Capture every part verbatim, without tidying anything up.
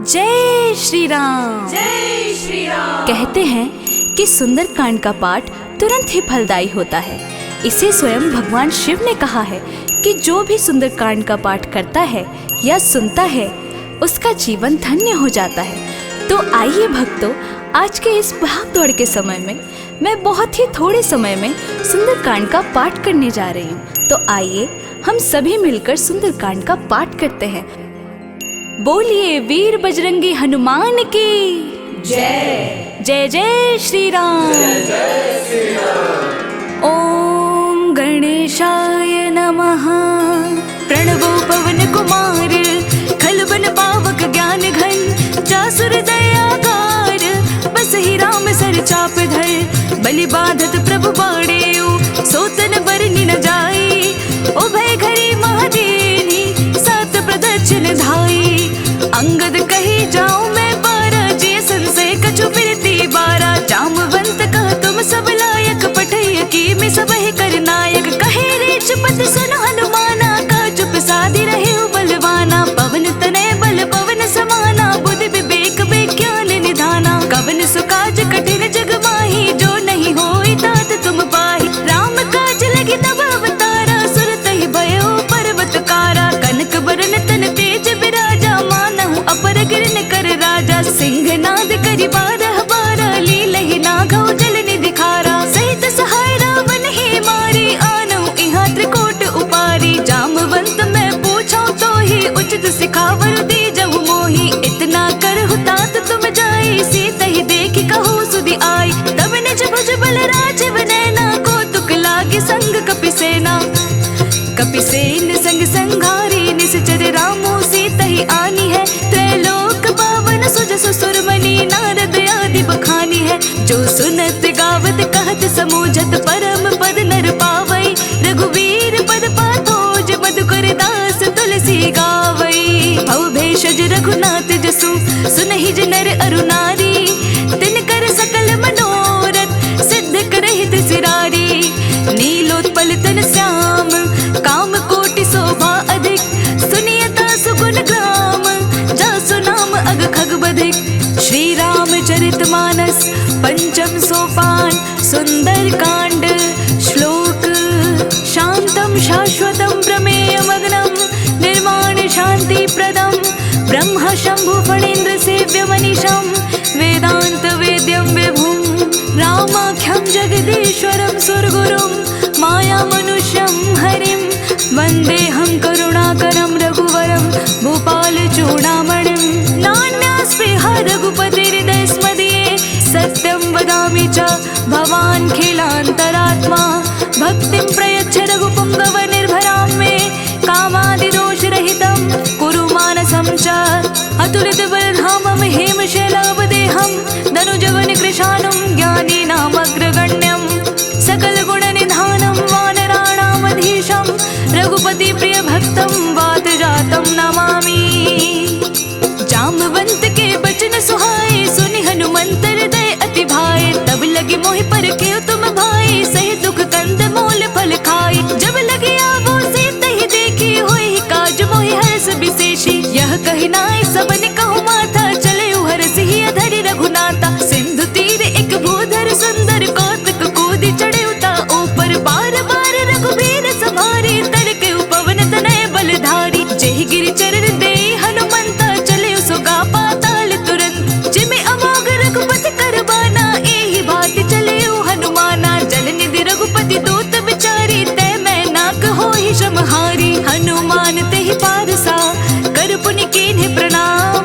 जय श्री राम। जय श्री राम। कहते हैं कि सुंदरकांड का पाठ तुरंत ही फलदायी होता है। इसे स्वयं भगवान शिव ने कहा है कि जो भी सुंदरकांड का पाठ करता है या सुनता है, उसका जीवन धन्य हो जाता है। तो आइए भक्तों, आज के इस भाग दौड़ के समय में मैं बहुत ही थोड़े समय में सुंदरकांड का पाठ करने जा रही हूँ। तो आइए हम सभी मिलकर सुंदरकांड का पाठ करते हैं। बोलिए वीर बजरंगी हनुमान की जय। जय जय श्री राम। जय जय श्री राम। ओम गणेशाय नमः। प्रणवो पवन कुमार, खल बल पावक ज्ञान घन, जासुर दयागार, बसहि राम सर चाप धर, बलि बाँधत प्रभु बाँड़ेउ, सो तन बरनि न जाई। उभय घरी महा दीन्ही, सात प्रदक्षिण धाई। अंगद कहे जाउँ मैं बारा, जिय संशय कछु बिरती बारा। जामवंत कह तुम सब लायक, पठइह कीमि सबहि कर नायक। कहे रीछपति सुन हनुमाना, कह चुप साधि रहेउ बलवाना। पवन तनय बल पवन समाना, बुद्धि विवेक विज्ञान निधाना। कवन सो काज कठिन जग माही, जो नहीं होई तात तुम पाही। राम काज लगी तब अवतारा, सुरतहि भयउ पर्वत कारा। कनक बरन तन तेज बिराजा, मानहु अपर गिरन कर राजा। सिंहनाद करि बारह बारा, लीलहि नाघउ जल निधि खारा। सहित सहाय रावनहि मारी, आनउ इहाँ त्रिकूट उपारी। जामवंत मैं पूछउँ तोही, उचित सिखावर दीजहु मोही। इतना करहु तात तुम जाई, सीतहि देखि कहउ सुधि आई। तब निज भुज बल राजिव नैना, कौतुक लागि संग कपि सेना। कपि सेन संग संघारी, निसिचर रामउ सीतहि आनिहै। त्रैलोक पावन सुजसु सुरमनि, नारद आदि बखानिहै। जो सुनत गावत कहत समूझत, परम पद नर पावइ। रघुबीर पद पाथो, जइ मधुकर दास तुलसी गावइ। भव भेषज रघुनाथ जसु, सुनहिं जि नर अरु नारी। तिनकर सकल मनोरथ, सिद्ध करहिं तृषिरारी। नीलोत्पल तन श्याम, कामकोटि सोभा अधिक। सुनि अतः सुगुन ग्राम, जासु नाम अग खग बधिक। श्री रामचरित मानस पंचम सोपान, सुंदरकांड। श्लोक। शांतं शाश्वतं प्रमेयमग्नं, निर्माण शांति प्रदं ब्रह्म शंभु फणींद्र सेव्यमनिशं, वेदांत वेद्यं विभुं रामाख्यं जगदीश्वरं सुरगुरुं मायामनुष्यं हरिं, वंदेहं करुणाकरं रघुवरं भूपाल चूड़ामणिं। नान्यास्पृहा रघुपतिर्हृदयस्मदीये, सत्यं वदामि च भवान् खिलांतरात्मा। भक्तिं प्रयच्छ रघुपुंगव निर्भरां मे, कामादिदोषरहितं कुरु मानसं च। अतुलित बल धामं हेम शैलाव देहं, दनुजवन कृशानुं ज्ञानीनामग्रगण्यं। सकल गुण निधानं वानराणामधीशं, रघुपति प्रिय भक्तं वात जातं नमामि। जामवंत के बचन सुहाए, सुनि हनुमंत हृदय अति भाए। तब लगी मोहि परखेउ तुम भाए, सहि दुख कंद मूल फल खाए। जब लगी आवो सीतहि देखि, होइहि काज मोहि हरष बिसेषि। यह कहि नाइ सबनि कहु माथा, चलेउ हरषिहिया धरि रघुनाथा। सिंधु तीर एक भूधर सुंदर, कौतुक कूदि चढ़ेउ ता ऊपर। बार बार रघुबीर संहारे, तरकेउ पवन तनय बलधारी। जेहि गिरि चरण देइ हनुमंता, चलेउ सुगा पाताल तुरंत। जिमि अमोघ रघुपति कर बाना, एहि भाँति चलेउ हनुमाना। जल निधि रघुपति दूत बिचारी, तैं मैनाक होहि श्रमहारी। हनुमान तेहि पारसा, कर पुनि कीन्हे प्रणाम।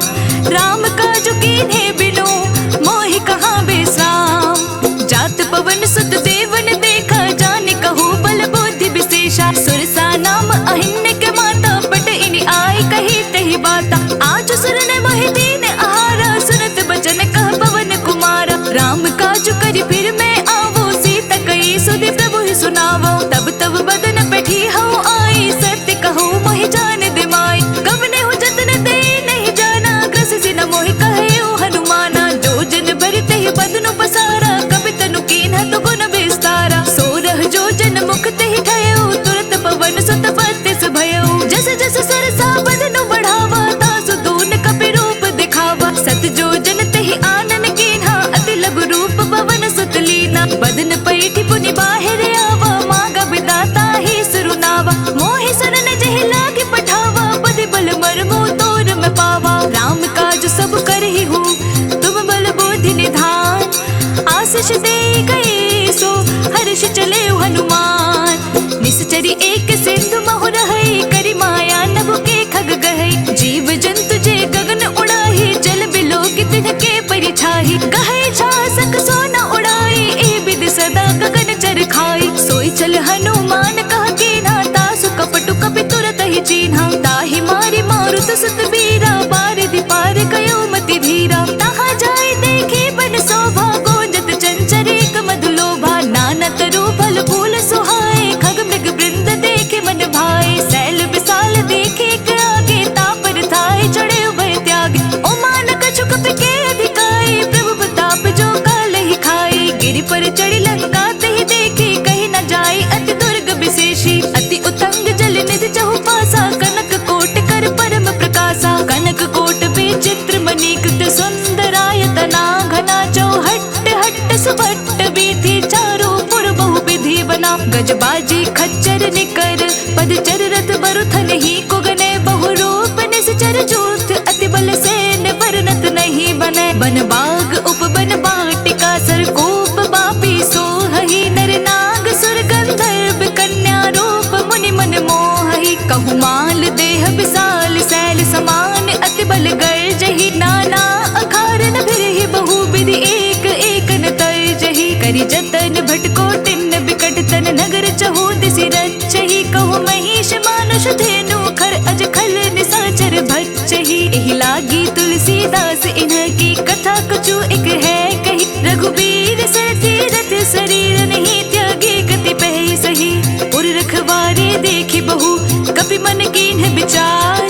सुत बीरा बारिधि पार गयो मति धीरा। तहाँ जाय देखि बन शोभा, गोंजत चंचरीक मधुलोभा। नानत रूप फल फूल सुहाए, खग मृग वृंद देखि मन भाए। सैल विशाल देखि एक आगे, तापर थाए चढ़े उभय त्यागे। ओमान कछु कपि के अधिकाए, प्रभु प्रताप जो कालहि खाए। गिरि पर चढ़ि लंका तहि देखि, कहि न जाय अति दुर्ग विशेषी। अति उतंग जल निधि चहुपासा, कनक कोट कर परम प्रकासा। कनक कोट विचित्र मणि कृत, सुंदरायतना घना। चौहट्ट हट्ट सुभट्ट वीथि, चारों पुर बहु विधि बना। गज बाजी खच्चर निकर, पदचर रथ बरु थनही को गने। बहु रूप निशिचर जूथ, अति बल सेन बरनत नहीं बने। बन बाग उपबन बाटिका, सरकूप बापी सोहहि। नर नाग सुर गंधर्व कन्या, रूप मुनि मन मोहहि। कहु माल देह विशाल सैल समान, अति बल गर्जहि। नाना अखारन फिरहि बहु विधि, एक एकन तर्जहि। करि जतन भट कोटिन बिकट तन, नगर चहु दिसि रचहि। कहु महिष मानुष धेनु खर, अज खल निसाचर भचहि। एहि लागी तुलसीदास इन्ह की, कथा कछु एक है कही। रघुबीर सरथी रथ सरीर, नहीं त्यागे गति पहि सही। उर रखवारे देखि बहु कपि मन कीन्ह विचार,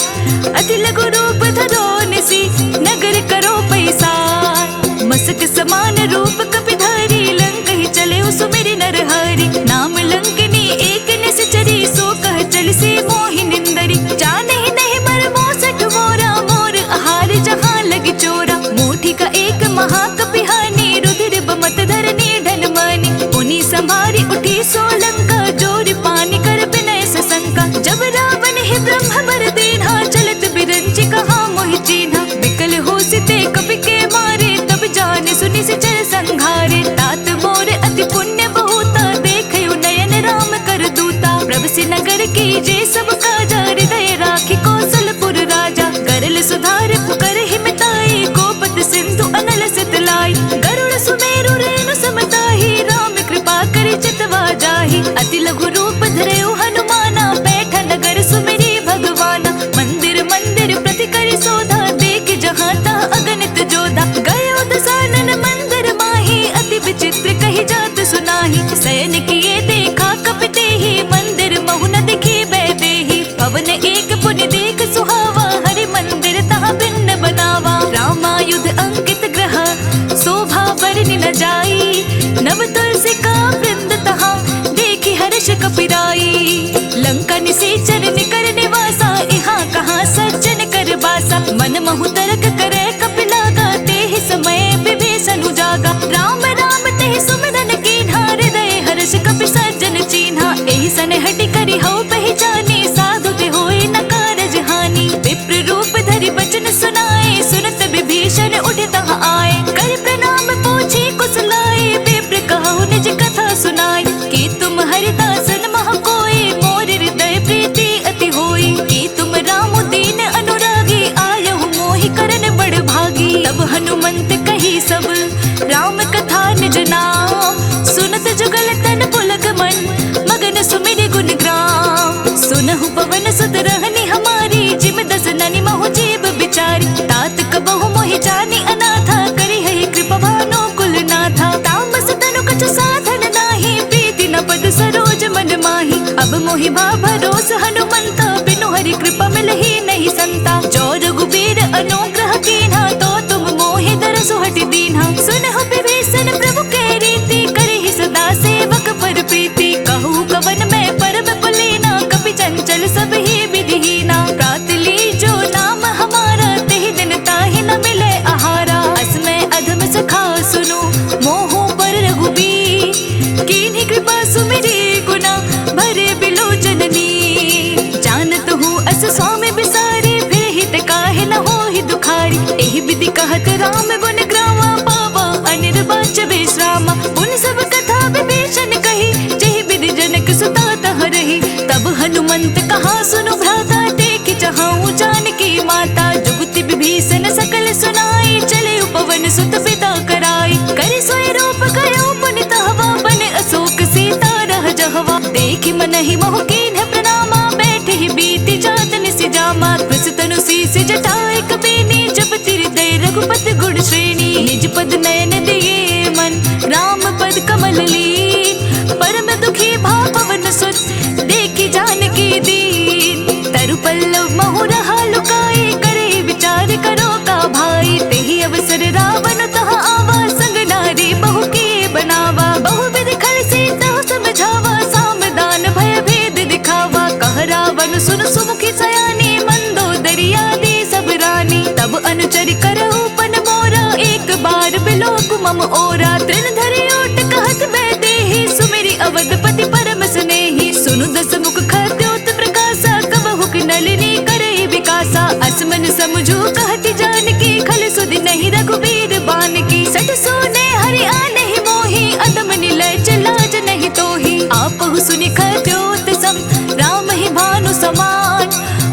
अति लघु रूप धरो निसि नगर करो पैसार। मसक समान रूप कपि धारी, लंकहि चले सुमिरि नर हरि। नाम लंकिनी एक निशिचरी, सो कह चलिसि मोहि निंदरी। जानहि नहीं मर मोसठ मोरा, मोर आहार जहाँ लगी चोरा। मूठिका एक महाकपि हानि, रुधिर बमत धरनी ढन मानि। पुनि सम्हारि उठी सो लंका, जोरि पानि कर बिनय ससंका। जब रावण ही ब्रह्म बर दीन्हा, चलत बिरंचि कहा मोहि चीन्हा। बिकल होसि ते कपि के मारे, तब जानि सुनि निशिचर संघारे। तात मोर अति पुण्य बहुता, देखयु नयन राम कर दूता। प्रभु सि नगर कीजे सब काजा, हृदय राखि कौशलपुर राजा। गरल सुधारि पुकर हिमताई, गोपत सिंधु अनल सित लाई। गरुड़ सुमेरु रेणु सम ताहि, राम कृपा करि चितवा जाहि। अति लघु रूप धरयो हनुमाना, बैठा नगर सुमिरि भगवाना। मंदिर मंदिर प्रति करि सोधा, देखि जहाँ तहाँ अगणित जोधा। गयो दसानन मंदिर माहि, अति विचित्र कहि जात सुनाहि। शयन किए देखा कपि तेहि, मंदिर महु न दिखि वैदेही। भवन एक पुनि देख सुहावा, हरि मंदिर तहाँ भिन्न बनावा। रामायुध अंकित गृह शोभा बरनि न जाई, नव तुलसिका वृंद तहाँ देखि हर्ष कपिराई। लंका निशिचर निकर निवासा, इहाँ कहाँ सज्जन कर बासा। मन महु तरक करे कपि लागा, तेहि समय विभीषन उजागा। राम राम तेहि सुमिरन कीन्हा, हृदय हर्ष कपि सज्जन चीन्हा। एहि सन हठि करि हऊ पहिचानी, साधु ते होई न कारज हानि। विप्र रूप धरि बचन सुनाए, सुनत विभीषण उठि तहाँ आए। करि प्रणाम पूछि कुशलाए, विप्र कहु निज कथा सुनाई। कि तुम हरिदासन मह कोई, मोर हृदय प्रीति अति होई। कि तुम राम दीन अनुरागी, आयहु मोहि करन बड़ भागी। तब हनुमंत कही सब राम कथा निज नाम, सुनत जुगल तन पुलक मन मगन सुमिरि गुण ग्राम। सुनहु पवन सुत रहनि हमारी, जिम दस ननि महु जीव बिचारी। तात कबहु मोहि जानि अनाथा, करिहहि कृपा भानु कुलनाथा। तामस तनु कछु साधन नाही, प्रीति न पद सरोज मन माही। अब मोहि भा भरोस हनुमंता, बिनु हरि कृपा मिलही नहीं संता। जो रघुबीर अनुग्रह कीन्हा, तो तुम मोहि दरसु हठि दीन्हा। सुनहु विभीषण प्रभु के रीति, करिहि सदा सेवक पर प्रीति। कहु कवन मैं परम कुलीना, कपि चंचल सब ही विधि हीना। प्रात लीजो नाम हमारा, तेहि दिन ताहि न मिले आहारा। असमय अधम सखा सुनु, मोहु बर रघुबीर। कीन्ही कृपा सुमिरि गुना, भरे बिलोचन नीर। जानत हूँ अस स्वामी बिसारे, फिर हित काहे न होहि दुखारी। एहि विधि कहत राम गुण गावा, पावा अनिर्वाच विश्रामा। पुनि सब कथा विभीषण कही, जेहि विधि जनक सुता तह रही। तब हनुमंत कहा सुनु भ्राता, देखि चहाऊँ जानकी माता। जुगति विभीषण सकल सुनाई, चले उपवन सुत बिदा कराई। करि सोइ रूप गयो पुनि तहवा, बन अशोक सीता रह जहवा। देखि मनहि मोह कीन्ह प्रणामा, बैठहि बीति जात निसि जामा। कृष तनु शीश हम ओरा तृण धरि ओट कहत वैदेही, सुमिरि अवधपति परम स्नेही। सुनु दस मुख खद्योत प्रकासा, कबहुक नलिनी करइ विकासा। अस मन समुझु कहति जानकी, खल सुधि नहीं रघुबीर बानकी। सठ सूने हरि आनहि मोही, अधम नीलज लाज नहीं तोही। आपहु सुनि खद्योत सम, रामहि भानु समान।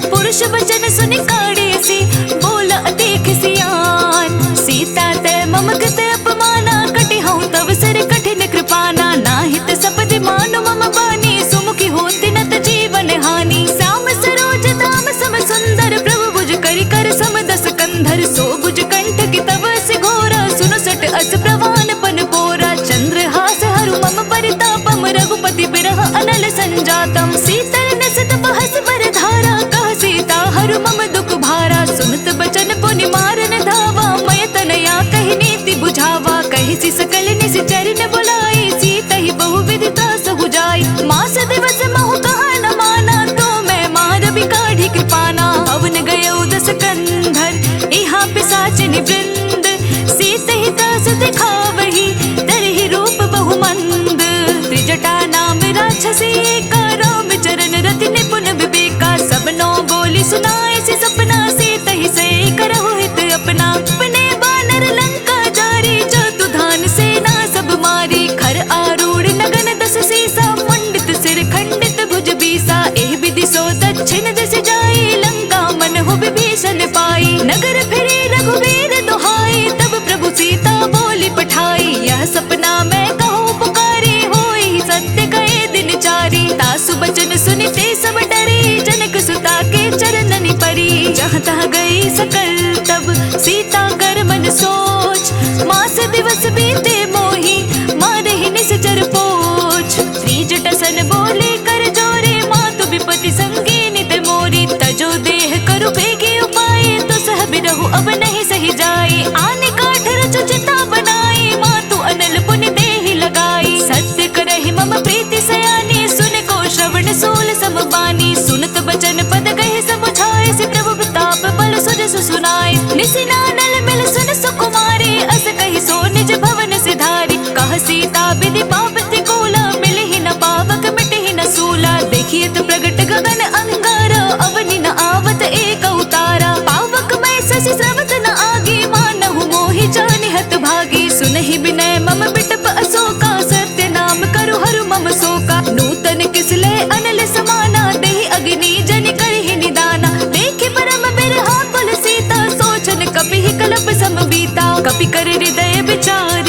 पुरुष वचन सुनि काढ़ि असि, बोला अति खिसियान। सीता तैं मम कृत अपमाना, कटिहउँ तव सिर कठिन कृपाना। नाहित सपति मानु मम बानी, सुमुखि होति नत जीवन हानि। श्याम सरोज धाम सम सुंदर, प्रभु भुज करि कर सम दस कंधर। सो भुज कंठ की तव असि घोरा, सुनु सठ अस प्रवान पन पोरा। चंद्रहास हरु मम परितापम, रघुपति बिरह अनल संजातम। शीतल नसित बहस बर धारा, कह सीता हरु मम दुख भारा। सुनत बचन पुनि मारन धावा, मय तनया कहि नीति बुझावा। कहिसि सकल निसि चरिन बोलाई, सीतहि बहु विधि त्रासहु जाई। मास दिवस महु कहा न माना, तो मैं मार बिकाढ़ि कृपाना। पवन गयउ दस कंधर, इहाँ पिसाचिनि वृंद। सीतहि त्रास दिखावही, धरही रूप बहुमंद। त्रिजटा नाम राक्षसी एका, राम चरण रति निपुन विवेका। सब नौ बोलि सुनाइसि सपना, सीतहि सय करहु हित अपना। अपने बानर लंका जारी, जातु धान सेना सब मारी। खर आरूढ़ नगन दस सीसा, मुंडित सिर खंडित भुज बीसा। एह विधि सो दक्षिण दिस जाई, लंका मनहु विभीषण पाई। नगर फिरी रघुबीर दुहाई, तब प्रभु सीता बोलि पठाई। यह सपना मैं कहूँ पुकारी, होई सत्य कहे दिन चारी। तासु बचन सुनि ते सब डरी, जनक सुता के चरणनि परी। जहाँ तहाँ गई सकल तब सीता कर मन सोच, मास दिवस बीते मोही, मारहि निसिचर पोछ। त्रिजटा सन बोलि कर जोरी, मातु विपति संगी नित मोरी। तजो देह करु बेगी उपाय, दुसह बिरहु अब नहीं सहि जाय। आनि काठ रचु चिता बनाई, मातु अनल पुनि देहि लगाई। सत्य करहि मम प्रीति सयानी, सुनि को श्रवण सूल सम बानी। सुनत बचन पद कहि समुझाइसि, प्रभु प्रताप बल सुजसु सुनाइसि। निसि नानल मिल सुन सुकुमारी, अस कहि सो निज भवन सिधारी। कह सीता विधि पावति कूला, मिलहि न पावक मिटहि न सूला। देखियत प्रगट गगन अंगारा, अवनि न आवत एकउ तारा। पावक मय ससि स्रवत न आगी, मानहु मोहि जानि हत भागी। सुनहि बिनय मम बिटप अशोका, सत्य नाम करु हरु मम शोका। नूतन किस लय अनल समाना, देहि अग्नि जनि करिहि निदाना। देखि परम बिरहाकुल सीता, सोचन कपिहि कलप सम बीता। कपि कर हृदय विचार,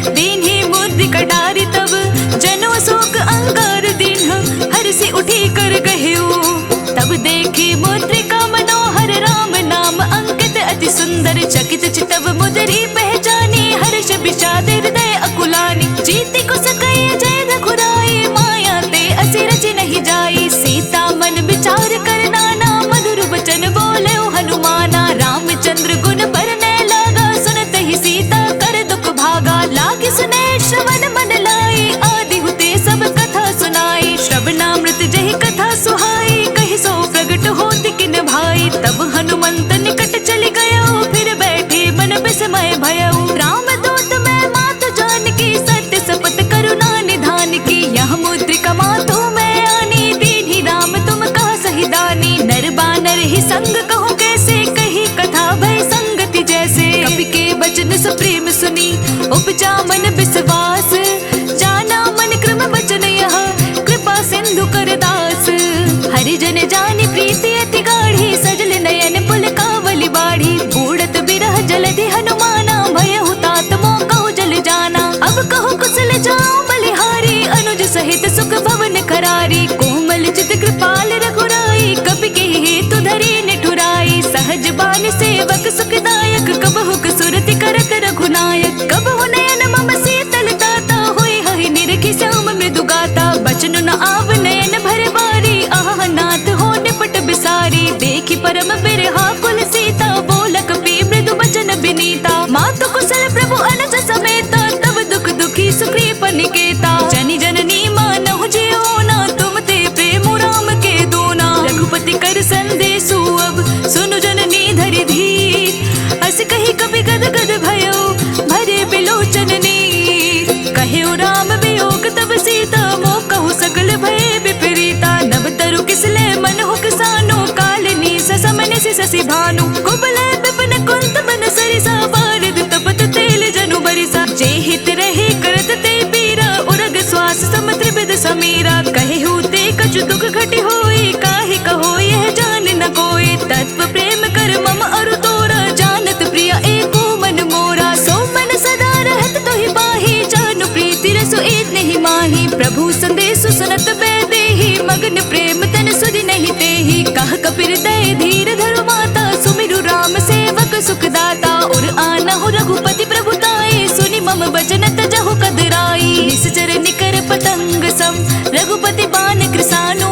दीन्हि मुद्रिका डारि तब। जनु अशोक अंगार दीन्ह, हरषि उठि कर गहेउ। तब देखि मुद्रिका मनोहर राम नाम अंकित अति सुंदर। चकित चितव मुदरी पहचानी, हर्ष विषाद हृदय अकुलानी। जीति कुस कइ अजय रघुराई, माया ते असिरज नहीं जाई। सीता मन विचार कर नाना, मधुर वचन बोलेउ हनुमाना। रामचंद्र गुन बरनय लागा, सुनत ही सीता कर दुख भागा। लागी सुनय श्रवण मन लाइ, आदि हुते सब कथा सुनाइ। श्रवणामृत जहि कथा सुहाइ, कहि सो प्रगट होत किन भाइ। तब हनुमंत निकट चलि गयो, फिर बैठे मन विस्मय भयउ। राम दूत मैं मातु जानकी, सत्य सपत करुणा निधान की। यह मुद्रिका मातु मैं आनी, दीन्ही राम तुम कहा सही दानी। नर बानर ही संग कहूँ कैसे, कही कथा भय संगति जैसे। कपि के वचन सप्रेम सुनि, उपजा मन विश्वास। जाना मन क्रम वचन यह, कृपा सिंधु कर दास। हरि जन जानि प्रीति अति गाढ़ी, सजल नयन पुलकावली बाढ़ी। बूड़त बिरह जलधि हनुमाना, भयहु तात मोकहु जल जाना। अब कहु कुशल जाउ बलिहारी, अनुज सहित सुख भवन करारी। कोमल चित कृपाल रघुराई, कपि केहि हेतु धरी निठुराई। सहज बानि सेवक सुखदायक, कबहुक सुरति करत रघुनायक। कबहु नयन मम शीतल ताता, होई हहि निरखि श्याम मृदु गाता। बचनु न आव नयन भर बारी, अहह नाथ हो निपट बिसारी। देखि परम बिरहाकुल सीता, बोलक पी मृदु बचन बिनीता। मातु कुशल प्रभु अनुज समेता, तब दुख दुखी सुग्रीव निकेता। जनि जननी मानहु जियो ना, तुम ते प्रेम राम के दोना। रघुपति कर संदेसु अब, सुनु जननी धरि धीर। अस कहि कपि गद गद भयउ, भरे बिलोचन शशि भानु कुबले विपिन कुंत मन सरिसा, बारिद तपत तेल जनु बरिसा। जे हित रहे करत ते पीरा, उरग श्वास सम त्रिविध समीरा। कहे हूँ ते कछु दुख घटि होई, काहे कहो यह जान न कोई। तत्व प्रेम कर मम अरु तोरा, जानत प्रिय एको मन मोरा। सो मन सदा रहत तोहि पाही, जानु प्रीति रसु एत नहीं माही। प्रभु संदेश सुनत वैदेही, मगन प्रेम तन सुधि नहीं तेही। कह कपि हृदय धीर धरु माता, सुमिरु राम सेवक सुखदाता। उर आनहु रघुपति प्रभु ताई, सुनि मम वचन तजहु कदराई। निशिचर निकर पतंग सम, रघुपति बान कृसानु।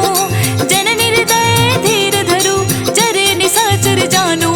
जननि हृदय धीर धरु, चरे निशाचर जानू।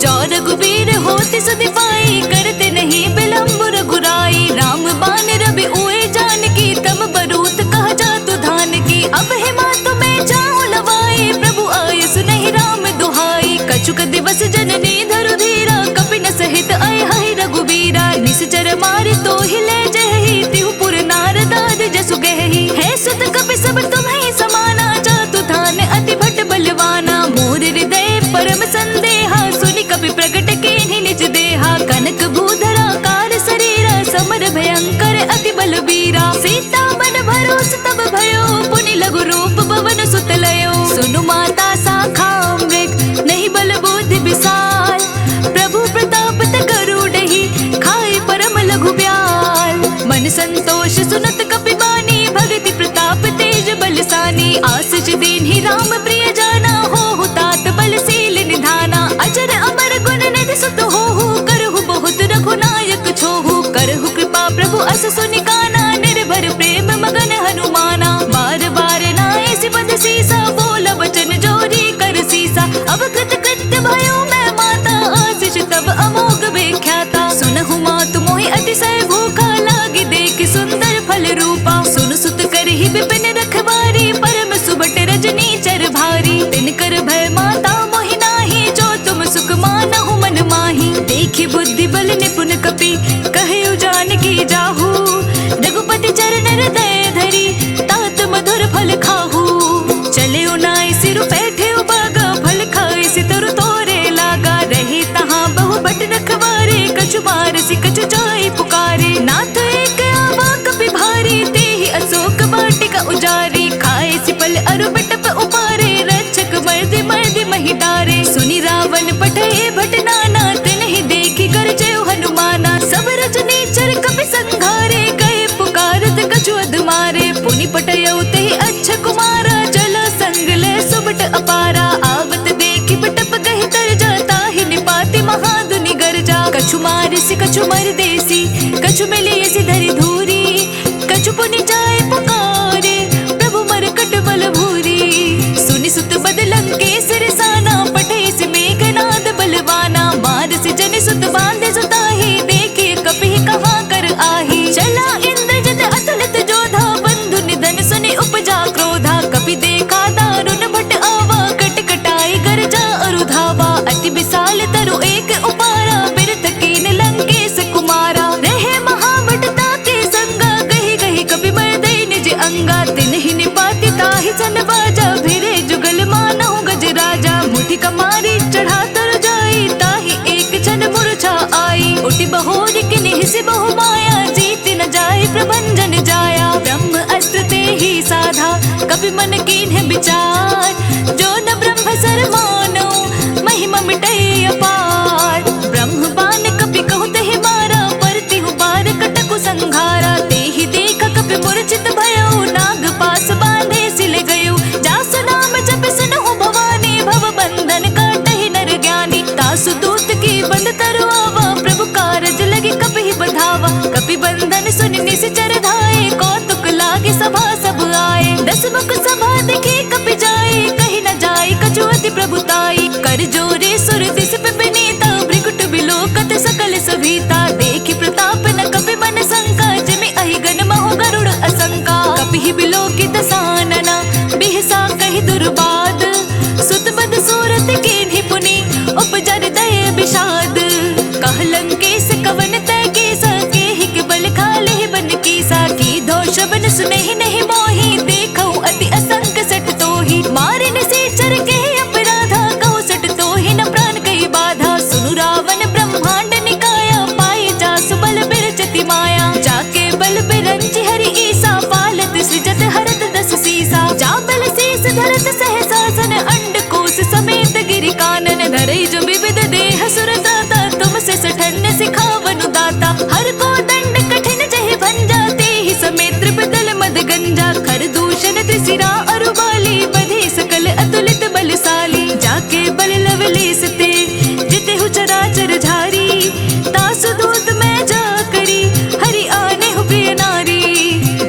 जो रघुबीर होत सुधि पाई, करत नहीं विलंब रघुराई। राम बान रवि उए जानकी, तम बरूत कह जातु धानकी। अब हे मातु मैं जाऊं लवाई, प्रभु आयसु नहीं राम दुहाई। कछुक दिवस जननी धरु धीरा, कपि न सहित अइहहि रघुबीरा। निशिचर मारि तोहि लै जहहि, तिहु पुर नारद आदि जसु गहहि। हे सुत कपि सब तुम्हहि समाना, जातु धान अति भट बलवाना। मोर हृदय परम संदेहा, सुनि कपि प्रगट कीन्हि निज देहा। कनक भूधर आकार सरीरा, समर भयंकर अति बलबीरा। सीता मन भरोस तब भयो, पुनि लघु रूप पवन सुत लयो। सुनु माता शाखा मृग, नहीं बल बुद्धि विशाल। प्रभु प्रताप ते गरुड़हि, खाए परम लघु ब्याल। मन संतोष सुनत कपि बानी, भगति प्रताप तेज बलसानी। आसिज दीन्हि राम प्रिय जाना, होहु तात बल सील निधाना। अजर अमर गुण निधि सुत होहु, करहु बहुत रघुनायक छोहु। करहु कृपा प्रभु अस सुनि काना, निर्भर प्रेम मगन हनुमाना। बार बार नाइसि बंध सीसा, बोल वचन जोरी कर सीसा। अब कृत कृत्य भयो मैं माता, आसिज तब अमोघ विख्याता। सुनहु मातु मोहि अतिशय भूखा, लागि देखि सुंदर फल रूपा। सुन सुत करहि विपिन रखवारी, परम सुभट रजनीचर भारी। तिनकर भय माता मोहि नाही, जो तुम सुख मानहु मन माही। देखि बुद्धि बल निपुन कपि, कह्यो जानकी जाहु। रघुपति चरण हृदय धरि, तात मधुर फल खाहु। चल्यो नाइसि रु बैठ्यो बागा, फल खाइसि तरु तोरे लागा। रहे तहाँ बहु भट रखवारे, कछु मारसि कछु जाई पुकारे। नाथ एक आवा कपि भारी, तेहि अशोक वाटिका उजारी। खाइसि फल अरु बिटप उपारे, रक्षक मरदि मरदि महि डारे। सुनि रावण पठए भट नाना, तिनहि देखि गरजेउ हनुमाना। सब रजनीचर कपि संघारे, कहे पुकारत कछु अधमारे। पुनि पठयउ तेहि अक्षकुमारा, चला संग लय सुभट अपारा। आवत देखि बिटप गहि तरजा, ताहि निपाति महाधुनि गरजा। कछु मारिसि कछु मरि देसि, कछु मेलियसि धरि धूरी। कछु पुनि जाइ पुकारे, प्रभु मरकट बल भूरी। सुनि सुत बद लंकेस रिसाना, पठेसि मेघनाद बलवाना। मारसि जनि सुत बाँधे सुताही, देखि कपिहि कहाँ कर आही। चला इंद्रजित अतुलित जोधा, बंधु निधन सुनि उपजा क्रोधा। कपि देखा दारुन भट आवा, कट कटाई गरजा अरु धावा। अति विशाल तरु एक उपारा, बिरथ कीन लंकेस कुमारा। रहे महाभट ताके संगा, गहि गहि कपि मरदइ निज अंगा। तिनहि निपाति ताहि सन बाजा, भिरे जुगल मानहु गजराजा। मुठि कमारि चढ़ा तरु जाई, ताहि एक छन मुरछा आई। उठि बहोरि किन्हिसि बहु माया, जीति न जाइ प्रभंजन जाया। ब्रह्म अस्त्र तेहि साधा, कपि मन कीन्ह विचार। जो न ब्रह्म सर मानो, महिमा मिटइ अपार। ब्रह्म बान कपि कहु तेहि मारा, परतिहु बार कटकु संघारा। तेहि देख कपि मूर्छित भयउ, नाग पास बाँधेसि ले गयउ। जासु नाम जपि सुनहु भवानी, भव बंधन काटहि नर ज्ञानी। तासु दूत की बंद तरु आवा, प्रभु कारज लगी कपिहि बंधावा। कपि बंधन सुनि निशिचर धाए, कौतुक लागे सभा सब आए। दस मुख सभा देखि कपि जाए, कहि न जाए कछु अति प्रभु ताई। कर जोरे सुर दिस पे बिनीता, भृकुट बिलोकत सकल सुभीता। देखि प्रताप न कपि मन शंका, जिमि अहिगन महु गरुड़ असंका। कपिहि बिलोकि दसानना, बिहसा कहि दुर्बाध। सुत बद सूरत कीन्हि पुनि, उपजर दय विषाद। कह लंकेस कवन तय केसा, केहि के बल खालेहि बन कीसा। कीधो श्रवण सुनहि नहीं मोहि, देखउ अति असंक सठ तोहि। मारि निशिचर केहि अपराधा, कहु सठ तोहि न हीरा अरु बाली बधे सकल अतुलित बलसाली। जाके बल लवलेस ते जितेहु चराचर झारी। तासु दूत मैं जा करी हरि आनेहु प्रिय नारी।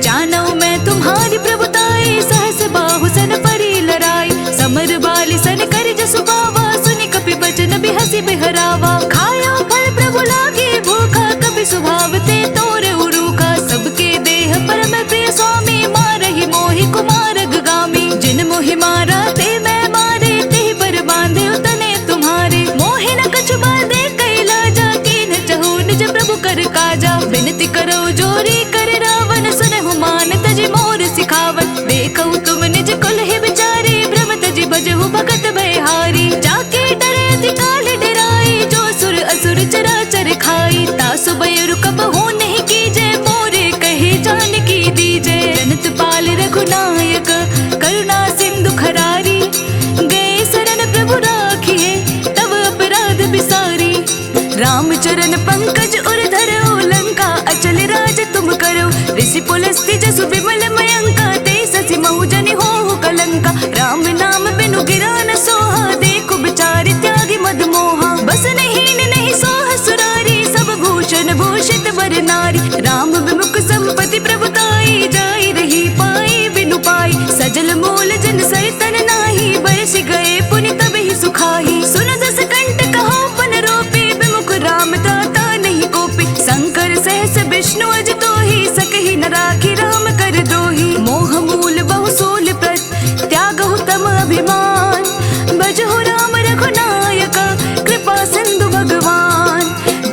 जानउ मैं तुम्हारी प्रभुताई सहस बाहु सन परी लराई। समर बाली सन करि जसु पावा सुनि कपि बचन बिहसि बिहरावा। खाया फल प्रभु लागे भूखा कपि सुभाव ते तोरे उरूखा। सबके देह परम प्रिय स्वामी मारहि मोहि कुमारग गामी। जिन मोहि मारा ते मैं मारे तेहि पर बांधे उतने तुम्हारे। मोहि न कछु बांधे कैला जा कीन्ह चहु निज प्रभु कर काजा। विनती करउ जोरी कर रावण सुनहु मान तजि मोर सिखावन। देखउ तुम निज कुल ही बिचारी भ्रम तजि भजहु भगत भयहारी। जाके डरे अति काल डराई जो सुर असुर चराचर खाई। तासु बयरु कबहु नहीं कीजे मोरे कहे जानकी दीजे। जनत पाल रघुनायक करुणा सिंधु खरारी। गए शरण प्रभु राखिए तब अपराध बिसारी। राम चरण पंकज उर धरउ लंका अचल राज तुम करउ। ऋषि पुलस्त्य जसु विमल मयंका ते ससि महु जनि होहु कलंका। राम नाम बिनु गिरा न सोहा देखु बिचारि त्यागी मद मोहा। बसन हीन नहीं सोह सुरारी सब भूषण भूषित बर नारी। राम विमुख संपति प्रभु ताई जाई रही पाई बिनु पाई। सजल मूल जन सरितन नाही बरसि गए पुनि तबहि सुखाही। सुन जस कंठ कहो पन रोपे विमुख राम दाता नहीं कोपे। शंकर सहस विष्णु अजि तोही सकहि न राखी राम कर दोही। मोह मूल बहु सूल प्रत त्यागहु तम अभिमान। भजहु राम रघुनायक कृपा सिंधु भगवान।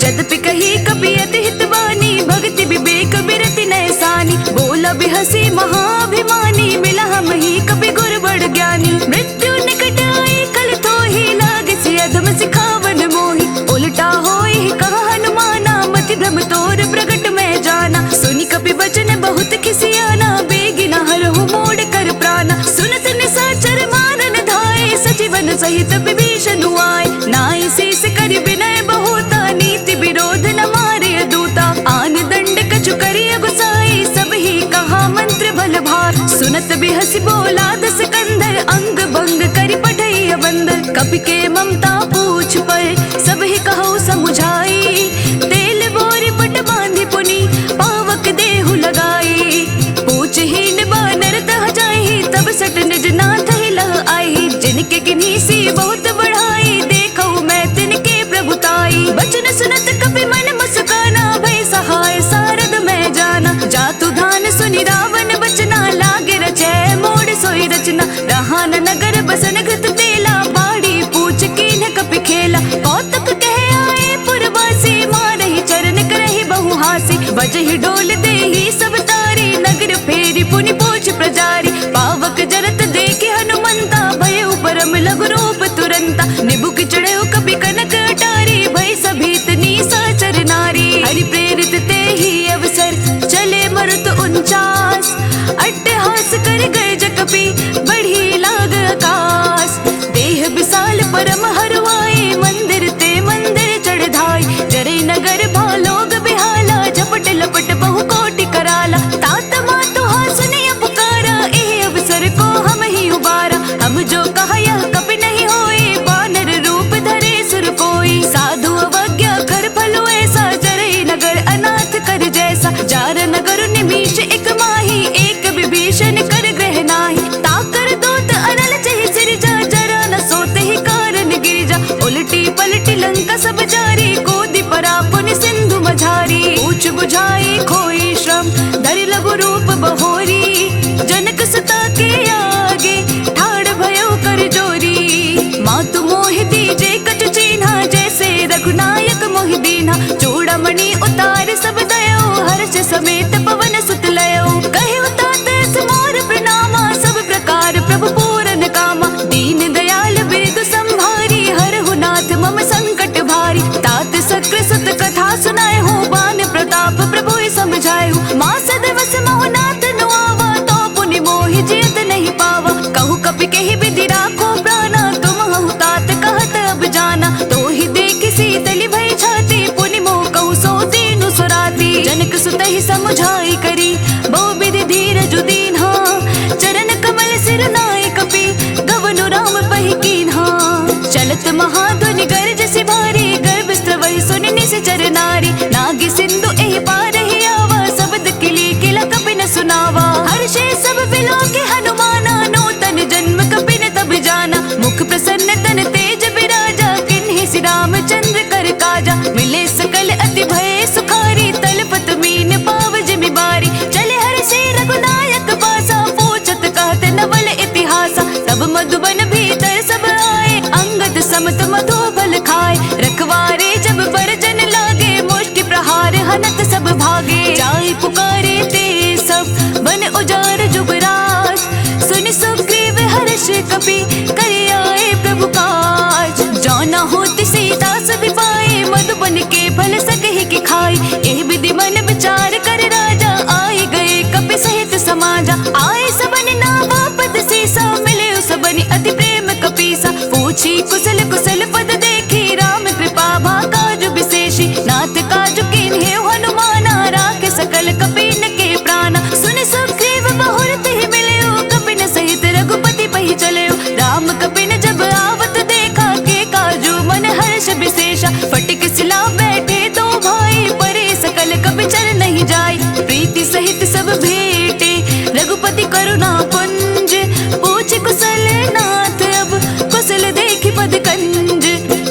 जदपि कही कपि अति हित बानी भगति विवेक बिरति नय सानी। बोला बिहसी महाभिमानी मिला हमही कपि गुर बड़ ज्ञानी। मृत्यु निकट आई कल थोही लाग से अधम सिखावन मोही। उलटा होई कहा हनुमाना मति भ्रम तोर प्रगट मैं जाना। सुनि कपि वचन बहुत खिसियाना बेगिना हरहु मोड़ कर प्राना। सुनत निशाचर मारन धाए सचिवन सहित विभीषण आए। नाई शीस करि विनय बहुता नीति विरोध न मारे दूता। आन दंड कछु करि अगुसाई सबही कहा मंत्र बल भार। सुनत बिहसि बोला दस कंधर अंग भंग करि पठई अबंधर। कपि के ममता पूछ पर सबही कहउ समुझाई। तेल बोरि पट बांधि पुनि पावक देहु लगाई। पूछ हीन बानर तह जाई तब सट निज नाथ ही लह आई। जिनके किन्हीं सी बहुत बढ़ाई देखउ मैं तिनके प्रभुताई। वचन सुनत कपि मन मुस्काना भई सहाय सारद मैं जाना। जातु धान सुनि रावन वचना लागे रचे मोड़ सोई रचना। रहा न नगर बसन घृत तेला बाड़ी पूछ कीन्ह कपि खेला। कौतुक कहे आए पुरवासी मारहि चरण करहि बहु हासी। बजहि डोल देही सब तारी नगर फेरि पुनि पूछ प्रजारी। पावक जरत देखि हनुमंता भयउ परम लघु रूप तुरंता। निबुक चढ़उ कपि कनक अटारी भई सभीत निशाचर नारी। हरि प्रेरित तेही अवसर चले मरुत उनचास। अट्टहास करि गर्ज कपि बढ़ी लाग अकास। देह बिसाल परम हरुआई मंदिर ते मंदिर चढ़ धाई। जरई नगर भा लोग बिहाला झपट लपट बहु कोटि कराला। तात मातु हा सुनिय पुकारा एह अवसर को हमही उबारा। हम जो कहा यह कपि नहीं होई बानर रूप धरे सुर कोई। साधु अवज्ञा कर फल ऐसा जरई नगर अनाथ कर जैसा। जार नगर निमीष एक माही एक विभीषण कर ग्रह नाही। ताकर दूत अनल चहि सिरिजा जरा न सोतहि कारण गिरिजा। उलटी पलटी लंका सब जारी कोदि परा पुनि सिंधु मझारी। पूछ बुझाई खोई श्रम धरि लघु रूप बहोरी। जनक सुता के आगे ठाड़ भयउ कर जोरी। मातु मोहि दीजे कछु चीन्हा जैसे रघुनायक मोहि दीन्हा। चूड़ामणि उतार सब दयउ हर्ष समेत पवन सुत लयउ। कहे उतात अस मोर प्रणामा सब प्रकार प्रभु पूरन कामा। दीन दयाल बिरदु संभारी हरहु नाथ मम संकट भारी। तात शक्र सुत कथा सुनाए हो बान प्रताप प्रभु ही समझाए हो। मास दिवस महु नाथ नुआवा तो पुनि मोहि जियत नहीं पावा। कहु कपि केहि विधि राखो प्राना तुम हहु तात कहत अब जाना। तोहि देखि शीतलि भई छाती पुनि मोह कहु सो दीनु सुराती। जनक सुतहि समुझाई करी बहु विधि धीरजु दीन्हा। चरण कमल फल खाए। रखवारे जब बरजन लागे, मुष्टि प्रहार हनत सब भागे। जाई पुकारे ते सब वन उजार जुगराज। सुनि सुग्रीव हर्ष कपि करि आए प्रभु काज। जौन होत सीता सुधि पाए, मधुबन के फल सकहि के खाए। एह विधि मन विचार कर राजा, आए गए कपि सहित समाजा। आए सबन नावा पद सीसा, मिले सबन अति प्रेम कपीसा। पूछी कुशल कुशल पद देखी, राम कृपा भा काज विशेषी। नाथ काज कीन्हेउ हनुमाना, राखे सकल कपिन के प्राणा। सुनि सुग्रीव बहुर तिहि मिलेउ, कपिन सहित रघुपति पहि चलेउ। राम कपिन जब आवत देखा, के काजु मन हर्ष विशेषा। फटिक सिला बैठे दो भाई, परे सकल कपि चर नहीं जाई। प्रीति सहित सब भेटे रघुपति करुणा पुंज। पूछ कुशल नाथ अब कुशल देखि पद कंज।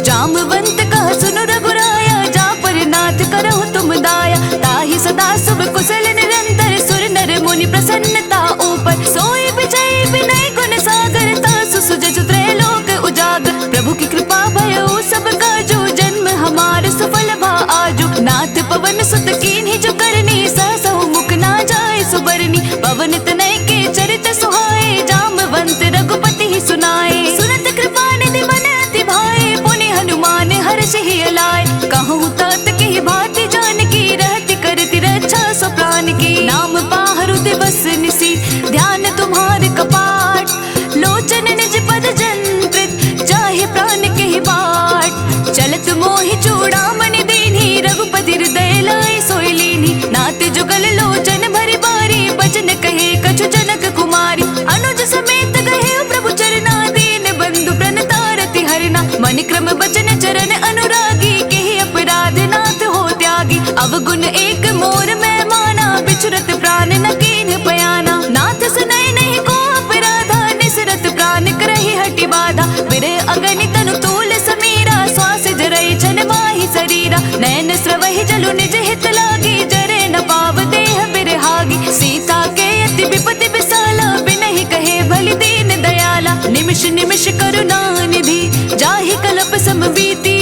जामवंत कह सुनु रघुराया, जा पर नाथ करहु तुम दाया। ताहि सदा शुभ कुशल निरंतर, सुर नर मुनि प्रसन्नता ऊपर। सोई विजय विनय गुण सागर, तासु सुजसु त्रैलोक उजागर। प्रभु की कृपा भयउ सब काजु, जन्म हमार सुफल भा आजु। नाथ पवन सुत कीन्ही जो करनी, सहसहु मुख ना जाए सुबरनी। पवन तनय के चरित सुहाए, जामवंत रघुपति ही सुनाए। सुनत कृपा निधि मन अति भाए, पुनि हनुमान हर्ष हिय लाए। कहउँ तात केहि भाँति जानकी, रहति करति रक्षा स्व प्रान की। नाम पाहरु दिवस निसि ध्यान तुम्हार कपाट। लोचन निज पद जंत्रित, जाहि प्रान केहि बाट। चलत मोहि चूड़ामणि दीन्ही, रघुपति हृदय लाइ सोइ लीन्ही। नाथ जुगल लोचन भरि बारी, बचन कहे कछु जनक कुमारी। अनुज समेत गहेउ प्रभु चरना, दीन बंधु प्रणतारति हरना। मनि क्रम बचन चरन अनुरागी, केहि अपराध नाथ हो त्यागी। अवगुण एक मोर मैं माना, बिछुरत प्रान न कीन्ह पयाना। नाथ सुनइ नहीं को अपराधा, निसरत प्रान करहि हठि बाधा। बिरह अगनि तनु तूल समीरा, श्वास जरइ छन माहि सरीरा। नयन स्रवहि जलु निज हित लागी, जरे न पाव देह बिरहागी। सीता के अति विपति विसाला, बिनहि कहे भलि दीन दयाला। निमिष निमिष करुणा निधि, जाहि कलप सम बीती।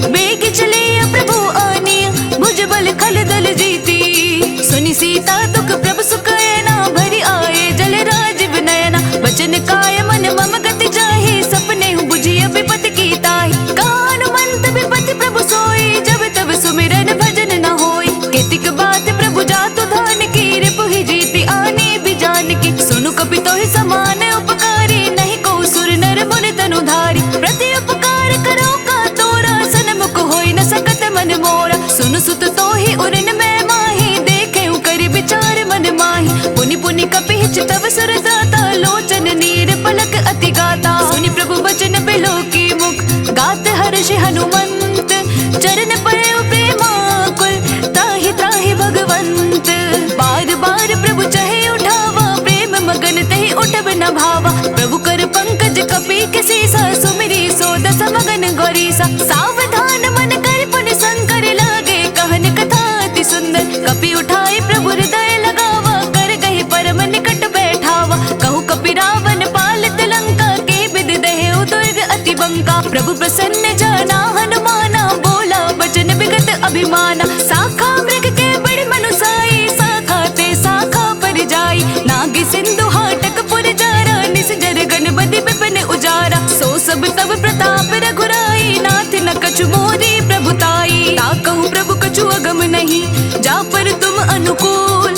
बेगि चले प्रभु आनिया, भुज बल खल दल जीती। सुनि सीता दुख प्रभु सुख एना, भरि आए जल राजीव नयना। बचन काय मन मम गति जाहि, सपनेहु बुझिय विपति की ताहि। कहा हनुमंत विपति प्रभु सोई, जब तब सुमिरन भजन न होई। केतिक बात प्रभु जातु धान की, रिपुहि जीति आनी भी जानकी। सुनु कपि तोहि समान उपकारी, नहीं को सुर नर मुनि तनु धारी। प्रति उपकार करो का तोरा, सनमुख होइ न सकत मन मोरा। सुनु सुत तोहि उरन मैं माही, देखेउ करि विचार मन माही। पुनि पुनि कपिहिच तव सुर दाता, लोचन नीर पलक अति गाता। सुनि प्रभु बचन बिलोकि मुख, गात हर्षि हनुमंत। चरन पड़ेउ प्रेमाकुल, त्राहि त्राहि भगवंत। बार बार प्रभु चहे उठावा, प्रेम मगन तहि उठब न भावा। प्रभु कर पंकज कपि के सीसा, सुमिरि सो दस मगन गौरीसा। सावधान मन करि पुनि संकर लागे, कहन कथा अति सुंदर। कपि उठाइ प्रभु हृदय लगावा, कर गहि परम निकट बैठावा। कहु कपि रावण पालित लंका, के बिधि दहेउ दुर्ग अति बंका। प्रभु प्रसन्न जाना हनुमाना, बोला बचन विगत अभिमाना। साखा मृग के बड़ मनुसाई, साखा ते साखा पर जाई। नागि सिंधु हाटक पुर जारा, निस जर गन बदि विपिन उजारा। सो सब तव प्रताप रघुराई, नाथ न कछु मोरी प्रभुताई। ताकहु प्रभु कछु अगम नहीं, जा पर तुम अनुकूल।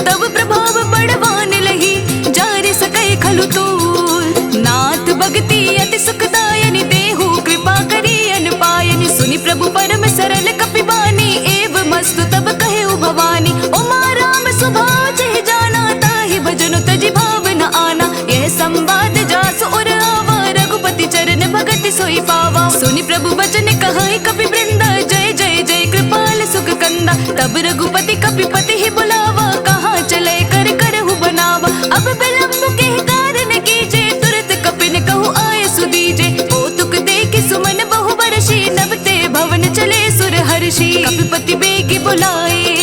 तव प्रभाव बड़वान लही, जारि सकै खलु तूल। नाथ भगति अति सुखदायनि, देहु कृपा करी अनपायनि। सुनि प्रभु परम सरल कपि बानी, एवमस्तु तब कहेउ भवानी। उमा राम स्वभाव जहि जाना, ताहि भजनु तजि भाव न आना। यह संवाद जासु उर आवा, रघुपति चरण भगति सोइ पावा। सुनि प्रभु बचन कहइ कपि वृंदा, जय जय जय कृपाल सुख कंदा। तब रघुपति कपि पतिहि बुलावा, कहा चलइ कर करहु बनावा। अब बिलंब केहि कारन कीजे, तुरत कपिन कहु आय सुदीजे। कौतुक देखि सुमन बहु बरषि, नव ते भवन चले सुर हरषि। कपिपति बेगि बुलाए,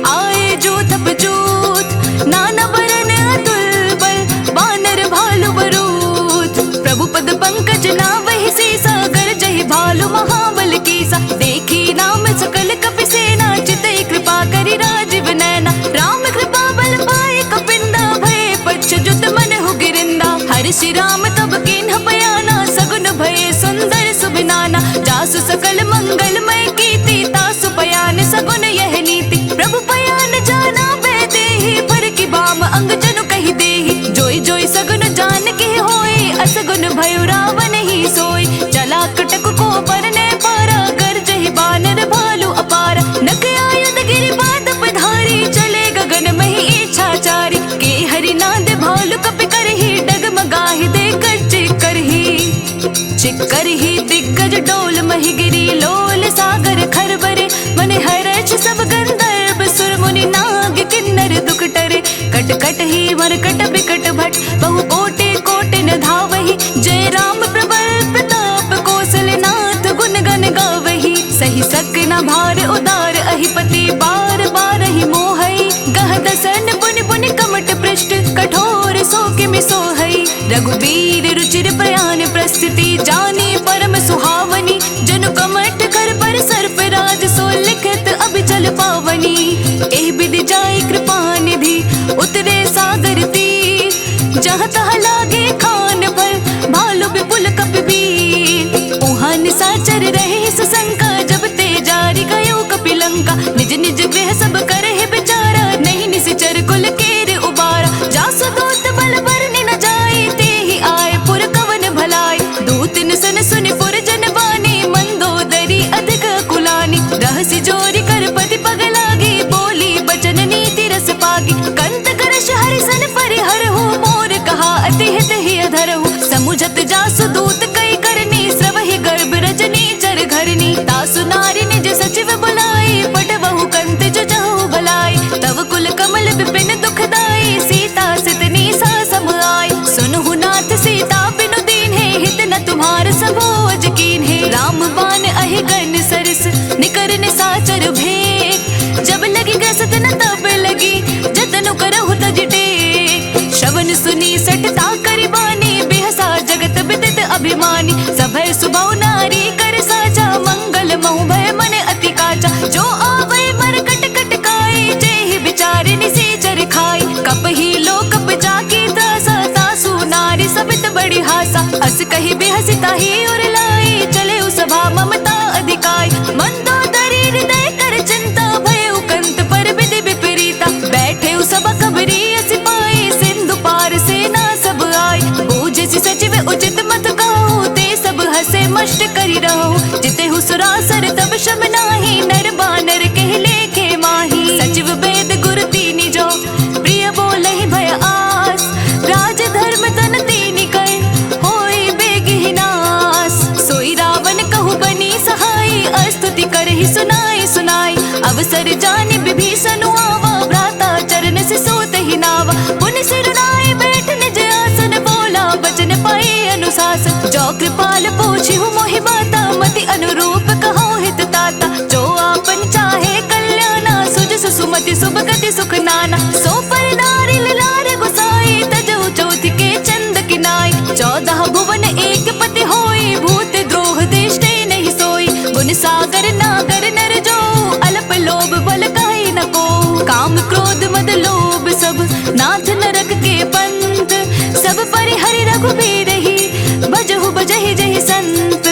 आए जोधप जोध। नाना बरन अतुल बल, बानर भालु बरूथ। प्रभु पद पंकज नावहि सीसा, गरजहि भालु डोल महिगिरी लोल सागर खरबरे। मन हर्ष सब गंधर्व सुर मुनि नाग किन्नर दुख टरे। कट कट ही मरकट बिकट भट बहु कोटि कोटि न धावहि। जय राम प्रबल प्रताप कौशल नाथ गुण गण गावहि। सहि सक न भार उदार अहिपति बार बारहि मोहइ। गह दसन पुनि पुनि कमट पृष्ठ कठोर सो किमि सोहइ। रघुबीर रुचिर प्रयान प्रस्तुति जानी परम सुहावनी। जनु कमट कर पर सर्प राज सो लिखत अभिचल पावनी। एहि विधि जाई कृपा निधि उतरे सागर तीर। जहाँ तहाँ लागे खान भल भालु विपुल कपि बीर। उहाँ निसाचर रहे सुसंका जब ते जारि गयो कपि लंका। निज निज गृह सब करहि बिचारा नहीं निसिचर कुल केर उबारा। जासु दूत बल बरनि न जाए तेहि आए पुर कवन भलाए। दूत निसन सुनि पुर जन बानी मंदोदरी अधिक कुलानी। रहसि जोरि कर पति पग लागी बोली बचन नीति रस पागी। कंत करश हरिसन परिहरहु मोर कहा अति हित हिय धरहु। समुझत जासु दूत कइ करनी स्रवहि गर्भ रजनी चर घरनी। तासु नारि निज सचिव बुलाए पठवहु कंत जचहु भलाए। तव कुल कमल विपिन दुखदाई सीता सितनी सा सम आए। सुनहु नाथ सीता बिनु दीन्हे हित न तुम्हार सबोज कीन्हे। राम बान अहि गन सरिस निकर निसाचर भेख। जब लगि ग्रसत न तब लगि जतनु करहु तज टेक। श्रवन सुनी सठता करि बानी बिहसा जगत बिदित अभिमानी। सभय सुभव नारी कर साचा मंगल महु भय मन अति काचा। जो आवै मरकट कट काई जेहि बिचारि निसिचर खाई। कपहि लोक कप जाकी त्रासा तासु नारि सबित बड़ी हासा। अस कहि बिहसि ताहि उर लाई चलेउ सभा ममता अधिकाई। मंदोदरी हृदय कर चिंता भयउ कंत पर विधि विपरीता। बैठेउ सभा कबरी असि पाई सिंधु पार सेना सब आई। बूझसि सचिव उचित मत कहु ते सब हँसे मष्ट करि रहु। जितेहु सुरासर तब श्रम नाहीं नर बानर केह लेखे माही। सचिव वेद गुर तीनि जो प्रिय बोलहि भय आस। राज धर्म तन तीनि कर होई बेगहि नास। सोई रावन कहु बनी सहाई। अस्तुति करहि सुनाई सुनाई। अवसर जानि विभीषनु आवा। भ्राता चरणसि सोतहि नावा। पुनि सिर नाई बैठ निज आसन बोला बचन पाई अनुशासन। जो कृपाल पूछिहु मोहि बाता मति अनुरूप कहु हित ताता। जो आपन चाहे कल्याणा सुजसु सुमति सुभ गति सुख नाना। सो पर नारि लार गुसाई तजउ चौथि के चंद किनाई। चौदह भुवन एक पति होई भूत द्रोह दृष्टि नहीं सोई। गुन सागर नागर नर जो अलप लोभ बल कहइ न को। काम क्रोध मद लोभ सब नाथ नरक के पंथ। सब परिहरि रघुबीर ही भजहु भजहि जहि संत।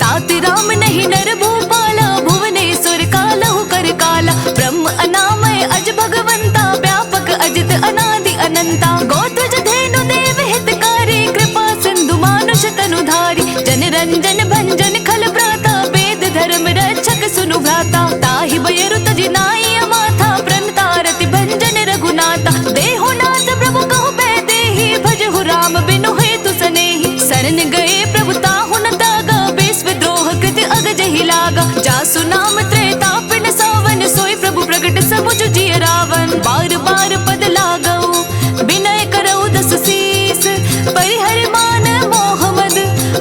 तात राम नहीं नर भूपाला भुवनेश्वर कालहु कर काला। ब्रह्म अनामय अज भगवंता व्यापक अजित अनादि अनंता। गोत्रज धेनु देव हितकारी कृपा सिंधु मानुष तनु धारी। जन रंजन भंजन खल भ्राता वेद धर्म रक्षक सुनु भ्राता। ताहि बयरु तजि नाई अमाथा प्रणता रति भंजन रघुनाथा। देहु नाथ प्रभु कहु बैदेही भजहु राम बिनु हेतु सनेही। सरन गए प्रभु ताहु न तागा विश्व द्रोह कृत अगजहि लागा। जासु नाम त्रैतापन सावन सोई प्रभु प्रगट समुझ जिय रावन। बार बार पद लागउ विनय करउ दस सीस। परिहर मान मोह मद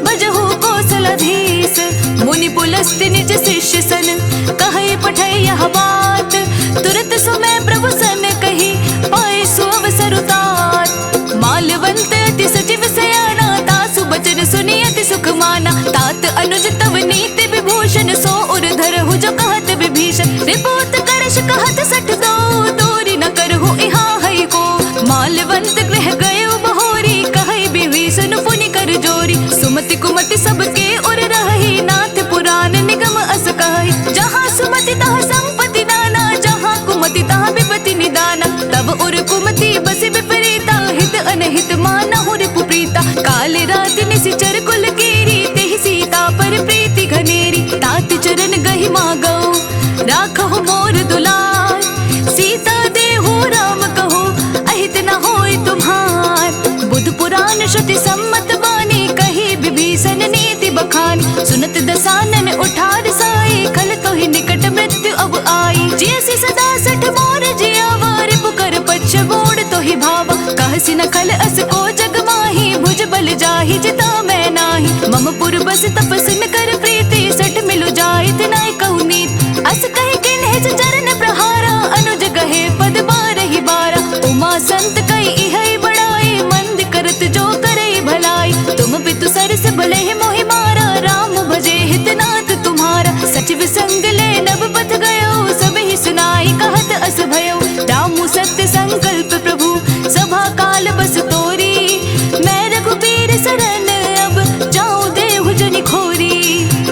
भजहु कोसलधीस। मुनि पुलस्त्य निज शिष्य सन कहइ पठइ यह बात। तुरत सुमय प्रभु सन कहि पाइ सुअवसर तात। मालवंत अति सचिव सयाना तासु बचन सुनि अति सुख माना। तात अनुज तव नीति विभूषण सो उर धरहु जो कहत विभीषण। रिपु उत्कर्ष कहत सठ दो दूरि न करहु इहाँ हइको। मालवंत गृह गयो बहोरी कहइ विभीषण पुनि कर जोरी। सुमति कुमति सबके उर रहइ नाथ पुरान निगम अस कहइ। जहाँ सुमति तहाँ संपति नाना जहाँ कुमति तहाँ विपति निदाना। तब उर कुमति बसि विपरीता हित अनहित मानहु रिपु प्रीता। काल राति निसिचर कुल केरी तेहि सीता पर प्रीति घनेरी। तात चरण गहि मागउ राखहु मोर दुलार। सीता देहु राम कहु अहित न होई तुम्हार। बुध पुरान श्रुति सम्मत बानी कही विभीषण नीति बखानी। सुनत दसा शिव संग ले नब पथ गयो, सबहि सुनाई कहत अस भयो। रामु सत्य संकल्प प्रभु सभा काल बस तोरी, मैं रघुबीर सरन अब जाऊं देहु जनि खोरी।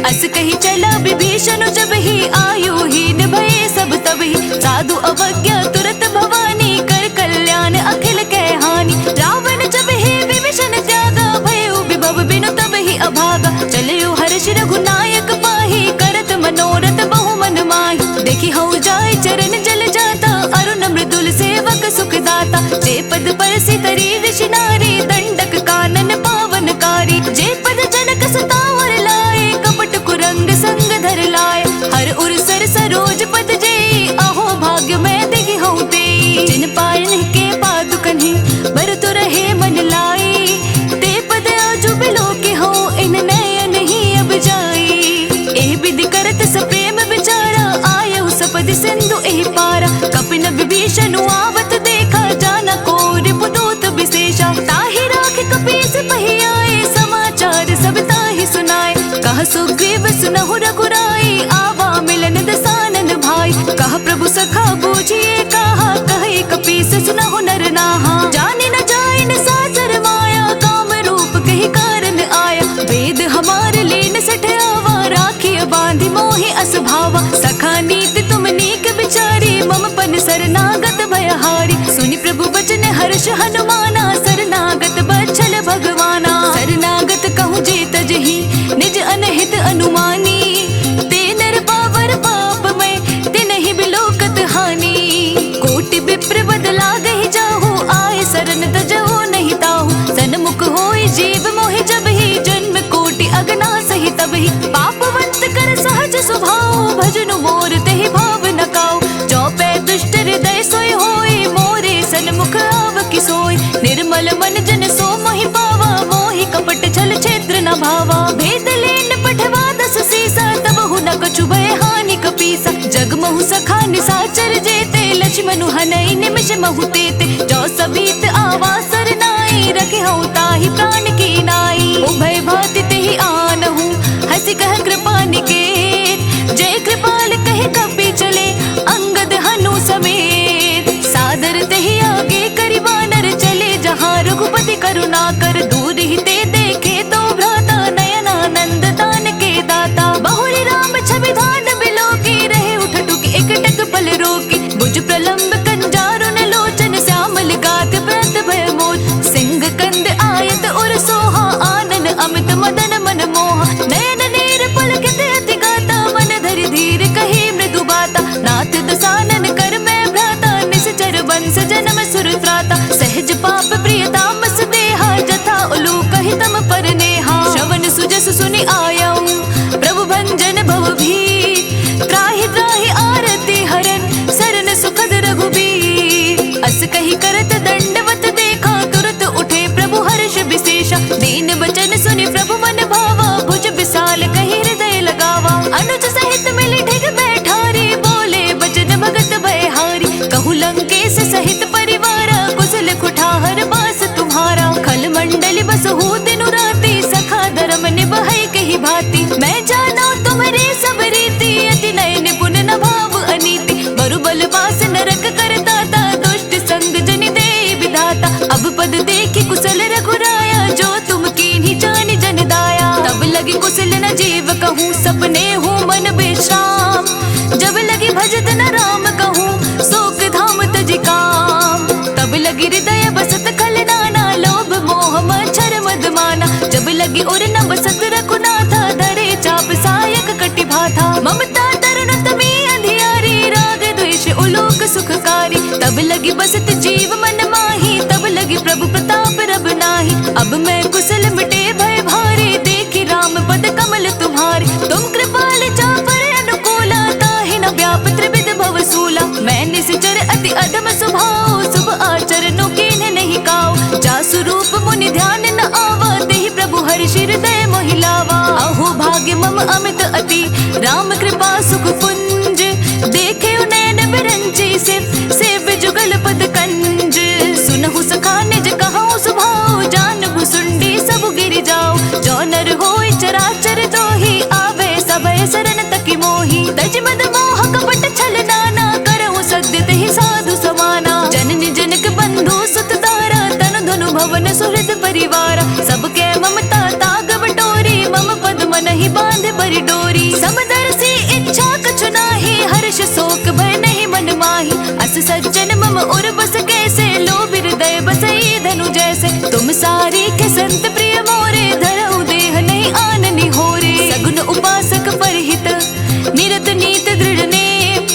अस कहि चला विभीषण जबहि, आयु हीन भये सब तबहि। साधु अवज्ञा तुरत भवानी, कर कल्याण अखिल कै हानि। रावण जबहि विभीषण त्यागा, भयउ विभव बिनु तबहि अभागा। चलयो हर्षि रघुनायक पाहि, करत मनोरथ बहु मन माहि। देखि हउ जाइ चरण जल जाता, अरुण मृदुल सेवक सुख दाता। जे पद परसि तरी ऋषि नारी, दंडक कानन पावन कारी। जे पद जनक सुतावर लाए, कपट कुरंग संग धर लाए। हर उर सर सरोज पद जेई, अहो भाग्य मैं देखि हउ तेई। जिन पायन के पादुकन्हि, बरतु रहे मन लाई। ते पद आजु बिलोकि हउ, इन नयन ही अब जाई। एह विधि करत सप्रेम विचारा, आयउ सपदि सिंधु एहि पारा। कपिन विभीषनु आवत देखा, जाना को रिपुदूत विशेषा। ताहि राखि कपीस पहि आए, समाचार सब ताहि सुनाए। कह सुग्रीव सुनहु रघुराई, आवा मिलन दसानन भाई। कह प्रभु सखा बूझिए कहा, कहइ कपीस सुनहु नर नाहा। जानि न जाइन सासर माया, काम रूप कहि कारन आया। वेद हमार लीन सठ आवा, राखिय बाँधि मोहि अस भावा। सखा नीति तुम नीक विचारी, मम पन सरनागत भय हारी। सुनि प्रभु वचन हर्ष हनुमाना, सरनागत बत्सल भगवाना। सरनागत कहूँ जे तजही, निज अनहित अनुमानी। ते नर पावर पाप मैं, तिनहि बिलोकत हानि। कोटि विप्र बद लागहि जाहु, आए सरन तजहु नहीं ताहु। सनमुख होइ जीव मोहि जबहि, जन्म कोटि अगना सही तबहि। पापवंत कर सहज सुभाव, भजनु मोर तेहि भाव न काव। जो पै दुष्ट हृदय सोइ होइ, मोरे सनमुख आवकि सोइ। निर्मल मन जन सो मोहि पावा, मोहि कपट छल क्षेत्र न भावा। भेद लीन पठवा दस सीसा, तबहु न कछु भय हानि कपीसा। जग महु सखा निसाचर जेते, लछिमनु हनइ निमिष महु तेते। जो सबहित आवा सर नाई, रखेहउ ताहि प्रान की नाई। उभय भाँति तेहि आनहु, हँसि कह कृपा निकेत। जय कृपाल कहि कपि चले, अंगद हनु समेत। सादर तेहि आगे करि बानर, चले जहाँ रघुपति करुणाकर। दूर ही ते देखे तो भ्राता, नयनानंद तानके दाता। बहुरि राम छवि ध्यान बिलोकी, रहे उठ टुकि एकटक पल रोकी। भुज प्रलंब कंजारुन लोचन, श्यामल गात प्रत भय मोर। सिंह कंद आयत उर सोहा, आनन अमित मदन मन मोहा। नयन नीर पुलकित अति गाता, मन धरि धीर कही मृदु बाता। नाथ दसानन कर मैं भ्राता, निसिचर वंस जनम सुर त्राता। सहज पाप प्रिय तामस देहा, जथा उलूक हितम पर नेहा। श्रवण सुजस सुनि आयउ प्रभु भंजन भव भीर। त्राहि त्राहि आरती हरन सरन सुखद रघुबीर। अस कहि करत दंडवत देखा, तुरत उठे प्रभु हर्ष विशेषा। दीन वचन सुनि प्रभु मन भावा, भुज विशाल कहि हृदय लगावा। अनुज सहित मिलि ढिग बैठारी, बोले बचन भगत भयहारी। कहु लंकेश सहित परिवारा, कुशल कुठार बास तुम्हारा। खल मंडली बसहु दिनु राती, सखा धरम निबहइ केहि भाँति। मैं जानउ तुम्हरी सब रीति, अति नय निपुन न भाव अनीति। बरु बल बास नरक कर दाता, दुष्ट संग जनि देइ विधाता। अब पद देखि कुशल रघुराया, जो तुम कीन्ही जानि जन दाया। तब लगी कुशल न जीव कहूँ, सपनेहु मन विश्राम। जब लगी भजत न राम कहूँ, सोक धाम तजि काम। तब लगी हृदय बसत खल नाना, लोभ मोह मच्छर मद माना। जब लगी उर न बसत रघुनाथा, धरे चाप सायक कटि भाथा। ममता तरुण तमी अंधियारी, राग द्वेष उलोक सुखकारी। तब लगी बसत जीव मन माही, तब लगी प्रभु प्रताप रब नाही। अब मैं कुशल मिटे भय भारी, देखि राम पद कमल तुम्हारे। तुम कृपाल चापर अनुकूला, ताहि न व्याप त्रिविध भव सूला। मैं निसिचर अति अधम सुभाव, शुभ आचरणु कीन्ह नहीं काव। जासु रूप मुनि ध्यान न आवा, तेहि प्रभु हर्षि हृदय मोहि लावा। अहो भाग्य मम अमित अति, राम कृपा सुख पुंज। देखेउ नयन बिरंचि सिव, सेव्य जुगल पद कंज। सुनहु सखा निज कहउँ सुभाव, जान भुसुंडी सब गिरि जाव। जो नर होइ चराचर द्रोही, आवे सभय सरन तकि मोहि। उर बस कैसे लोभ हृदय बसई धनु जैसे। तुम सारी के संत प्रिय मोरे, धरऊ देह नहीं आन निहोरे। सगुन उपासक परहित निरत नीत दृढ़ नेम।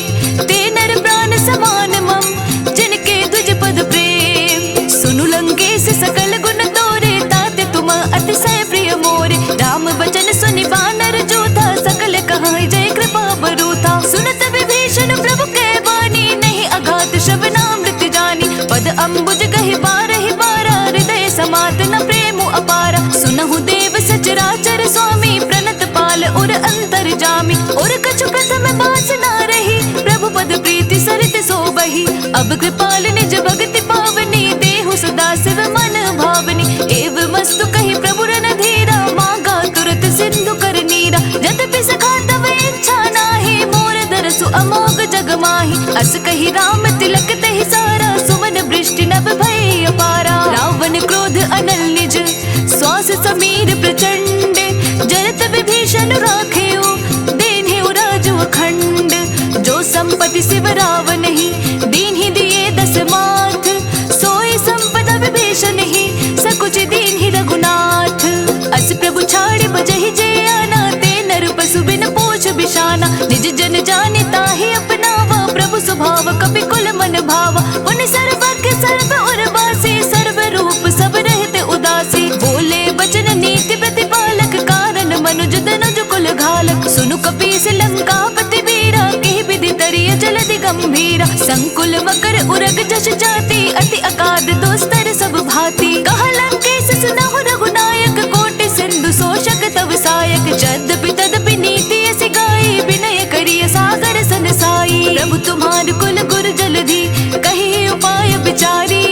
ते नर प्राण समान मम, जिनके द्विज पद प्रेम। सुनु लंकेश सकल गुण तोरे, ताते तुम अतिशय प्रिय मोरे। राम वचन सुनि बानर जोधा, सकल कहइ जय कृपा बरूथा। सुनत विभीषण प्रभु कहि बानी, नहीं अघात श्रवनामृत जानी। पद अम्बुज गहि बारहि बारा, हृदय समात न प्रेम अपारा। सुनहु देव सचराचर स्वामी, प्रणत पाल उर अंतर्जामी। उर कछु प्रथम बास ना रही, प्रभु पद प्रीति सरित सोबही। अब कृपाल निज भगति पावनी, देहु सदा शिव मन भावनी। एवमस्तु कहि प्रभु रणधीरा, माँगा तुरत सिंधु कर नीरा। जदपि सखा तव इच्छा नाही, मोर दरसु अमोघ जग माही। अस कहि राम तिलक तहि सारा, सुमन वृष्टि नभ भई अपारा। रावण क्रोध अनल निज, श्वास समीर प्रचंड। जरत विभीषण राखेउ, दीन्हेउ राजु अखंड। जो संपत्ति शिव रावनहि, दीन्हि दिए दस माथ। सोई संपदा विभीषनहि, सकुचि दीन्हि रघुनाथ। अस प्रभु छाड़ि बजहि जे आना, ते नर पसु बिन पूछ बिसाना। निज जन जानि ताहि अपनावा, प्रभु सुभाव कपि कुल मन भावा। पुनि सर्वज्ञ सर्व उर्वासी, सर्व रूप सब रहित उदासी। बोले बचन नीति प्रतिपालक, कारण मनुज तनुज कुल घालक। सुनु कपीस लंकापति वीरा, किहि विधि तरिय जलधि गंभीरा। संकुल मकर उरग जस जाति, अति अकाद दुस्तर सब भाँति। कहा लंकेश सुनहु रघुनायक, कोटि सिंधु शोषक तव सहायक। जद्यपि तदपि नीति अस गाई, विनय करिय सागर सन साई। प्रभु तुम्हार कुल गुर जलधि, कही उपाय विचारी।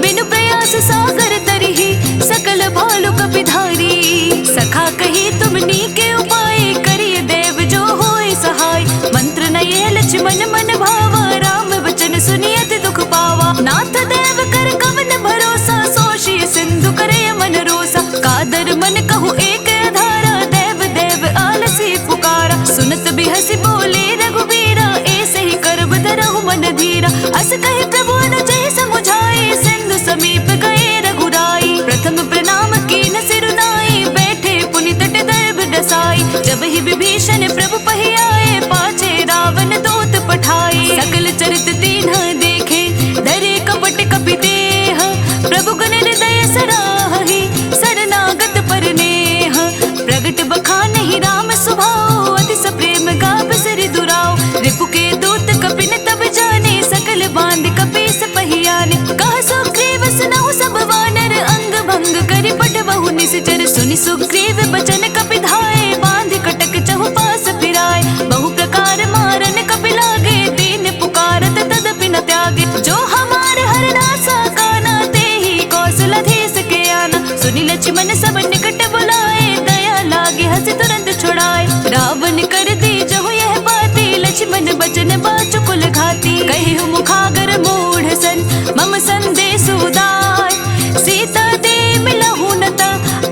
बिनु प्रयास सागर तरिहि, सकल भालु कपि धारी। सखा कही तुम नीके उपाय, करिय देव जो होय सहाय। मंत्र नये लक्ष्मण मन भावा, राम वचन सुनि अति दुख पावा। नाथ देव कर कवन भरोसा, सोषिय सिंधु करे मन रोसा। कादर मन कहु एक अधारा, देव देव आलसी पुकारा। सुनत बिहसि बोले रघुबीरा, एसहि करब धरहु मन धीरा। अस कहि प्रभु अनुजहि समुझाए, सिंधु समीप गए रघुराई। प्रथम प्रणाम कीन सिरु नाई, बैठे पुनि तट दर्भ डसाई। जबहि विभीषण प्रभु पहि आए, पाछे रावण दूत पठाए। सकल चरित तिन्ह देखे, डरे कपट कपि देह। प्रभु गुण हृदय सराहहि, शरणागत पर नेह। प्रगट बखानहि राम सुभाव, अति सप्रेम गाब सिरि दुराव। रिपु के दूत कपिन तब जाने, सकल बाँधि कपीस पहि आने। कह सुग्रीव सुनहु सब वानर, अंग भंग करि पठबहु निसिचर। सुनि सुग्रीव बचन कपि धाए, बाँधि कटक चहुपास फिराए। बहु प्रकार मारन कपि लागे, दीन पुकारत तदपि न त्यागे। जो हमार हरनासा काना, तेहि कौशल अधीस के आना। सुनि लक्ष्मण सब निकट बुलाए, दया लागे हँसि तुरंत छुड़ाए। रावण कर दीजहु यह बाती, लक्ष्मण बचन बाचु कुल घाती। कहिहु मुखागर मूढ़ सन, मम संदेश उदार। सीता दे मिलहु न त,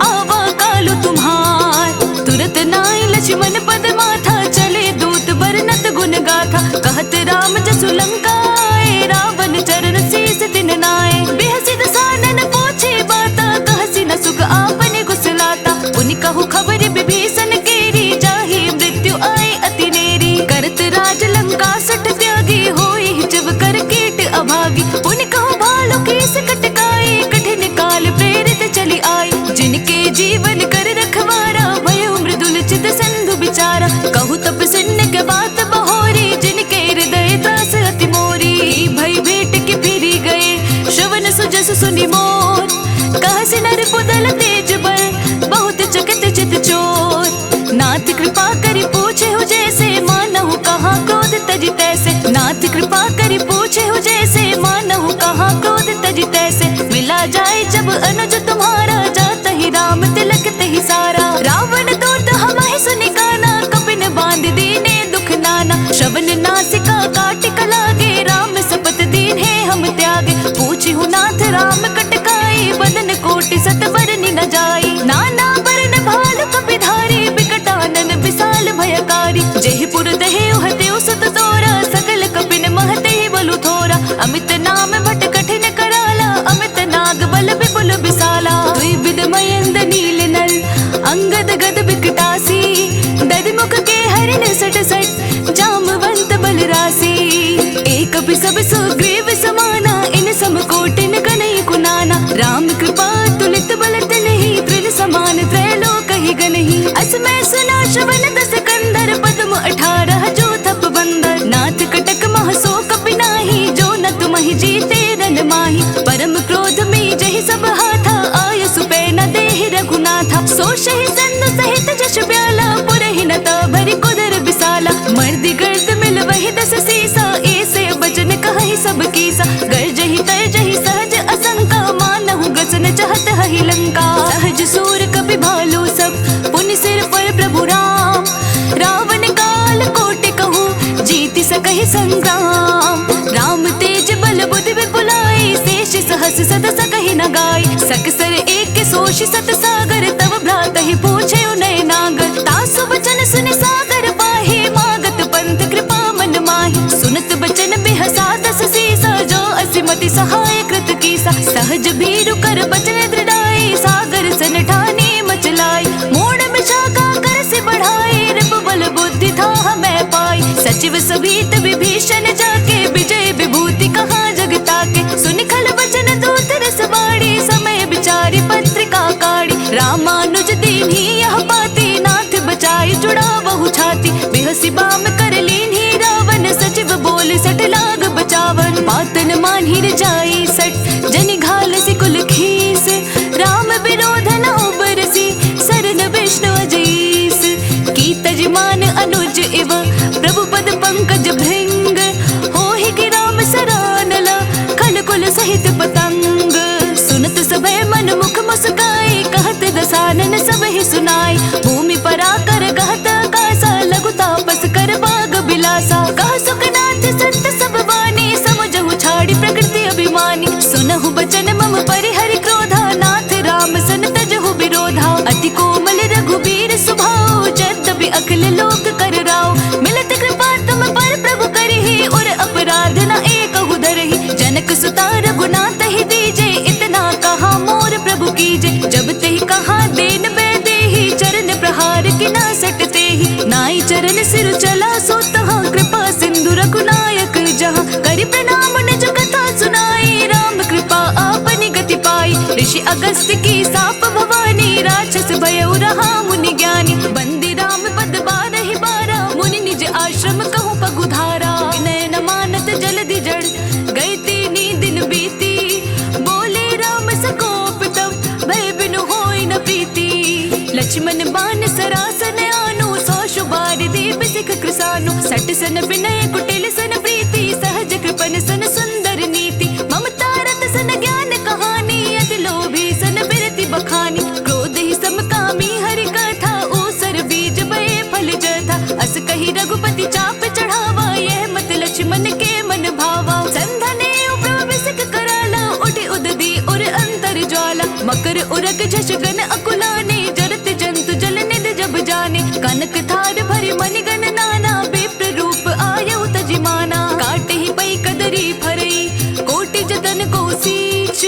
आवा कालु तुम्हार। तुरत नाई लक्ष्मण पद माथा, चले दूत बरनत गुण गाथा। कहत राम जसु लंका आए, रावण चरण शीस तिन नाए। बिहसि दसानन पूछे बाता, कहसि न सुख आपने गुसलाता। पुनि कहु खबर विभीषण केरी, जाहि मृत्यु आए अति नेरी। करत राज लंका सठ त्यागी, होई हिचव कर कीट अभागी। पुनि कहु भालु कीस कटकाई, कठिन काल प्रेरित चलि आई। जिनके जीवन कर रखवारा, भयउ मृदुल चित सिंधु बिचारा। कहु तप सिन्न के बात बहोरी, जिनके हृदय त्रास अति मोरी। की भई भेंट कि फिरि गए, श्रवण सुजस सुनि मोर। कहसि नर पुदल तेज बल, बहुत चकित चित चोर। नाथ कृपा करि पूछेहु जैसे, मानहु कहा क्रोध तजि तैसे। नाथ कृपा करि पूछेहु जैसे, मानहु कहा क्रोध तजि तैसे। मिला जाए जब अनुज तुम्हारा, जातहि राम तिलक तहि सारा। रावण दूत हमहि सुनि काना, कपिन बाँधि दीन्हे दुख नाना। श्रवण नासिका काटिक लागे, राम सपथ दीन्हे हम त्यागे। पूछिहु नाथ राम कटकाई, बदन कोटि सत बरनि न जाए। सोषहि सिंधु सहित जस ब्याला, पुरहि नता भरि कुदर बिसाला। मर्दि गर्द मिलवहि दस सीसा, ऐसे बचन कहहि सब कीसा। गर्जहि तर्जहि सहज असंका, मानहु ग्रसन चहत हहि लंका। सहज सूर कपि भालू सब, पुनि सिर पर प्रभु राम। रावन काल कोटि कहूँ, जीति सकहि संग्राम। राम तेज बल बुद्धि विपुलाई, शेष सहस सत सकहि न गाई। सकसर एक सोषि सत सागर, तव भ्रातहि पूछे उनय नागर। तासु बचन सुनि सागर पाहि, मागत पंथ कृपा मन माहि। सुनत बचन बिहसा दस सीसा, जो असि मति सहाय कृत कीसा। सहज भीरु कर बचन दृढ़ाई, सागर सन ठानी मचलाई। मूढ़ विशाखा करसि बढ़ाई, रिपु बल बुद्धि थाह मय पाई। सचिव सुभीत विभीषण जाके, विजय विभूति कहा जग ताके। सुनि खल बचन दूत रस बाणी, समय विचारि पत्रिका काढ़ी। रामानुज दीन्ही यह पाती, नाथ बचाई जुड़ावहु छाती। बिहसि बाम कर लीन्ही रावन, सचिव बोल सठ लाग बचावन। पातन मान्ही रजाई सठ, जनि घालसि कुल खीस। राम विरोध न उबरसि, सरन विष्णु अजईस। की तजमान अनुज इव, प्रभु पद पंकज भृंग। होहि कि राम सरानला, खल कुल सहित पतंग। सुनत सभय मन मुख मुस्काई, कहत दसानन सबहि सुनाई। भूमि पराकर कहत आकासा, लघु तापस कर बाग बिलासा। कह सुखनाथ सत्य सब बानी, समुझहु छाड़ी प्रकृति अभिमानी। सुनहु बचन मम परिहरि क्रोधा, नाथ राम सन तजहु विरोधा। अति कोमल रघुबीर सुभाव, जद्यपि अखिल लोक कर राव। मिलत कृपा तुम पर प्रभु करिही, उर अपराध न एकहु धरही। जनक सुता रघुनाथ ही दीजे, इतना कहा मोर प्रभु कीजे। जब तेहि कहा दीन वैदेही, चरण प्रहार किना सट तेहि। नाई चरण सिर चला सो तहाँ, कृपा सिंधु रघुनायक जहाँ। करि प्रणाम निज कथा सुनाई, राम कृपा आपनि गति पाई। ऋषि अगस्त्य की साप भवानी, राक्षस भयउ रहा मुनि ज्ञानी। बंदी राम पद बारहि बारा, मुनि निज आश्रम कहूँ पगुधारा। विनय न मानत जलदि जड़, गए तीनी दिन बीती। बोले राम सकोप तब, भय बिनु होई न प्रीति। लक्ष्मण बाण सरासन आनु, सौ सुबार दीप सिख कृसानु। सट सन विनय कुटिल सन प्रीति, सहज कृपन सन सुंदर नीति। ममता रत सन ज्ञान कहानी, अति लोभी सन बिरति बखानी। क्रोध ही समकामी हरि कथा, ऊसर बीज बए फल जथा। अस कहि रघुपति चाप चढ़ावा, यह मत लक्ष्मण के मन भावा। संधने उब्र बिसिक कराला, उठि उदधि उर अंतर ज्वाला। मकर उरग झष गन अकुलाने, जरत जंतु जल निधि जब जाने। कनक थार भरि मणिगन नाना, विप्र रूप आयउ तजि माना। काटहि पइ कदरी फरइ, कोटि जतन को सींच।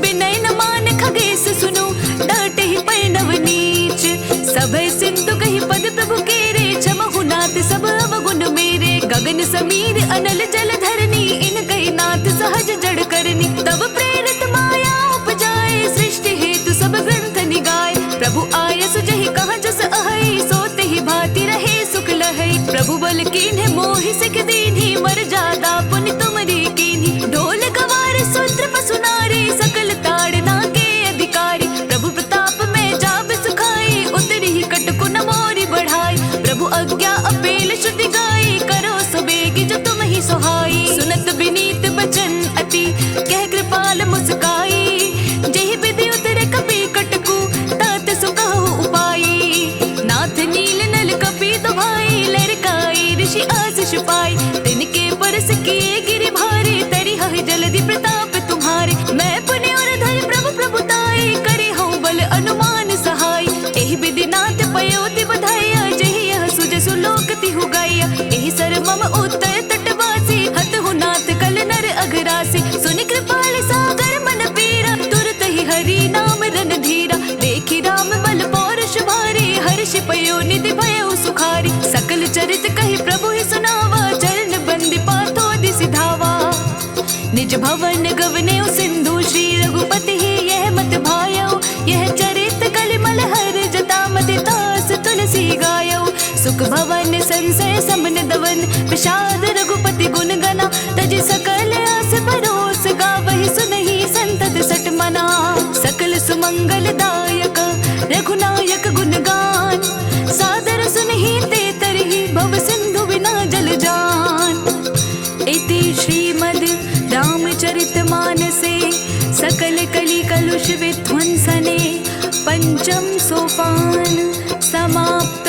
बिनय न मान खगेस सुनु, डांटहि पइ नव नीच। सभय सिंधु कहि पद प्रभु केरे, छमहु नाथ सब अवगुन मेरे। गगन समीर अनल जल धरनी, इनकहि नाथ सहज जड़ करनी। तब प्रेरित माया उपजाए, सृष्टि हेतु सब ग्रंथ निगाए। प्रभु आयसु जहि कहा जस अहइ, सो तेहि भांति रहे सुख लहइ। प्रभु बल कीन्ह मोहि सिख दीन्ही, मरजादा पुनि तुमरी कीन्ही। ढोल गवार सूत्र पसु नारी, सकल ताड़ना के अधिकारी। प्रभु प्रताप में जाब सुखाई, उतरी ही कटकु न मोरी बढ़ाई। प्रभु आज्ञा अपेल श्रुति गाई, करो सो बेगी जो तुमहि सोहाई। सुनत बिनीत बचन अति, कह कृपाल मुस्काई। जेहि विधि उतरे कपि कटकु, तात सो कहु उपाई। नाथ नील नल कपि दोहाई, लरिकाई ऋषि आसिष पाई। तिनके परस किए गिरि भारी, तरिहइ जलधि प्रताप तुम्हारे। मैं पुनि उर धरि प्रभु प्रभुताई, करिहउ बल अनुमान सहाई। एहि विधि नाथ पयो तिब धइया, जेहि यह सुजसु लोक तिहु गइया। एहि सर मम उत्तर तटवासी, हतहु नाथ कल नर अघरासी। सुनि कृपाल सागर मन पीरा, तुरत ही हरि नाम रणधीरा। देखि राम बल पौरुष भारी, हर्षि पयो निधि भयउ सुखारी। सकल चरित कहि प्रभु ही सुनावा, चरण बंदि पाथो दिसि धावा। निज भवन गवनेउ सिंधु श्री रघुपति ही, यह मत भायउ यह चरित कलि मल हर, जटा मति तास तुलसी गायउ। सुख भवन संसय समन दवन, विषाद रघुपति गुन गना। तजि सकल आस भरोस, गावहि सुनहि संतत सठ मना। सकल सुमंगल दायक, रघुनायक ना जल जान। इति श्रीमद् रामचरित मानसे सकल कलि कलुष विध्वंसने पंचम सोपान समाप्त।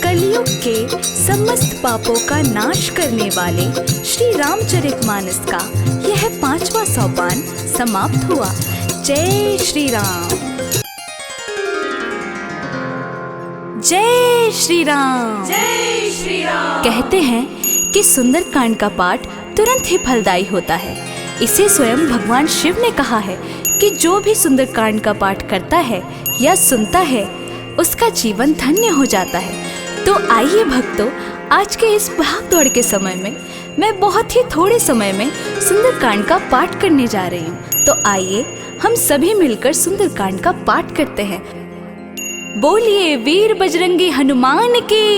कलयुग के समस्त पापों का नाश करने वाले श्री रामचरित मानस का यह पांचवा सोपान समाप्त हुआ। जय श्री राम। जय श्री राम। जय श्री राम। कहते हैं कि सुंदरकांड का पाठ तुरंत ही फलदायी होता है। इसे स्वयं भगवान शिव ने कहा है कि जो भी सुंदरकांड का पाठ करता है या सुनता है, उसका जीवन धन्य हो जाता है। तो आइए भक्तों, आज के इस भाग दौड़ के समय में मैं बहुत ही थोड़े समय में सुंदरकांड का पाठ करने जा रही हूँ। तो आइए हम सभी मिलकर सुंदरकांड का पाठ करते हैं। बोलिए वीर बजरंगी हनुमान की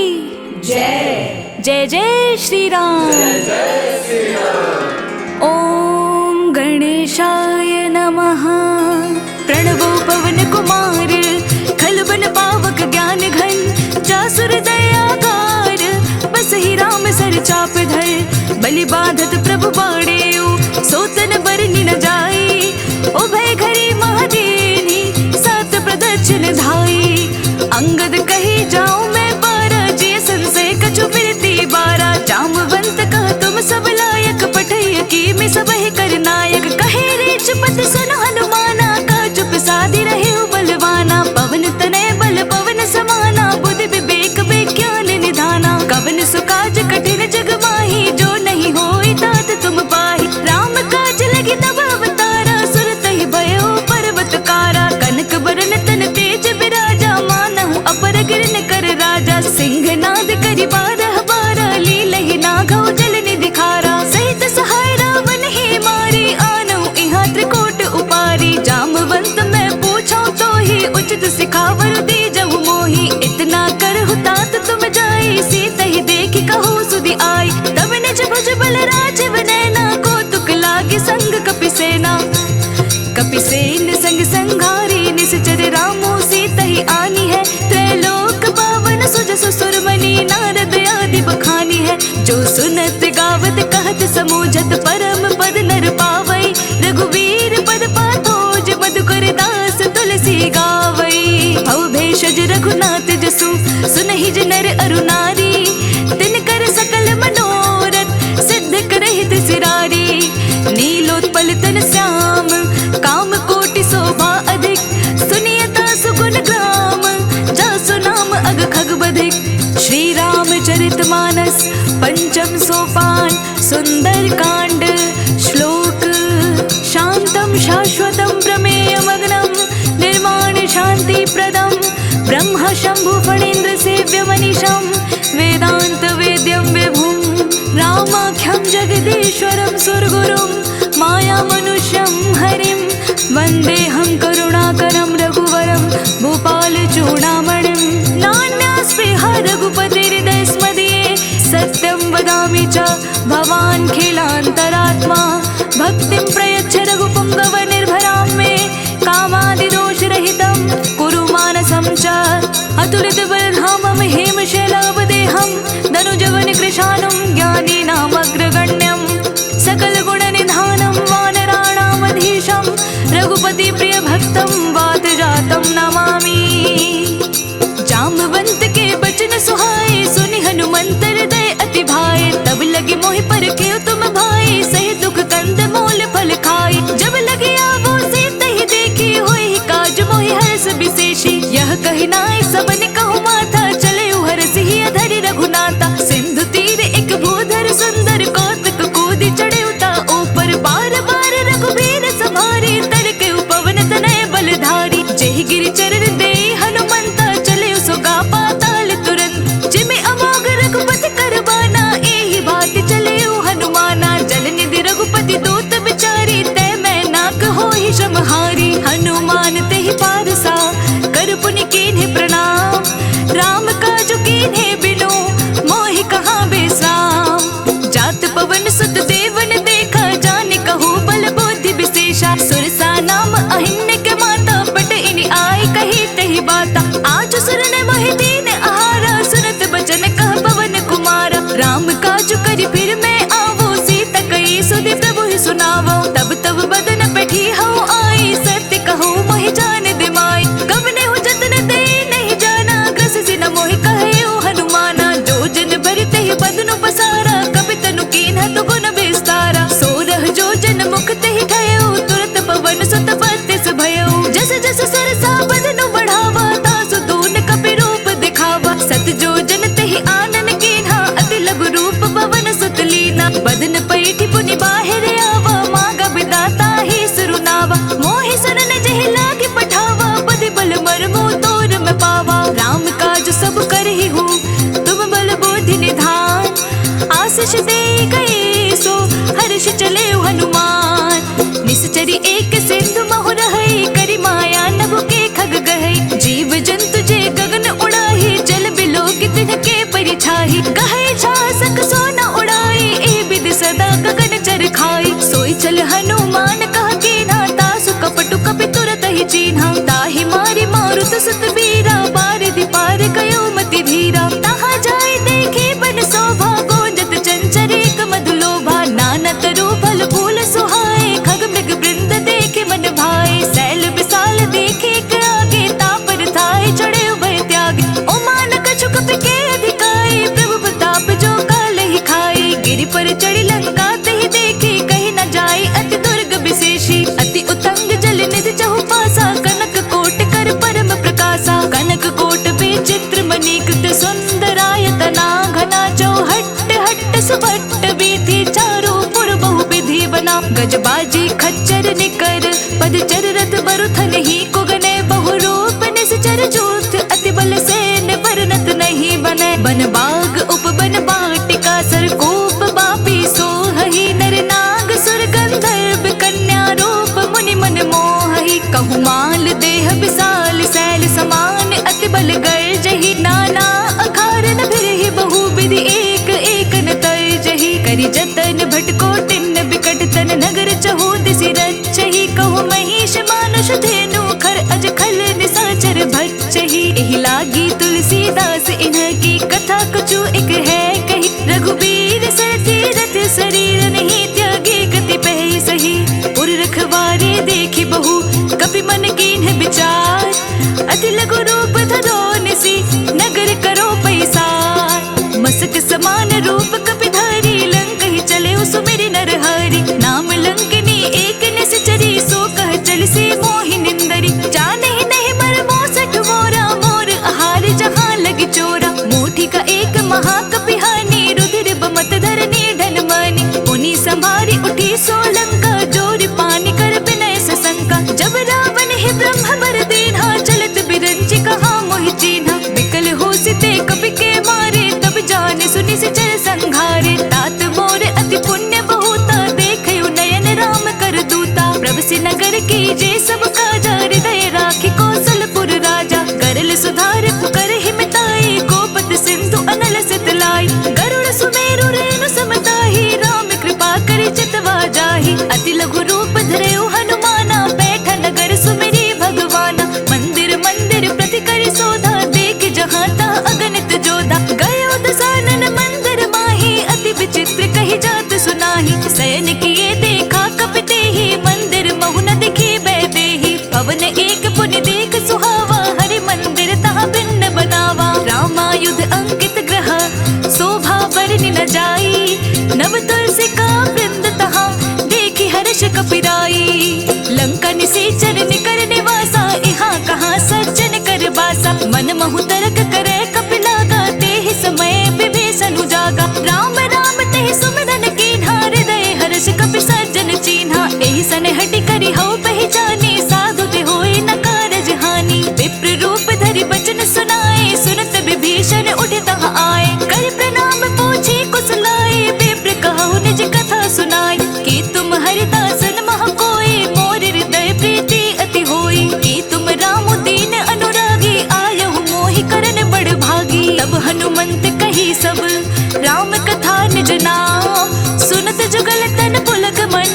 जय। जय जय श्री राम। जय जय श्री राम। ओम गणेशाय नमः। प्रणवो पवन कुमार, खल बन पावक ज्ञान घन, जासुर दयागार, बसहि राम सर चाप धर, बलि बाधत प्रभु बाणेउ, सो तन बरनि न जाई, उभय घरी महादेनी, सात प्रदक्षिण धाई। अंगद कहे जाऊं मैं पारा, जे संशय कछु फिरती बारा, जामवंत कह तुम सब लायक, पठैया कीमि सबहि कर नायक। कहे रे चुपत सुन हनुमाना, का चुप साधि रहे बलवाना, पवन तनय बल पवन समाना, बुद्धि विवेक विज्ञान निधाना, कवन सु काज कठिन जग माही, जो नहीं होई तात तुम पाही। राम काज लगी तब अवतारा, सुरतहि भयो पर्वत कारा, कनक बरन तन तेज विराजा, मानहु अपर गिरन कर राजा, सिंहनाद करि बारह बारा, लीलहि नाघउ जल निधि खारा, सहित सहाय रावनहि मारी, आनउ इहाँ त्रिकोट उपारी, जामवंत मैं पूछउँ तोही, उचित सिखावर दीजहु मोही, इतना करहु तात तुम जाई, सीतहि देखि कहउ सुधि आई, तब निज भुज बल राजि नैना, कौतुक लागी संग कपि सेना। कपिसेन संग संघारी निसिचर रामो सीतहि आनी है। त्रैलोक पावन सुजसु सुरमनी नारद आदि बखानी है। जो सुनत गावत कहत समूझत परम पद नर पावै। रघुबीर पद पाथो जे मधुकर दास तुलसी गावै। भव भेषज रघुनाथ जसु सुनहि जे नर अरु नारी। तिनकर सकल मनोरथ सिद्ध करहित सिरारी। नीलोत्पल तन श्याम काम कोटि शोभा अधिक। सुनियता सुगुन ग्राम जासु नाम अग खग बधिक। श्री रामचरित मानस पंचम सोपान सुंदर कांड। श्लोक शांतम शाश्वतम प्रमेयमग्नम निर्माण शांति प्रदम ब्रह्म शंभु फणींद्र सेव्य मनीषम वेदांत वेद्यम विभुम रामाख्यम जगदीश्वरम सुरगुरुम माया मनुष्यम हरिम वंदेहम करुणाकरम रघुवरम भूपाल चूड़ामणिम। नान्यास्पृहा रघुपति हृदय स्मदीये सत्यम वदामि च भवान खिलांतरात्मा। भक्तिम प्रयच्छ रघुपुंगव निर्भराम मे कामादिदोष रहितम कुरु मानसम च। अतुलित बल धामम हेम शैलाभ देहम दनुजवन कृशानुम ज्ञानी नाम अग्रगण्यम। सकल गुण निधानम वानराणाम अधीशम रघुपति प्रिय भक्तम वात जातम नमामि। जामवंत के बचन सुहाए सुनि हनुमंत हृदय अति भाए। तब लगी मोहि परखेउ तुम भाई सहि दुख कंद मूल फल खाई। जब लगी आवो सीतहि देखी होई काज मोहि हर्ष विशेषी। यह कहि नाय समन कहु माथा चलेउ हरषि हिय धरि रघुनाथा। सिंधु तीर एक भूधर सुंदर कौतुक कूदि चढ़ेउ ता ऊपर बार बार रघुबीर संभारी। तरकेउ पवन तनय बलधारी। जेहि गिरि चरण देई हनुमंता चलेउ सुगा पाताल तुरंत। जिमि अमोघ रघुपति कर बाना एहि भाँति चलेउ हनुमाना। जल निधि रघुपति दूत बिचारी तै मैना होई श्रमहारी। हनुमान तेहि पारसा कर पुनि कीन्हे प्रणाम। राम काज कीन्हे बिनु मोहि कहाँ बिसराम। जात पवन सुत देवन देखा जानि कहु बल बुद्धि विशेषा। सुरसा नाम अहिन्य के माता पट इनि आइ कही तेहि बाता। आजु सुरन मोहि दीन आहारा सुनत बचन कह पवन कुमार। चले हनुमान। निसचरी एक सिंधु महु रहई, करि माया नभ के खग गहई। जीव जंतु जे गगन उड़ाही, जल बिलोक तिनके परिछाही। गहई छासक सोना उड़ाई, ए बिधि सदा गगन चर खाई। सोई चल हनुमान कह कीन्हा, तासु कपटु कपि तुरत ही चीन्हा। ताहि मारि मारुत सुत बीरा, बारिधि पार गयो मति धीरा। तहाँ जाय देखि बन शोभा, गोंजत चंचरीक मधु लोभा। नाना तरु फल फूल सुहाए, खग मृग वृंद देखि मन भाए। सैल विशाल देखि एक आगे, तापर थाए चढ़े उभय त्यागे। ओमान कछु कपि के अधिकाई, प्रभु प्रताप जो कालहि खाई। गिरि पर चढ़ि लंका तहि देखि, कहि न जाय अति दुर्ग विशेषी। अति उतंग जल निधि चहुपासा, कनक कोट कर परम प्रकासा। कनक कोट विचित्र मणि कृत सुंदरायतना, घना चौहट्ट हट्ट सुभट्ट वीथि, चारु पुर बहु विधि बना। गज बाजी खच्चर निकर पदचर रथ बरु थनही को गने, बहु रूप निसचर जूथ अति बल सेन बरनत नहीं बने। बन बाग उपबन बाटिका सरकूप बापी सोहहि, नर नाग सुर गंधर्व कन्या रूप मुनि मन मोहहि। कहु माल देह विशाल सैल समान, अति बल गर्जहि नाना अकारन फिरहि, बहु विधि एक एकन तर्जहि। करि जतन भट कोटिन बिकट तन, नगर चहु दिसि रचहि। कहु महिष मानुष धेनु खर अज खल निसाचर भट चही। एहि लागी तुलसीदास इन्ह की कथा कछु एक है कही। रघुबीर सर तीरथ सरीर, नहीं त्यागे गति पहइ सही। उर रखवारे देखि बहु कपि मन कीन्ह विचार। अति लघु रूप धरो निसि नगर करो पैसार। मसक समान रूप कपि धारी, लंकहि चले सुमिरि नर हरि। नाम लंकिनी एक निसचरी, सो कह चलिसि मोहि निंदरी। जानहि नहीं मर मोसठ मोरा, मोर आहार जहाँ लगी चोरा। मूठिका एक महाकपि हानि, रुधिर बमत धरनी ढन मानि। पुनि सँभारि उठी सो लंका, जोरि पानि कर बिनय ससंका। जब रावण ही ब्रह्म बर दीन्हा, चलत बिरंचि कहा मोहि चीन्हा। बिकल होसि ते कपि के मारे, तब जानि सुनि सिचर संघारे। तात मोर अति पुण्य बहुता, देखयु नयन राम कर दूता। प्रभु सि नगर कीजे सब काजा, हृदय राखि कौशलपुर राजा। गरल सुधारि पुकर हिमताई, गोपद सिंधु अनल सित लाई। गरुड़ सुमेरु रेणु सम ताहि, राम कृपा करि चितवा जाहि। अति लघु रूप धरयु हनुमाना, बैठा नगर सुमिरि भगवाना। मंदिर मंदिर प्रति करि सोधा, देखि जहाँ तहाँ अगणित जोधा। गयो दसानन मंदिर माहि, अति विचित्र कहि जात सुनाहि। शयन किए देखा कपि तेहि, मंदिर महु न दिखि बैदेहि। भवन एक पुनि देख सुहावा, हरि मंदिर तहाँ भिन्न बनावा। रामायुध अंकित गृह शोभा बरनि न जाई, नव तुलसिका वृंद तहाँ देखि हर्ष कपि राई। लंका निसेचर निकर निवासा, इहाँ कहाँ सज्जन कर बासा। मन महु तरक करे कपि लागा, तेहि समय विभीषन उजागा। राम राम तेहि सुमिरन कीन्हा, हृदय हर्ष कपि सज्जन चीन्हा। एहि सन हठि करि हऊ पहिचानी, साधु ते होई न कारज हानि। विप्र रूप धरि बचन सुनाए, सुनत विभीषन उठि तहाँ आए। करि प्रणाम पूछि कुशलाए, विप्र कहु निज कथा सुनाए। कि तुम हरि दासन मह कोई, मोर हृदय प्रीति अति होई। कि तुम राम दीन अनुरागी, आयहु मोहि करन बड़ भागी। तब हनुमंत कही सब राम कथा निज नाम, सुनत जुगल तन पुलक मन,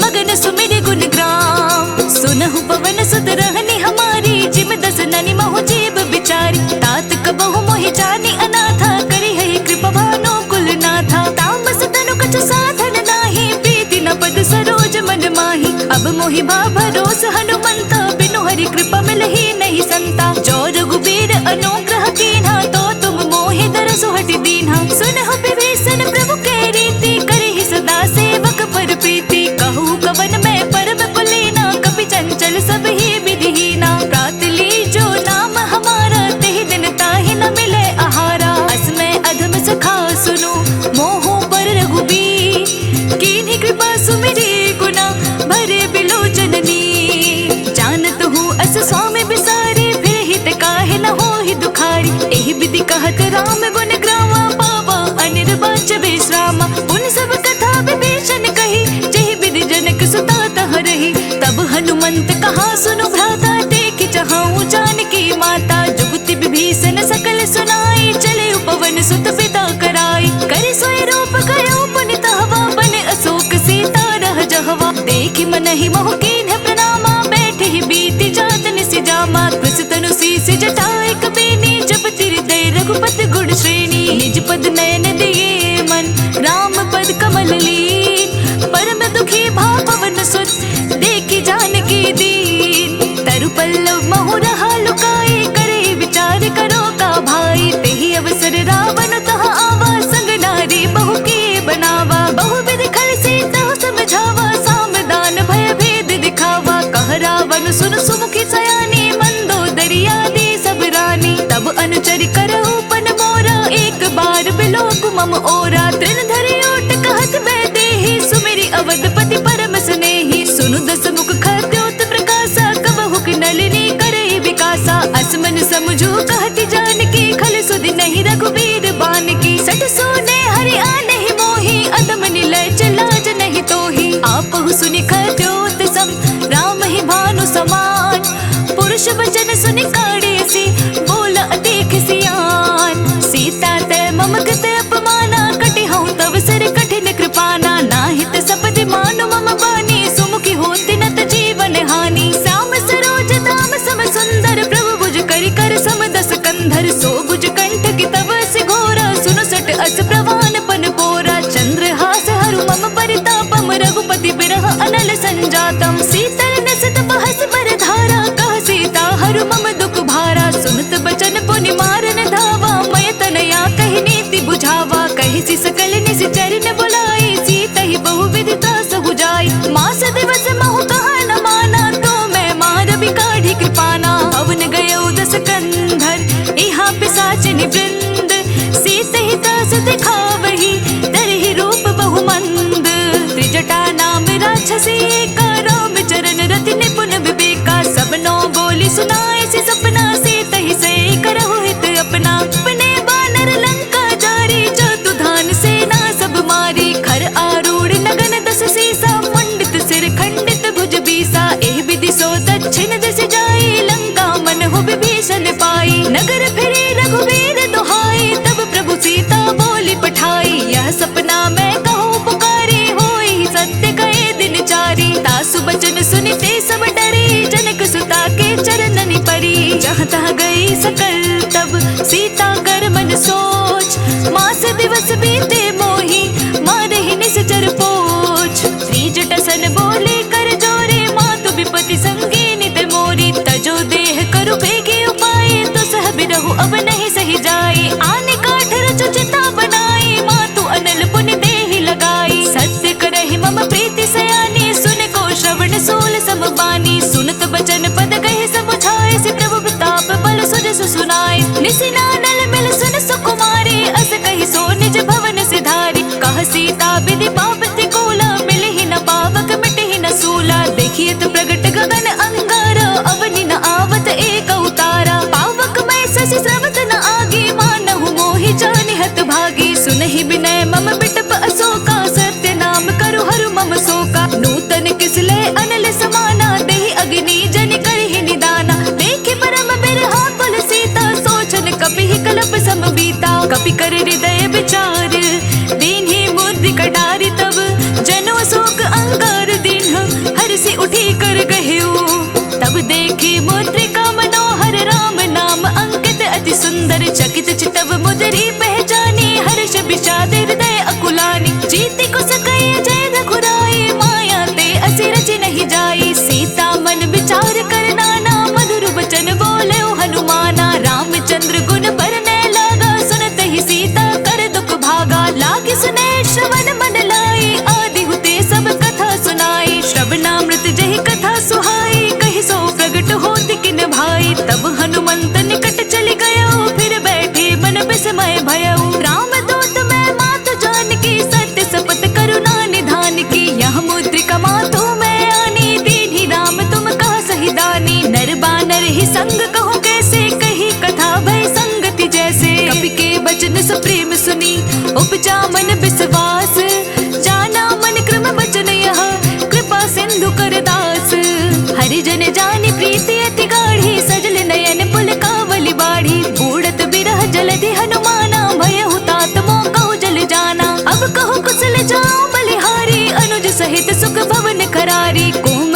मगन सुमिरि गुन ग्राम। सुनहु पवन सुत रहनि हमारी, जिम दस ननि महु जीव बिचारी। तात कबहु मोहि जानि अनाथा, करिहइ कृपा भानु कुल नाथा। तामस तनु कछु साधन नाही, प्रीति न पद सरोज मन माही। अब मोहि भा भरोस हनुमंता, बिनु हरि कृपा मिलही नहीं संता। जो रघुबीर अनुग्रह कीन्हा, तो तुम मोहि दरसु हठि दीन्हा। सुनहु विभीषन प्रभु के रीति, करिहि सदा सेवक पर प्रीति। कहु कवन मैं परम कुलीना, कपि चंचल सब ही विधि हीना। प्रात लीजो नाम हमारा, तेहि दिन ताहि न मिले आहारा। अस मैं अधम सखा सुनु, मोहु पर रघुबीर। कीन्ही कृपा सुमिरि गुना, भरे बिलोचन नीर। जानत हूँ अस स्वामी बिसारी, फिर हित काहे न होहि दुखारी। एहि विधि कहत राम गुन ग्रामा, पावा अनिर्वाच विश्रामा। पुनि सब कथा विभीषन कही, ही महु कीन्ह प्रणामा, बैठे ही बीति जात निसि जामा। कृस तनु सीस जटा एक बेनी, जपति हृदय रघुपति गुण श्रेणी। निज पद नयन दिए मन, राम पद कमल लीन। परम दुखी भा पवन सुत, देखि जानकी दीन। तरु पल्लव महु रहा लुकाई, करे विचार करो का भाई। तेहि अवसर रावण तहाँ आवा, संग नारी बहु किए बनावा। बहु विधि खल सीतहु समझावा, साम दान भय भेद दिखावा। कह रावण सुन सुमुखी सयानी, मंदोदरी आदि सब रानी। तब अनुचर करहु पन मोरा, एक बार बिलोक मम ओरा। तृण धरि ओट कहत वैदेही, सुमिरि अवधपति परम स्नेही। सुनु दस मुख खद्योत प्रकासा, कबहुक नलिनी करइ विकासा। अस मन समुझु कहति जानकी, खल सुधि नहीं रघुबीर बानकी। सठ सूने हरि आनहि मोही, अधम नीलच लाज नहीं तोही। आपहु सुनि खद्योत सम, राम ही भानु समान। पुरुष वचन सुनि काढ़े असी, बोला अति खिसियान। सीता तै मम कृत अपमाना, कटिहउँ तव सिर कठिन कृपाना। नाहित सपति मानु मम बानी, सुमुखि होत नत जीवन हानि। श्याम सरोज दाम सम सुंदर, प्रभु भुज करि कर सम दस कंधर। सो भुज कंठ की तव अस घोरा, सुनु सठ अस प्रवान पन पोरा। चंद्रहास हरु मम परितापम, रघुपति बिरह अनल संजातम। शीतल नसित बहस बर धारा, कह सीता हरु मम दुख भारा। सुनत बचन पुनि मारन धावा, मय तनया कहि नीति बुझावा। कहि सि सकल निसि चरिन बुलाई, सीतहि बहु विधि त्रासहु जाई। मास दिवस महु कहा न माना, तो मैं मार बिकाढ़ी कृपाना। भवन गयउ दस कंधर, इहाँ पिसाचिनि वृंद। सीतहि त्रास दिखावही, धरही रूप बहुमंद। त्रिजटा नाम राक्षसी एका, राम चरण रति निपुन विवेका। सब नौ बोली सुनाइसि सपना, सीतहि सय करहु हित अपना। अपने बानर लंका जारी, जातु धान सेना सब मारी। खर आरूढ़ नगन दस सीसा, मुंडित सिर खंडित भुज बीसा। एह विधि सो दक्षिण दिस जाई, लंका मनहु विभीषण पाई। नगर फिरी रघुबीर दुहाई, तब प्रभु सीता बोलि पठाई। यह सपना मैं कहूँ पुकारी, होई सत्य कहे दिन चारी। तासु बचन सुनि ते सब डरी, जनक सुता के चरणनि परी। जहाँ तहाँ गई सकल तब सीता कर मन सोच, मास दिवस बीते मोही, मारहि निसिचर पोछ। त्रिजट सन बोली कर जोरे, मातु विपति संगीनि ते मोरी। तजो देह करु बेगी उपाय, दुसह बिरहु अब नहीं सहि जाय। आनि काठ रचु चिता बनाई, मातु अनल पुनि देहि लगाई। सत्य करहि मम प्रीति सयानी, सुनि को श्रवण सूल सम बानी। सुनत बचन पद कहि समुझाइसि, प्रभु प्रताप बल सुजसु सुनाइ। निसि नानल मिल सुन सुकुमारी, अस कहि सो निज भवन सिधारी। कह सीता विधि पाप तिकोला, मिलहि न पावक मिटहि न सूला। देखियत प्रगट गगन अंगारा, अवनि न आवत एकउ तारा। पावक मैं ससि स्रवत न आगी, मानहु मोहि जानि हत भागी। सुनहि विनय मम बिटप अशोका, सत्य नाम करु हरु मम शोका। नूतन किस लय अनल समाना, देहि अग्नि जनि करिहि निदाना। देखि परम बिरहाकुल सीता, सोचन कपिहि कलप सम बीता। कपि कर हृदय विचार, दीन्हि मुद्रिका डारि तब। जनु अशोक अंगार दीन्ह, हरषि उठि कर गहेउ। तब देखि मुद्रिका मनोहर, राम नाम अंकित अति सुंदर। चकित चितव मुद्रि पहचानी, हर्ष विषाद हृदय अकुलानी। जीति कुस कइ जय रघुराई, माया ते असि रचि नहीं जाई। सीता मन विचार कर नाना, मधुर वचन बोलेउ हनुमाना। रामचंद्र गुन बरनइ लागा, सुनतहि सीता कर दुख भागा। लागी सुनइ श्रवण मन लाइ, आदि हुते सब कथा सुनाइ। श्रवणामृत जहि कथा सुहाइ, कहि सो प्रगट होत किन भाइ। तब हनुमंत निकट चलि गयउ, फिर बैठे मन बिसमय भयउ। रामदूत मैं मातु जानकी, सत्य सपथ करुणा निधान की। यह मुद्रिका मातु मैं आनी, दीन्हि राम तुम कहा सही दानी। नर बानर ही संग कहूँ कैसे, कही कथा भय संगति जैसे। कपि के बचन सु प्रेम सुनी, उपजा मन बिसवास। जाना मन क्रम बचन यह, कृपा सिंधु कर दास। हरि जन जानि प्रीति अति गाढ़ी, सजल नयन पुलकावली बाढ़ी। बूड़त बिरह जलधि हनुमाना, भयहु तात मोकहु जल जाना। अब कहु कुशल जाउ बलिहारी, अनुज सहित सुख भवन करारी। कोम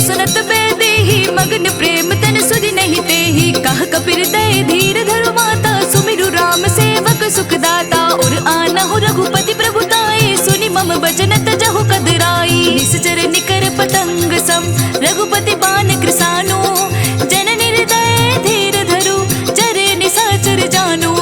सुनत बै देहि मगन प्रेम तन सुधि नहीं तेहि। कह कपि हृदय धीर धरु माता, सुमिरु राम सेवक सुखदाता। उर आनहु रघुपति प्रभु ताई, सुनि मम बचन तजहु कदराई। निसचर निकर पतंग सम, रघुपति बान कृसानु। जननि हृदय धीर धरु, जरे निसाचर जानु।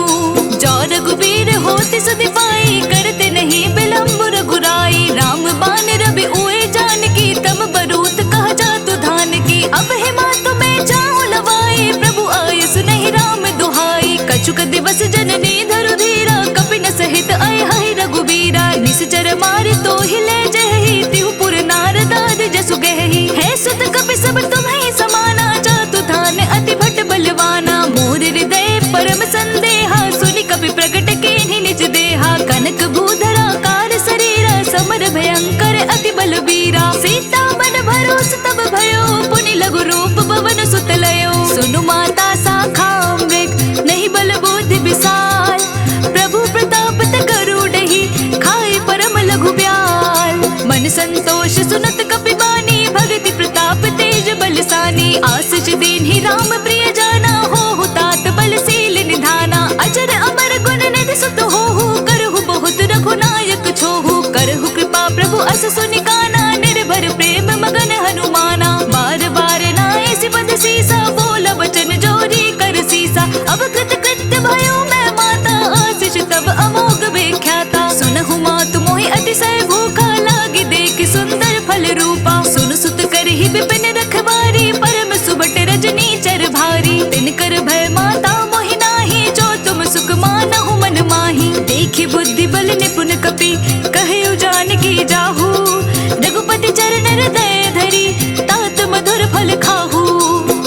जो रघुबीर होत सुधि पाई, करत नहीं बिलम्ब रघुराई। राम बान रवि उए जानकी, तम बरूत कहा जातु धानकी। अब हिमा तुम्हें जाहु लवाई, प्रभु आयसु नहीं राम दुहाई। कछुक दिवस जननी धरु धीरा, कपि न सहित अइहहि रघुबीरा। निसचर मारि तोहि लै जहहि, तिहु पुर नारद आदि जसु गहहि। हे सुत कपि सब तुम्हहि समाना, जातु धान अति भट बलवाना। मोर हृदय परम संदेहा, सुनि कपि प्रगट कीन्हि निज देहा। कनक भूधर आकार सरीरा, समर भयंकर अति बलबीरा। सीता मन भरोस तब भयो, पुनि लघु रूप पवन सुत लयो। सुनु माता शाखा मृग, नहीं बल बोधि विशाल। प्रभु प्रताप तकरु डही, खाए परम लघु ब्याल। मन संतोष सुनत कपि बानी, भगति प्रताप तेज बलसानी। आसिच दीन्हि राम प्रिय जाना, होहु तात बलशील निधाना। अजर अमर गुण निधि सुत होहु, करहु बहुत रघुनायक छोहु। करहु कृपा प्रभु अस सुनि काना, निर्भर प्रेम मगन हनुमाना। बार बार नाइसि बंध सीसा, बोला बचन जोरी कर सीसा। अब कृत कृत्य भयो मैं माता, आसिच तब अमोघ विख्याता। सुनहु मातु मोहि अतिशय भूखा, लागि देखि सुंदर फल रूपा। सुनु सुत करहि विपिन रखवारी, परम सुभट रजनीचर भारी। तिनकर भय माता मोहि नाही, जो तुम सुख मानहु मन माही। देखि बुद्धि बल निपुन कपि, कहउ जानकी जाहु। रघुपति चरण हृदय धरी, तात मधुर फल खाहु।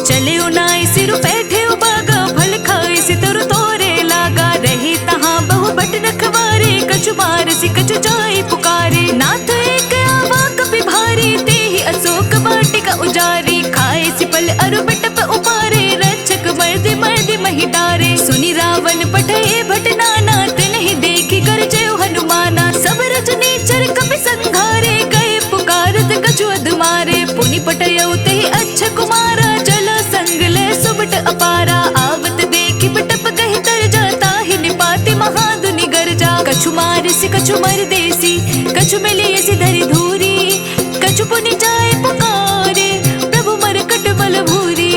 चलेउ नाइसि रु बैठेउ बागा, फल खाइसि तरु तोरे लागा। रहे तहाँ बहु भट रखवारे, कछु मारसि कछु जाई पुकारे। नाथ एक आवा कपि भारी, तेहि अशोक वाटिका उजारी। खाइसि फल अरु बिटप उपारे, रक्षक मरदि मरदि महि डारे। सुनि रावण पठए भट नाना, तिनहि देखि गरजेउ हनुमाना। सब रजनीचर कपि संघारे, गए पुकारत कछु अधमारे। पुनि पठयउ तेहि अक्षकुमारा, चला संग लय सुभट अपारा। आवत देखि बिटप कहि तरजा, ताहि निपाति महादुनि गरजा। कछु मारिसि कछु मरि देसी, कछु मिलिसि धरि धूरी। कछु पुनि जाए पुकारे, प्रभु मरकट बल भूरी।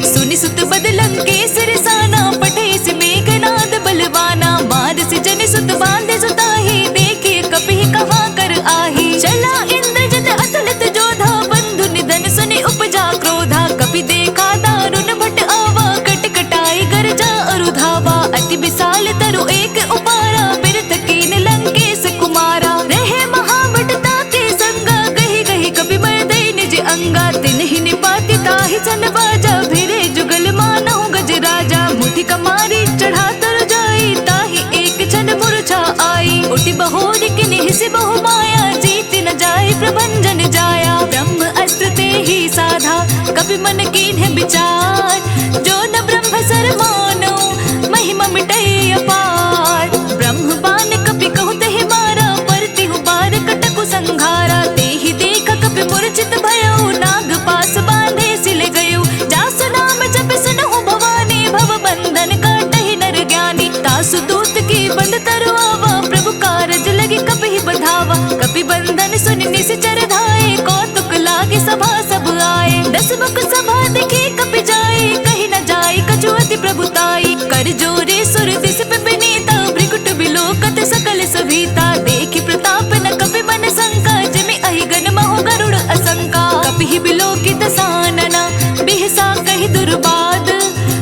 सुनि सुत बद लंकेस रिसाना, पठेसि मेघनाद बलवाना। मारसि जनि सुत बांधे सुताही, देखे कपि कहाँ कर आही। चला इंद्रजित अतुलित जोधा, बंधु निधन सुनि उपजा क्रोधा। कपि देखा दारुन भट आवा, कट कटाई गरजा अरु धावा। अति विशाल तरु एक उपारा, बिरथ कीन लंकेस कुमारा। रहे महाभट ताके संगा, गहि गहि कपि मरदइ निज अंगा। तिनहि निपाति ताहि सन बाजा, भिरे जुगल मानहु गजराजा। मुठिक मारि चढ़ा तरु जाई, ताहि एक छन मुरछा आई। उठि बहोरि किन्हिसि बहु माया, जीति न जाइ प्रभंजन जाया। ब्रह्म अस्त्र तेहि साधा, कपि मन कीन्ह विचार। जो न ब्रह्म सर मानउ, महिमा मिटइ अपार। ब्रह्म बान कपि कहु तहि मारा, परतिहु बार कटकु संघारा। तेहि देख कपि मूर्छित भयउ, नाग पास बांधेसि ले गयउ। जासु नाम जपि सुनहु भवानी, भव बंधन काटहि नर ज्ञानी। तासु दूत की बंद तरु आवा, प्रभु कारज लगी कपि बधावा। कपि बंधन सुनि निसिचर धाए, कौतुक लागे सभा सब आए। दस मुख सभा देखि कपि जाए, कहि न जाए कछु अति प्रभु ताई। कर जोरे सुर दिस पे बिनीता, भृकुट बिलोकत सकल सभीता। देखि प्रताप न कपि मन शंका, जिमि अहिगन महु गरुड़ असंका। कपिहि बिलोकि दसानना, बिहसा कहि दुर्बाध।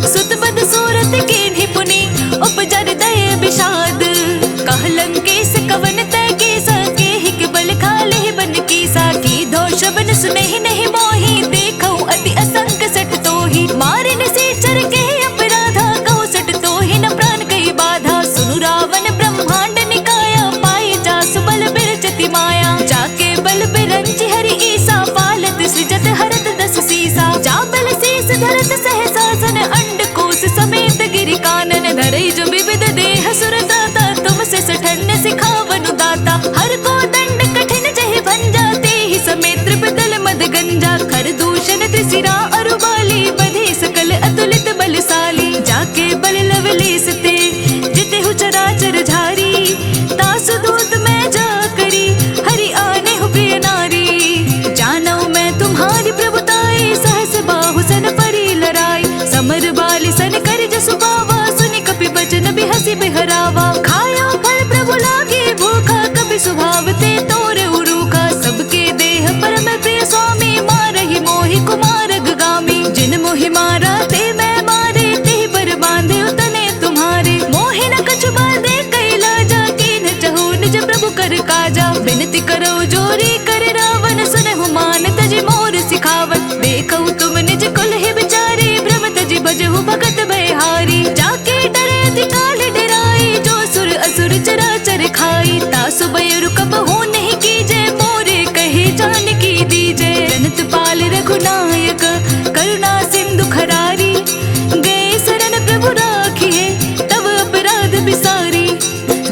सुत बद सूरत कीन्हि पुनि, उपजर दय विषाद। कह लंकेस कवन तय केसा, केहिक बल खा लेहि बन कीसा। कीधो श्रवण सुनहि नहीं मोहि, देखउ अति असंग चोरी कर रावण सुनहु मान तजि मोर सिखावन। देखहु तुम निज कुल ही बिचारी, भ्रम तजि भजहु भगत भयहारी। जाके डरे अति काल डेराई, जो सुर असुर चराचर खाई। तासु बयरु कबहु नहीं कीजे, मोरे कहे जानकी दीजे। जनत पाल रघुनायक करुणा सिंधु खरारी। गए शरण प्रभु राखिए तब अपराध बिसारी।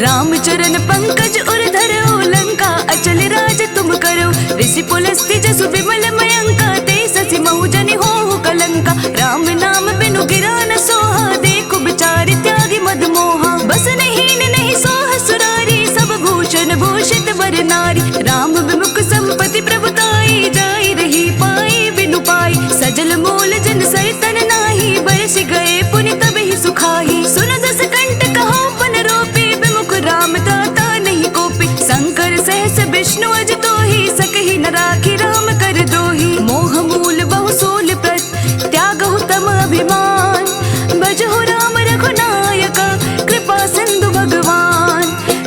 राम चरण पंकज उर धरउ, लंका अचल राज तुम करउ। ऋषि पुलस्त्य जसु विमल मयंका, ते ससि महु जनि होहु कलंका। राम नाम बिनु गिरा न सोहा, देखु बिचारि त्यागि मद मोहा। बसन हीन नहीं सोह सुरारी, सब भूषण भूषित वर नारी। राम विमुख संपति प्रभु ताई, जाई रही पाई बिनु पाई। सजल मूल जन सरितन नाही, बरसि गए पुनि तबहि सुखाही। सुन जस कंठ कहो पन रोपी, विमुख राम त्राता नहीं कोपी। शंकर सहस विष्णु अजि तोही, सकहि न राखी राम कर दोही। मोह मूल बहु सूल प्रत त्यागहु तम अभिमान, भजहु राम रघुनायक कृपा सिंधु भगवान।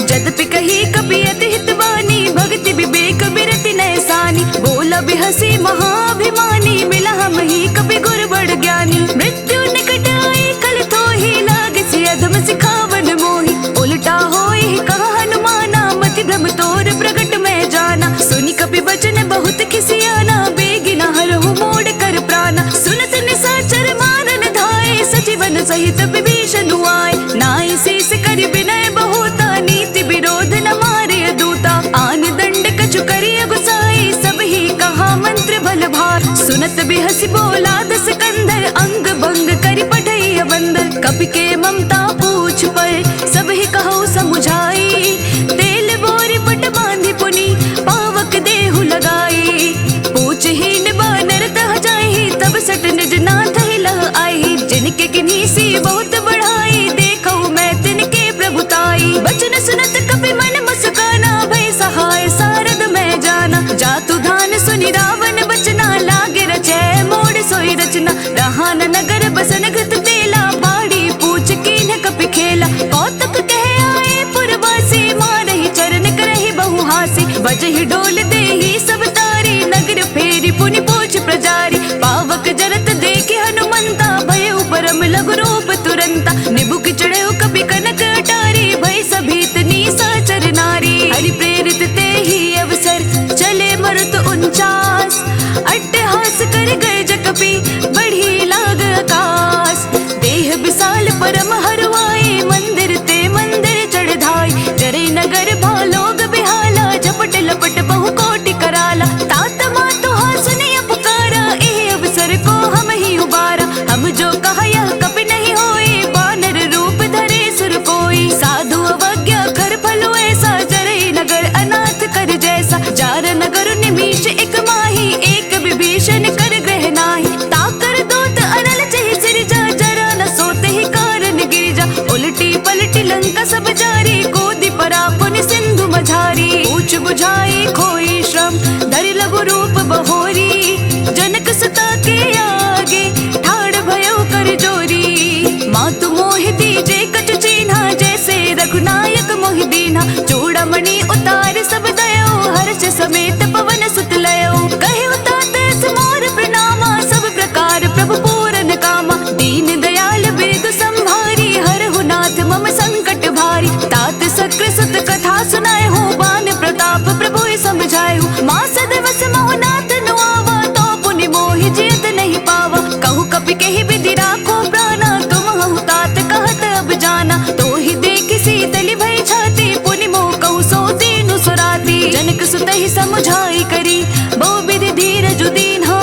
जदपि कही कपि अति हित बानी, भगति विवेक बिरति नय सानी। बोला बिहसी महाभिमानी, मिला हमही कपि गुर बड़ ज्ञानी। मृत्यु निकट आई कल थोही, लागसि अधम सिखावन मोही। उलटा होई कहा हनुमाना, मति भ्रम तोर प्रगट मैं जाना। सुनि कपि बचन बहुत खिसियाना, बेगिन हरहु मोड़ कर प्राना। सुनत निशाचर मारन धाए, सचिवन सहित विभीषण आए। नाई शीस करि विनय बहुता, नीति विरोध न मारे दूता। आन दंड कछु करि अगुसाई, सबही कहा मंत्र भल भार। सुनत बिहसि बोला दस कंधर, अंग भंग करि पठई अवंदर। कपि के ममता पूछ पर, सबही कहउ समुझाई। तेल बोरि पट बांधि पुनि, पावक देहु लगाई। पूछ हीन बानर तह जाई, तब सट निज नाथ ही लह आई। जिनके किन्हीं सी बहुत बढ़ाई, देखउ मैं तिनके प्रभुताई। बचन सुनत कपि मन मुस्काना, भई सहाय सारद मैं जाना। जातु ध्यान सुनि रावन बचना, लागे रचै मोर सोई रचना। रहा न नगर बसन घृत तेला, बाड़ी पूछ कीन्ह कपि खेला। कौतुक कह आए पुरवासी, मारहि चरण करहि बहु हासी। बजहि डोल देहि सब तारी, नगर फेरि पुनि पूछ प्रजारी। पावक जरत देखि हनुमंता, भयउ परम लघु रूप तुरंता। निबुक चढ़उ कपि कनक अटारी, भई सभीत निशाचर नारी। हरि प्रेरित तेहि अवसर चले मरुत उनचास, अट्टहास करि गर्ज कपि बढ़ि लाग अकास। देह बिसाल परम हरुआई, मंदिर ते मंदिर चढ़ धाई। जरई नगर भा लोग बिहाला, झपट लपट बहु कोटि कराला। तात मातु हा सुनिय पुकारा, एह अवसर को हमहिं उबारा। हम जो कहा यह कपि नहीं होई, बानर रूप धरे सुर कोई। साधु अवज्ञा कर फल ऐसा, जरई नगर अनाथ कर जैसा। जार नगर निमीष एक माही, एक विभीषण कर गृह नाही। ताकर दूत अनल चहि सिरजा, जरा न सोतहि कारन गिरिजा। उलटी पलटी लंका सब जारी, कूदि परा पुनि सिंधु मझारी। पूछ बुझाई खोई श्रम, धरि लघु रूप बहोरी। जनक सुता के आगे, ठाढ़ भयउ कर जोरी। मातु मोहि दीजे कछु चीन्हा, जैसे रघुनायक मोहि दीन्हा। चूड़ामणि उतार सब दयउ, हर्ष समेत पवन सुत लयउ। कहि उतात अस मोर प्रणामा, सब प्रकार प्रभु पूरन कामा। दीन दयाल बिरदु संभारी, हरहु नाथ मम संकट भारी। तात शक्र सुत कथा सुनाए हो, बान प्रताप प्रभु समझाए हो। मास दिवस महु नाथ नु आवा, तो पुनि मोहि जियत नहीं पावा। कहु कपि केहि विधि राखो प्राना, तुम हहु तात कहत अब जाना। तोहि देखि शीतलि भई छाती, पुनि मोह कहु सो दीनु सुराती। जनक सुतहि समुझाई करी, बहु विधि धीरजु दीन्हा।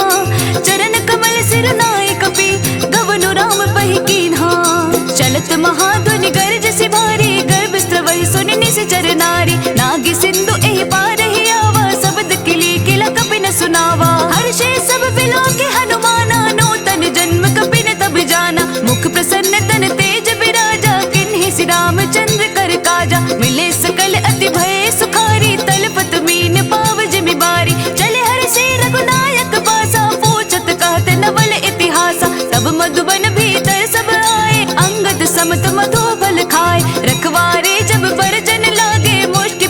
चरण कमल सिरु नाइ कपि, गवनु राम पहि कीन्हा। चलत महाध्वनि गरजसि भारी, गर्भ स्रवहि सुनि निसिचर नारी। नागि सिंधु एहि पारहि आवा, सबद किली किला कपि न सुनावा। हर्षे सब बिलोकि हनुमाना, नूतन जन्म कपि न तब जाना। मुख प्रसन्न तन तेज बिराजा, किन्हिसि रामचंद्र कर काजा। मिले सकल अति भये सुखारी, तलपत मीन पाव जिमि बारी। चले हर्षे रघुनायक पासा, पूछत कहत नवल इतिहासा। तब मधुबन भीतर सब आए, अंगद समत मधु फल खाए। रखवारे जब पर जन लागे, मुष्टि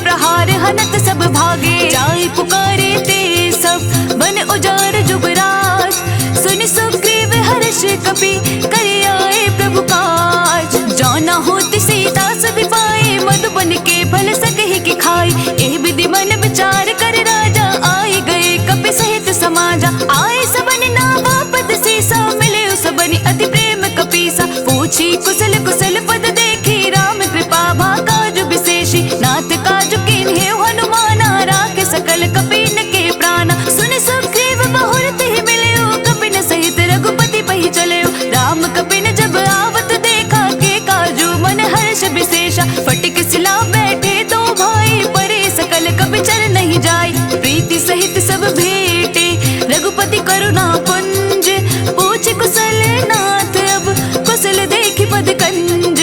पुकारे ते सब बन उजाड़ जुगराज। सुनि सुग्रीव हर्ष कपि करि आए प्रभु काज। जो न होति सीता सुभि पाए, मधुबन के फल सकहि के खाए। एह विधि मन विचार कर राजा, आए गए कपि सहित समाजा। आए सबनि नावा पद सीसा, मिले सबनि अति प्रेम कपीसा। पूछी कुशल कुशल पद देखी, राम कृपा भा काज विशेषी। नाथ काज कीन्हे हनुमाना, राखे सकल कपिन के प्राण। सुनि सुग्रीव बहुर तिहि मिलयो, कपिन सहित रघुपति पहि चलयो। राम कपिन जब आवत देखा, के काजु मन हर्ष विशेषा। फटिक सिला बैठे दो भाई, परे सकल कपि चर नहीं जाय। प्रीति सहित सब भेटे, रघुपति करुणा पुंज। पूछ कुशल नाथ अब, कुशल देखि पद कंज।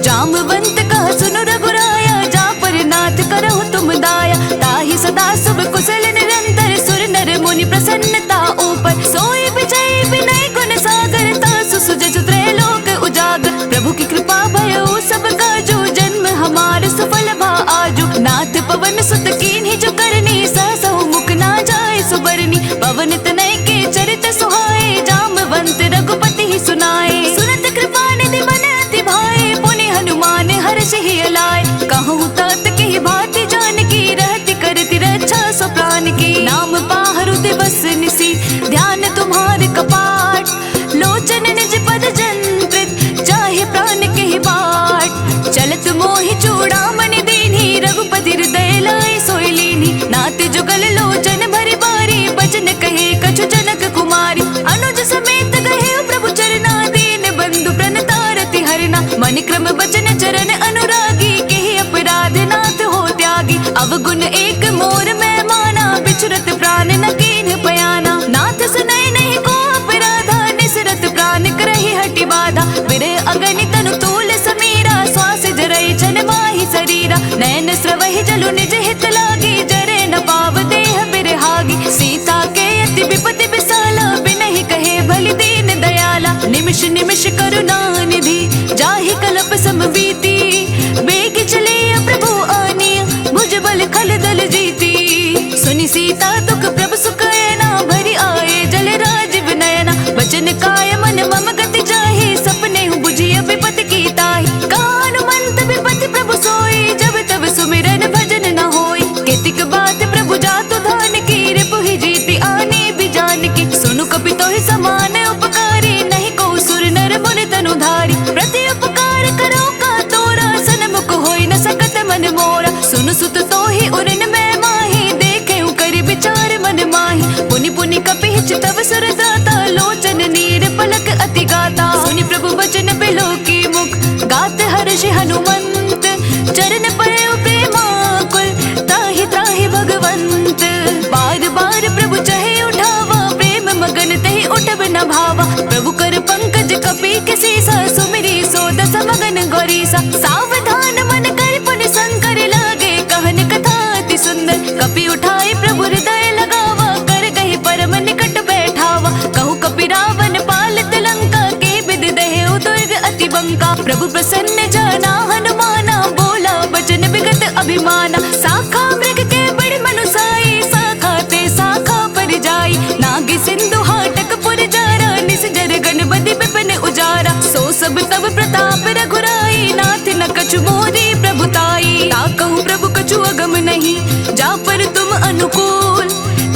जामवंत कहा सुनु रघुराया, जा पर नाथ करहु तुम दाया। ताहि सदा शुभ कुशल निरंतर, सुर नर मुनि प्रसन्नता ऊपर। सोई विजय विनय गुण सागर, तासु सुजसु त्रैलोक उजागर। प्रभु की कृपा भयउ सब काजु, जन्म हमार सुफल भा आजु। नाथ पवन सुत कीन्ही जो करनी, सहसहु मुख ना जाय सुबरनी। पवन तनय के चरित सुहाए, जामवंत रघुपति ही सुनाए। सुनत कृपा निधि मन अति भाए, पुनि हनुमान हर्ष हिय लाए। कहूँ तात कहि भाति जानकी, रहति करति रक्षा सो प्रान की। नाम पाहरु दिवस निसि, ध्यान तुम्हार कपाट। लोचन निज पद जंत्रित, जाहे प्रान कहि बाट। चलत मोहि चूड़ामणि दीन्ही, रघुपति हृदय लाए सोई लीन्ही। नाथ जुगल लोचन भरि बारी, बचन कहे कछु जनक कुमारी। अनुज समेत गहे प्रभु चरना, दीन बंधु प्रणतारति हरना। मनि क्रम बचन चरण अनुरागी, केहि अपराध नाथ हो त्यागी। अवगुण एक मोर मैं माना, बिछुरत प्रान न कीन्ह पयाना। नाथ सुनय नहीं को अपराधा, निसरत प्रान करहि हटि बाधा। बिरह अगनि तनु तूल समीरा, श्वास जरई छन माहि सरीरा। नयन स्रवहि जलु निज हित लागी, जरे न पाव देह बिरहागी। सीता के अति विपति बिसाला, बिनहि कहे भलि दीन दयाला। निमिष निमिष करुणा निधि, जाहि कल्प सम बीती। बेगि चले प्रभु आनी, भुज बल खल दल जीती। सुनि सीता दुख प्रभु सुख अयना, भरि आए जल राजीव नयना। बचन काय मन मम गति जाहि, सपनेहु बुझि अब विपति की ताहि। कहा हनुमंत विपति प्रभु सोई, जब तब सुमिरन भजन न होई। केतिक बात प्रभु जातु धान की, रिपुहि जीति आनी भी जानकी। सुनु कपि तोहि समान उपकारी, नहीं को सुर नर मुनि तनु धारी। प्रति उपकार करो का तोरा, सनमुख होई न सकत मन मोरा। सुनु सुत तोहि उरन मैं माही, देखेउ करि विचार मन माही। पुनि पुनि कपिहि चितव सुर त्राता, लोचन नीर पलक अति गाता। सुनि प्रभु वचन बिलोकि मुख, गात हर्षि हनुमंत। चरण पड़े प्रेमाकुल, ताहि ताहि भगवंत। बार बार प्रभु चहे उठावा, प्रेम मगन तहि उठब न भावा। प्रभु कर पंकज कपि के सीसा, सुमिरि सो दस मगन गौरीसा। सावधान मन करि पुनि संकर, लागे कहन कथा अति सुंदर। कपि उठाई प्रभु हृदय लगावा, कर गहि परम निकट बैठावा। कहु कपि रावण पालित लंका, के बिधि दहेउ दुर्ग अति बंका। प्रभु प्रसन्न जाना हनुमाना, बोला बचन विगत अभिमाना। साखा मृग के बड़ि मनुसाई, साखा ते साखा पर जाई। नागि सिंधु हाटक पुर जारा, निसि जरि गन बदी बिपिन उजारा। सो सब तब प्रताप रघुराई, नाथ न कछु मोरी प्रभुताई। ताकहु प्रभु कछु अगम नहीं, जा पर तुम अनुकूल।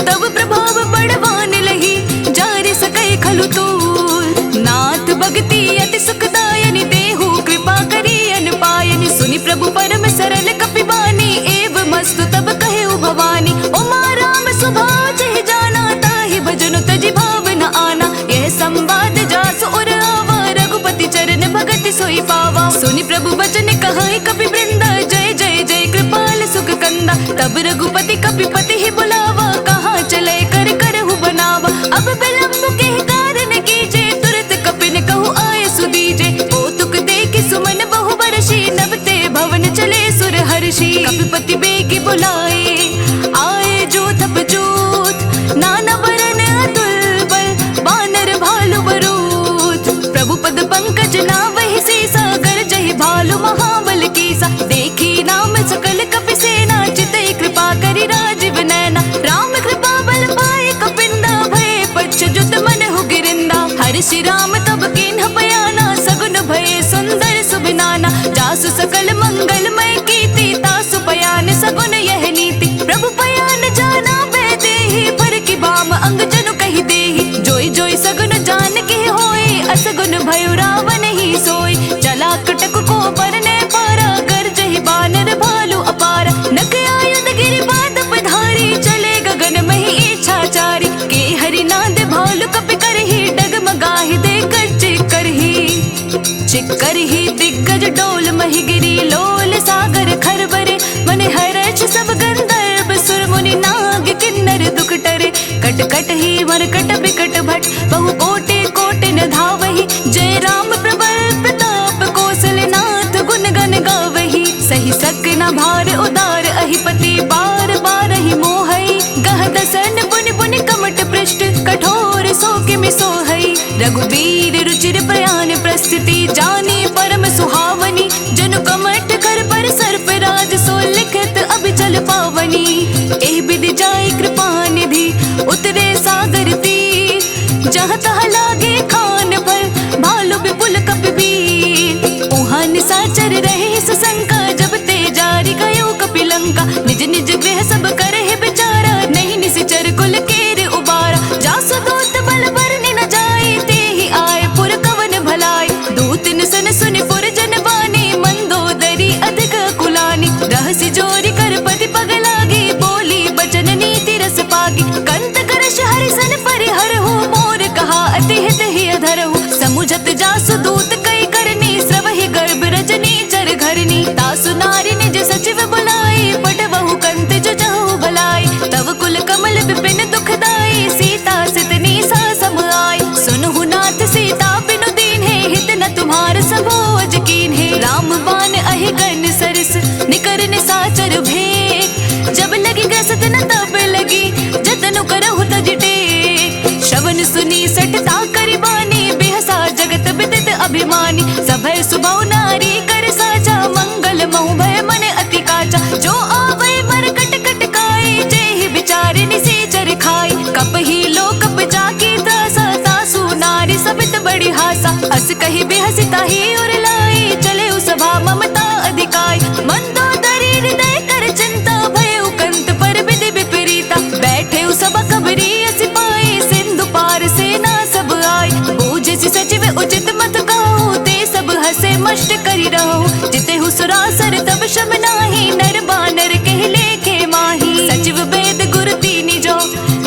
तब प्रभाव बड़वान लही, जारि सकै खलु तूल। नाथ भगति अति सुखदायनि, देहु कृपा करी अन पायनि। सुनि प्रभु परम सरल कपि बानी, एवमस्तु तब कहेउ भवानी। उमा राम सुभाव जहि जाना, ताहि भजन तजि भाव न आना। यह संवाद जासु उर आवा, रघुपति चरण भगति सोई पावा। सुनि प्रभु वचन कहइ कपि वृंदा, जय जय जय कृपाल सुख कंदा। तब रघुपति कपि पति ही बुलावा, कहा चले कर करहु बनावा। अब विलंब केहि कारण कीजे, तुरत कपिन कहु आय सुदीजे। कौतुक देखि सुमन बहु बरसी, नभ ते भवन चले सुर हर्षी। कपिपति बेगि बुलाए, आए जोधप जोध, नाना वरन अतुल बल, बानर भालु बरूथ। प्रभु पद पंकज नावहि सीसा, गरजहि भालु महाबल कीसा। देखि नाम सकल कपि सेना, चितई कृपा करि राजीव नैना। डोल महिगिरी लोल सागर खरबरे। मन हर्ष सब गंधर्व सुर मुनि नाग किन्नर दुख टरे। कट कट ही मरकट बिकट भट बहु कोटि कोटि न धावहि। जय राम प्रबल प्रताप कोसलनाथ गुन गन गावहि। सहि सक न भार उदार अहिपति बार बारहि मोहइ। गह दसन पुनि पुनि कमट पृष्ठ कठोर सो किमि सोहइ। रघुबीर रुचिर प्रयान प्रस्तुति जानी परम सुहावनी। जनु कमठ कर पर सर्प राज सो लिखत अबिचल पावनी। एहि बिधि जाई कृपा निधि उतरे सागर तीर। जहाँ तहाँ लागे खान भल भालु बिपुल कपि बीर। उहाँ निसाचर रहे सुसंका जब ते जारि गयो कपि लंका। निज निज गृह सब करहि बिचारा नहीं निसिचर कुल केर उबारा। जासु दूत बल बरनि न जाई तेहि आए पुर कवन भलाई। दूत निसन सुनि पुर जन बानी मंदोदरी अधिक कुलानी। रहसि जोरि कर पति पग लागी बोली बचन नीति रस पागी। कंत करश हरि सन परिहरहु मोर कहा अति हित हिय धरहु। समुझत जासु दूत कइ करनी स्रवहि गर्भ रजनी चर घरनी। तासु नारि निज सचिव बुलाई पठवहु कंत जो जहु भलाई। तव कुल कमल बिपिन दुखदाई सीता सितनी सा सम आई। सुनहु नाथ सीता बिनु दीन्हे हित न तुम्हार सबो अज कीन्हे। राम बान अहि गन सरिस निकर निसाचर भेद। जब लगी ग्रसत न तब लगी जतनु करहु तज टेक। श्रवण सुनी सठता करि बानी बिहसा जगत बिदित अभिमानी। सभय सुभव नारी कर साचा मंगल महु भय मन अति काचा। जो आवै मरकट कट काई जेहि बिचारि निसिचर खाई। कपहि लोक पजाकी त्रासा तासु नारि सबित बड़ी हासा। अस कहि बिहसि ताहि उर लाई चलेउ सभा ममता अधिकाई। मंदोदरी हृदय कर चिंता भयउ कंत पर बिधि बिपरीता। बैठेउ सभा खबरी असि पाई सिंधु पार सेना सब आई। बूझसि सचिव उचित मत कहु ते सब हँसे मष्ट करि रहु। जितेहु सुरासर तब श्रम नाहीं नर बानर केहि लेखे माही। सचिव बेद गुर तीनि जो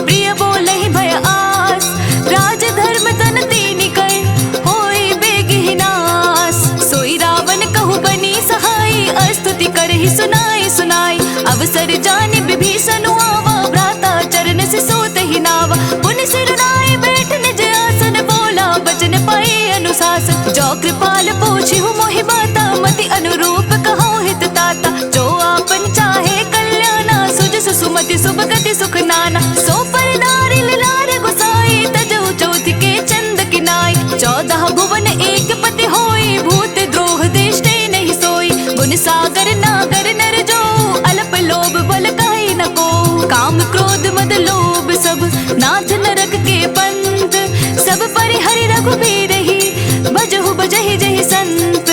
प्रिय बोलहि भय आस। राज धर्म तन तीनि कइ होई बेगिहि नास। सोई रावण कहु बनी सहाई। अस्तुति करहि सुनाई सुनाई। अवसर जानि बिभीषनु आवा। भ्राता चरणसि सोतहि नावा। पुनि सिर नाई बैठ निज आसन बोला बचन पाई अनुशासन। जो कृपाल पूछिहु मोहि बाता मति अनुरूप कहु हित ताता। जो आपन चाहे कल्याणा सुजसु सुमति सुभगति सुख नाना। सो पर नारि लिलार गुसाई तजउ चौथि के चंद किनाई। चौदह भुवन एक पति होई भूत द्रोह दृष्टि नहीं सोई। गुन सागर नागर नर जो अलप लोभ बल कहि न को। काम क्रोध मद लोभ सब नाथ नरक के पंथ। सब परिहरि रघुबीर ही भजहु बजहि जहि संत।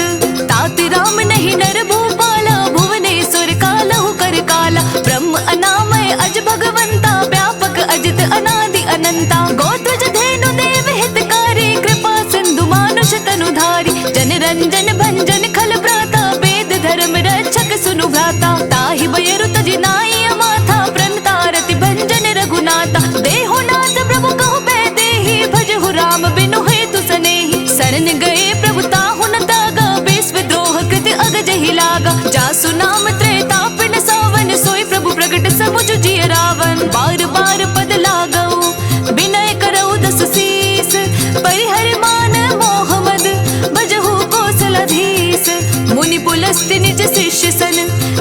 तात राम नहीं नर भूपाला भुवनेश्वर कालहु कर काला। ब्रह्म अनामय अज भगवंता व्यापक अजित अनादि अनंता। गोत्रज धेनु देव हितकारी कृपा सिंधु मानुष तनु धारी। जन रंजन भंजन खल भ्राता बेद धर्म रक्षक सुनु भ्राता। ताहि बयरु तजि नाई अमाथा प्रणता रति भंजन रघुनाथा। देहु नाथ प्रभु कहु बैदेही भजहु राम बिनु हेतु सनेही। सरन गए प्रभु ताहु न तागा विश्व द्रोह कृत अगजहि लागा। जासु नाम त्रैताप न सावन सोई प्रभु प्रगट समुझ जिय रावन। बार बार पद लागउ बिनय करउ दस सीस। परिहर मान मोह मद बजहु कोसलधीस। मुनि पुलस्त्य निज शिष्य सन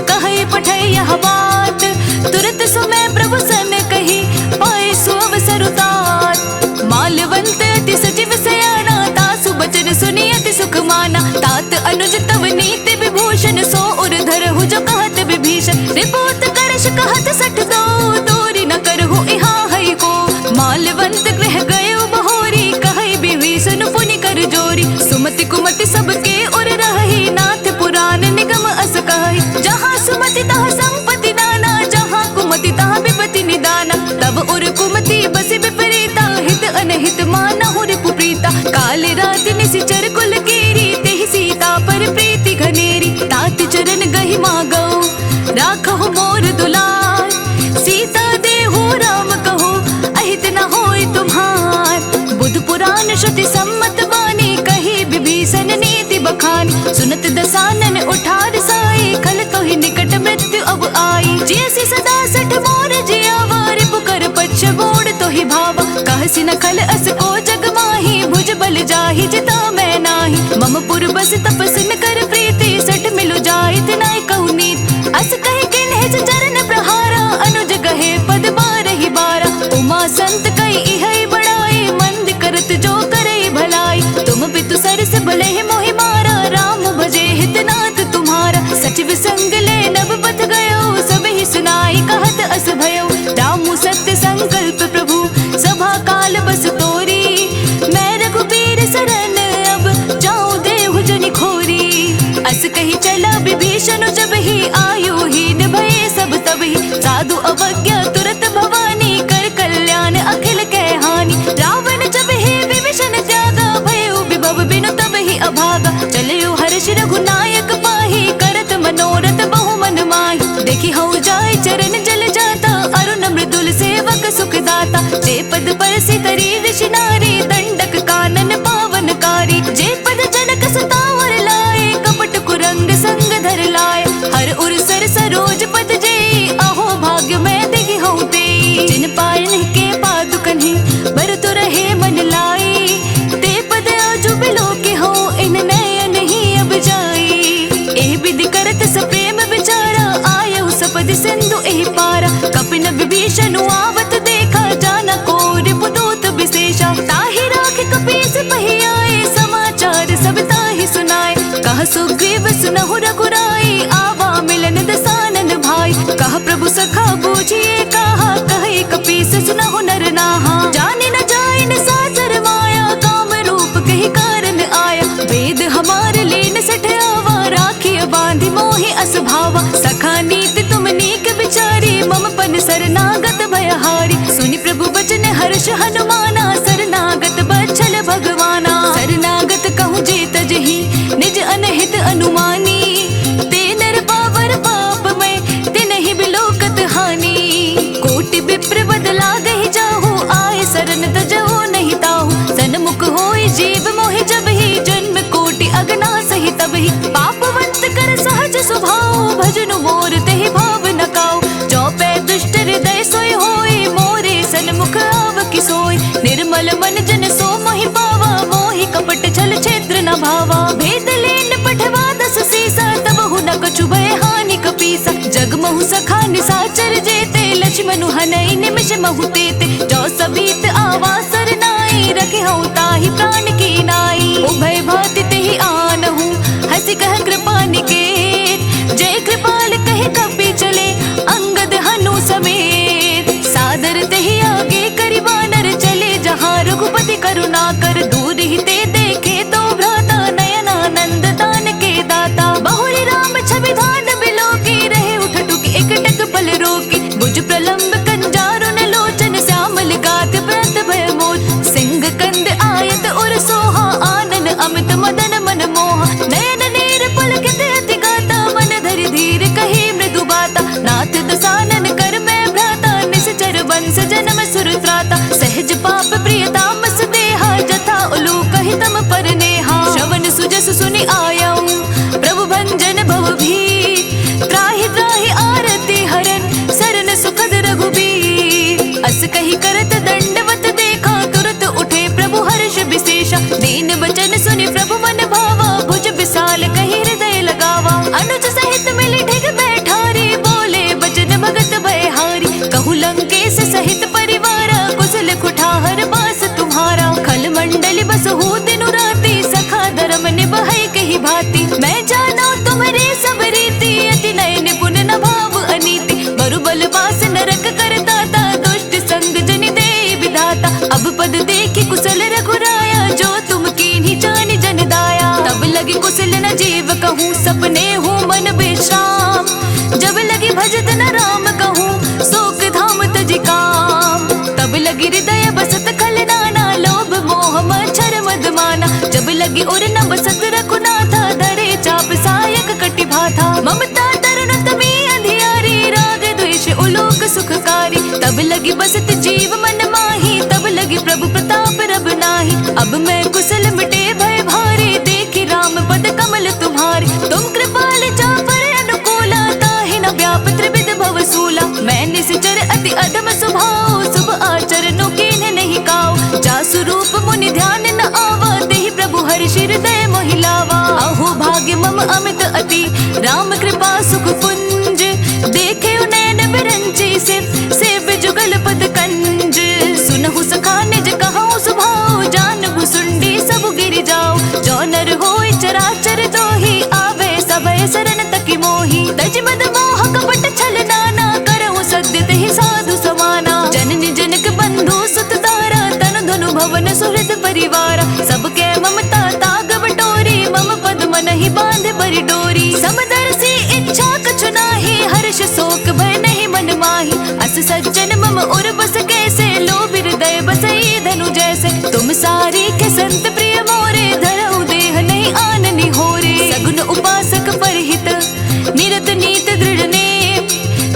कहइ पठइ यह बात। तुरत समय प्रभु सन कहि पाए सुअवसर तात। मालवंत अति सचिव सयाना तासु बचन सुनि अति सुख माना। तात अनुज तव नीति विभूषण सो उर धरहु जो कहत विभीषण। रिपु उत्कर्ष कहत सठ दो दूरि न करहु इहाँ हइको। मालवंत गृह गयो बहोरी कहइ विभीषन पुनि कर जोरी। सुमति कुमति सबके उर रहहि नाथ पुरान निगम अस कहइ। जहाँ सुमति तहाँ संपति नाना जहाँ कुमति तहाँ विपति निदाना। तब उर कुमति बसि विपरीता हित अनहित मानहु रिपु प्रीता। काल राति निसिचर कुल केरी तेहि सीता पर प्रीति घनेरी। तात चरण गहि मागउ राखहु मोर दुलार। सीता देहु राम कहु अहित न होय तुम्हार। बुध पुरान श्रुति सम्मत बानी कही विभीषन नीति बखानी। सुनत दसा सिन खल अस को जग माही, भुज बल जाहि जिता मैं नाही। मम पुर बस तप सिन कर प्रीति, सठ मिलु जाइत नाइ कहु नीत। अस कहि किन्हें चरण प्रहारा, अनुज कहे पद बारहि बारा। उमा संत कई इहइ बड़ाई, मंद करत जो करइ भलाई। तुम पितु सरस बलहि मोहि मारा, राम भजे हित नाथ तुम्हारा। सचिव संग ले नब पथ गयो, सबहि सुनाइ कहत अस भयो। रामु सत्य संकल्प प्रभु सभा काल बस तोरी। मैं रघुबीर सरन अब जाऊं देहु जनि खोरी। अस कहि चला विभीषण जब ही, आयु हीन भये सब तब ही। साधु अवज्ञा तुरत भवानी, कर कल्याण अखिल कह हानि। रावण जब ही विभीषण त्यागा, भयउ विभव बिनु तब ही अभागा। चलयो हर्ष रघुनायक पाही, करत मनोरथ बहु मन माही। देखि हउ जाइ चरण जल जाता, अरुण मृदुल सेवक सुख दाता। जे पद परसि तरी ऋषि नारी, दंडक कानन पावन कारी। जे पद जनक सुतावर लाए, कपट कुरंग संग धर लाए। हर उर सर सरोज पद जेई, अहो भाग्य मैं देखि हउ तेई। जिन पायन के पादुकन्हि, बरतु रहे मन लाई। ते पद आजु बिलोकि हउ, इन नयन ही अब जाई। एह विधि करत सप्रेम विचारा, आयउ सपदि सिंधु एहि पारा। कपिन विभीषनु आवत देखा, जाना को रिपुदूत विशेषा। ताहि राखि कपीस पहि आए, समाचार सब ताहि सुनाए। कह सुग्रीव सुनहु रघुराई, आवा मिलन दसानन भाई। कह प्रभु सखा बूझिए कहा, कहइ कपीस सुनहु नर नाहा। जानि न जाए निसाचर माया, काम रूप कहि कारण आया। भेद हमार लीन सठ आवा, राखिय बाँधि मोहि अस भावा। सखा नीत तुम नीक बिचारी, मम पन सरनागत भय हारी। सुनि प्रभु बचन हर्ष हनुमाना, सरनागत बत्सल भगवाना। सरनागत कहूँ जे तजही, निज अनहित अनुमानी। ते नर पावर पाप मैं, तिनहि बिलोकत हानि। कोटि विप्र बद लागहि जाहु, आए सरन तजहु नहीं ताहु। सनमुख होइ जीव मोहि जब ही, जन्म कोटि अगना सही तब ही। पापवंत कर सहज सुभाव, भजनु मोर तेहि भाव न काव। जो पै दुष्ट हृदय सोइ होइ, मोरे सनमुख आवकि सोइ। निर्मल मन जन सो मोहि पावा, मोहि कपट छल छिद्र न भावा। भेद लीन पठवा दस सीसा, तबहु न कछु भय हानि कपीसा। जग महु सखा निसाचर जेते, लछिमनु हनइ निमिष महु तेते। जो सबीत आवा सरनाई, रखिहउ ताहि प्रान की नाई। उभय भाँति तेहि आनहु, हँसि कह कृपा निकेत। जय कृपाल कहि कपि चले, अंगद हनु समेत। सादर तेहि आगे करि बानर, चले जहाँ रघुपति करुणाकर। दूर ही ते देखे तो भ्राता, नयनानंद तानके दाता। बहुरि राम छवि ध्यान बिलोकी, रहे उठठुकि एकटक पल रोकी। भुज प्रलंब कंजारुन लोचन, श्यामल गात्र प्रत भय मोचन। सिंह कंद आयत उर सोहा, आनन अमित मदन मन मोहा। नयन नीर पुलकित अति गाता, मन धरि धीर कही मृदु बाता। नाथ दसानन कर मैं भ्राता, निसिचर बंस जनम सुर त्राता। सहज पाप प्रिय तामस देहा, जथा उलूकहि तम पर नेहा। श्रवण सुजस सुनि आयउ प्रभु भंजन भव भीत। त्राहि त्राहि आरती हरन, सरन सुखद रघुबीर। अस कहि करत दंडवत देखा, तुरत उठे प्रभु हर्ष विशेषा। दीन वचन सुनि प्रभु मन भावा, भुज विशाल कहि हृदय लगावा। अनुज सहित मिलि ढिग बैठारी, बोले वचन भगत भयहारी। कहु लंकेश सहित परिवारा, कुशल कुठार बास तुम्हारा। खल मंडल बसहु दिनु राती, सखा धर्म निबहइ कहि भाँति। मैं जानउ तुम्हरी सब रीति, अति नय निपुन न भाव अनीति। बरु बल बास नरक कर ताता, दुष्ट संग जनि देइ विधाता। अब पद देखि कुशल रघुराया, जो तुम कीन्ही जानि जन दाया। तब लगी कुशल न जीव कहूँ, सपनेहु मन विश्राम। जब लगी भजत न राम कहूँ, सोक धाम तजि काम। तब लगी हृदय बसत खल नाना, लोभ मोह मच्छर मद माना। जब लगी उर न बसत रघुनाथा, धरे चाप सायक कटि भाथा। ममता तरुण तमी अंधियारी, राग द्वेष उलोक सुखकारी। तब लगी बसत जीव मन माही, तब लगी प्रभु प्रताप रब नाही। अब मैं कुशल मिटे भय भारी, देखि राम पद कमल तुम्हारी। तुम कृपाल जा पर अनुकूला, ताहि न व्याप त्रिविध भव सूला। मैं निसिचर अति अधम सुभाव, शुभ आचरनु कीन्ह नहीं काव। अमित अति राम कृपा सुख पुंज, देखे नैन बिरंची सिव, सेव जुगल पद कंज। सुनहु सखा निज कहउँ सुभाव, जान भुसुंडी सब गिरि जाव। जो नर होय चराचर दोही, आवे सबै सरन तकि मोही। तजि मद मोह कपट छल नाना, करहु सत्य तेहि साधु समाना। जननि जनक बंधु सुत तारा, तनु धनु भवन सुहृद परिवारा। सबके ममता ताग बटोरी, मम पद मनहि बांध बरि डोरी। समदर्शी इच्छा कछु नाही, हर्ष शोक भय नहीं मन माही। अस सज्जन मम उर बस कैसे, लोभ हृदय बसई धनु जैसे। तुम सारीखे संत प्रिय मोरे, धरहु देह नहीं आन निहोरे। सगुन उपासक परहित निरत नीत दृढ़ नेम,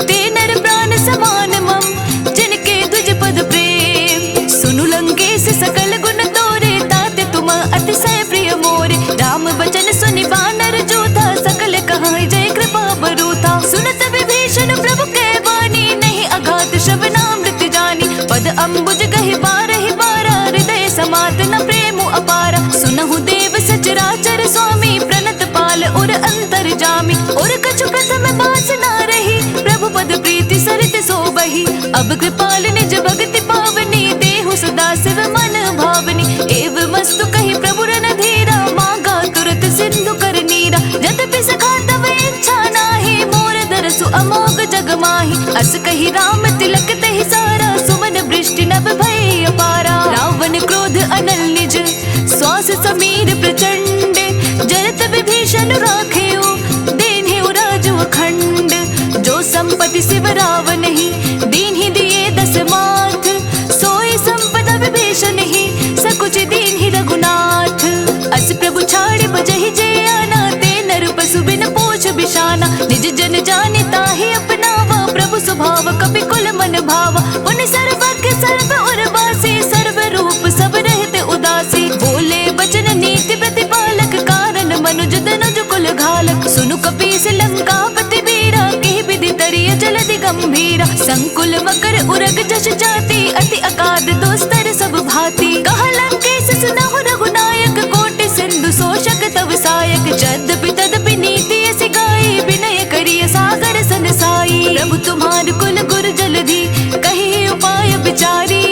ते नर प्राण समान मम, जिनके द्विज पद प्रेम। सुनु लंकेश सकल गुन तोरे, ताते तुम अतिशय प्रिय मोरे। राम बचन सुनि बानर जोधा, सकल कहइ जय कृपा बरूथा। सुनत विभीषण प्रभु कहि बानी, नहीं अघात श्रवनामृत जानी। पद अंबुज गहि बारहि बारा, हृदय समात न प्रेम अपारा। सुनहु देव सचराचर स्वामी, प्रणत पाल उर अंतरजामी। उर कछु प्रथम बास ना रही, प्रभु पद प्रीति सरित सोबही। अब कृपाल निज भगति पावनी, देहु सदा शिव मन भावनी। एवमस्तु कहि प्रभु रणधीरा, मांगा तुरत सिंधु कर नीरा। यद्यपि सखा तव इच्छा नाही, मोर दरसु अमोघ जग माही। अस कहि राम तिलक तहि सारा, सुमन वृष्टि नभ भई अपारा। रावण क्रोध अनल निज, श्वास समीर प्रचंड। जरत विभीषन राखेउ, दीन्हेउ राजु अखंड। जो संपत्ति शिव रावनहि, दीन्हि दिए दस माथ। सोई संपदा विभीषनहि, सकुचि दीन्हि रघुनाथ। अस प्रभु छाड़ि बजहि जे आना, ते नर पसु बिन पूछ बिसाना। निज जन जानि ताहि अपनावा, प्रभु सुभाव कपि कुल मन भावा। पुनि सर्वज्ञ सर्व उर बासी, सर्व रूप सब रहित उदासी। बोले बचन नीति प्रतिपालक, कारण मनुज तनुज कुल घालक। सुनु कपीस लंकापति वीरा, किहि विधि तरिय जलधि गंभीरा। संकुल मकर उरग जस जाति, अति अकाद दुस्तर सब भांति। कहा लंकेश सुनहु रघुनायक, कोटि सिंधु शोषक तव सायक। यद्यपि तदपि नीति अस गाई, विनय करिय सागर सन साई। प्रभु तुम्हार कुल गुर जलधि, कहि उपाय बिचारी।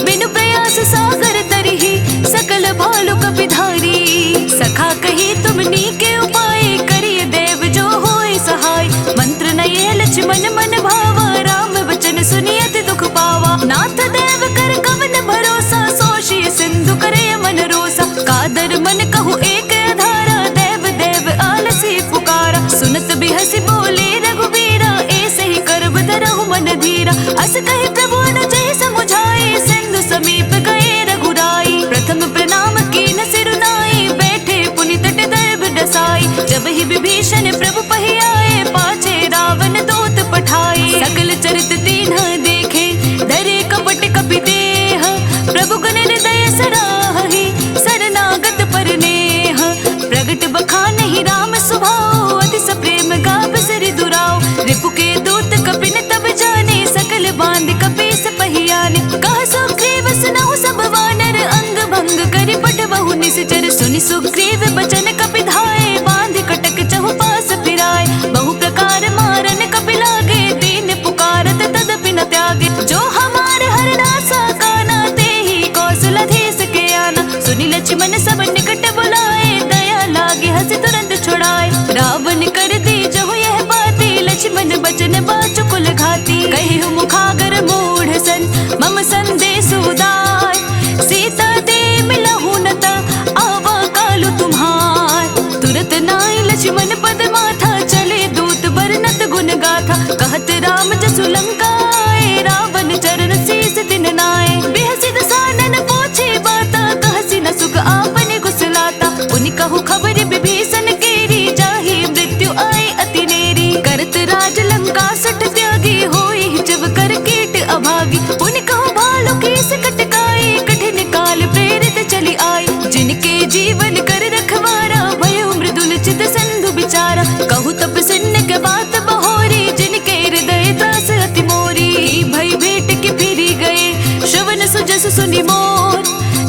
बिनु प्रयास सागर तरिहि, सकल भालु कपि धारी। सखा कही तुम नीके उपाय, करिय देव जो होय सहाय। मंत्र नये लक्ष्मन मन भावा, राम वचन सुनि अति दुख पावा। नाथ देव कर कवन भरोसा, सोषिय सिंधु करे मन रोसा। कादर मन कहु एक अधारा, देव देव आलसी पुकारा। सुनत बिहसि बोले रघुबीरा, एसहि करब धरहु मन धीरा। अस कहि प्रभु अनुजहि समुझाए, सिंधु समीप गए रघुराई। प्रथम प्रणाम कीन्ह सिरु नाई, बैठे पुनि तट दर्भ डसाई। जबहि विभीषन प्रभु पहि आए, पाछे रावण दूत पठाए। सकल चरित दीन्ह देखे, डरे कपट कपि देह। प्रभु गुण हृदय सराहहि, शरणागत पर नेह। प्रगट बखानहि राम सुभाव, अति सप्रेम गाव सिरि दुराव। रिपु के दूत कपिन तब जाने, सकल बांध कपीस पहि आने। कह सुग्रीव सुनहु सब वानर, अंग भंग करि पठबहु निसिचर। सुनि सुग्रीव बचन कपि धाए, बांधि कटक चहुपास फिराए। बहु प्रकार मारन कपि लागे, दीन पुकारत तदपि न त्यागे। जो हमार हरनासा काना, तेहि कौशल अधीस के आना। सुनि लक्ष्मन सब निकट बुलाए, दया लागे हँसि तुरंत छुड़ाए। रावण कर दीजहु यह बाती, लक्ष्मन बचन बाचु कुल घाती। कहिहु मुखागर मूढ़ सन, मम संदेश उदार। सीता दे मिलहु न ता, आवा कालु तुम्हार। तुरत नाई लक्ष्मन पद माथा, चले दूत बरनत गुण गाथा। कहत राम जसु लंका आए, रावण चरण शीस तिन नाए। बिहसि दसानन पूछे बाता, कहसि न सुख आपन गुसलाता। पुनि कहु खबर विभीषन केरी, जाहि मृत्यु आए अति नेरी। करत राज लंका सठ त्यागी, होई हिचव कर कीट अभागी। पुनि कहु भालु कीस कटकाई, कठिन काल प्रेरित चली आई। जिनके जीवन कर रखवारा, भयउ मृदुल चित सिंधु बिचारा। कहु तप सिन्न के बात बहोरी, जिनके हृदय त्रास अति मोरी। भई भेंट कि फिरि गए, श्रवण सुजस सुनि मोर।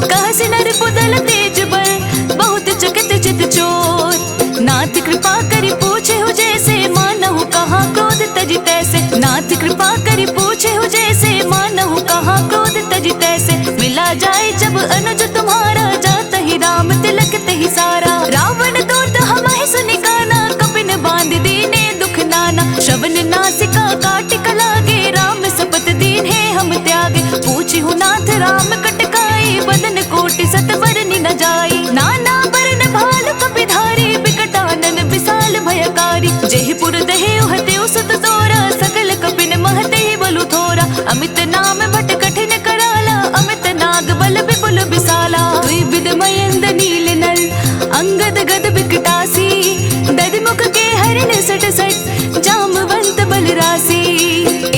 कहसि नर पुदल तेज बल, बहुत चकित चित चोर। नाथ कृपा अनुज तुम्हारा जात ही राम तिलक तही सारा। रावण दूत हमहि सुनि काना, कपिन बाँध दीन्हे दुख नाना। श्रवण नासिका काटिक लागे, राम सपत दीन्हे हम त्यागे। पूछिहु नाथ राम कटकाई, बदन कोटि सत बरनि न जाई। नाना बरन भालु कपिधारी, बिकटानन बिसाल भयकारी। जेहि पुर देहे उह तेउ सुत तोरा, सकल कपिन मह तेहि बलु थोरा। अमित नाम भट कठिन कराला, अमित नाग बल बिपुल बिसाला। दुइ बिध मयंद नील नल, अंगद गद बिकटासी। दधि मुख के हरिन सठ सठ, जामवंत बल रासी।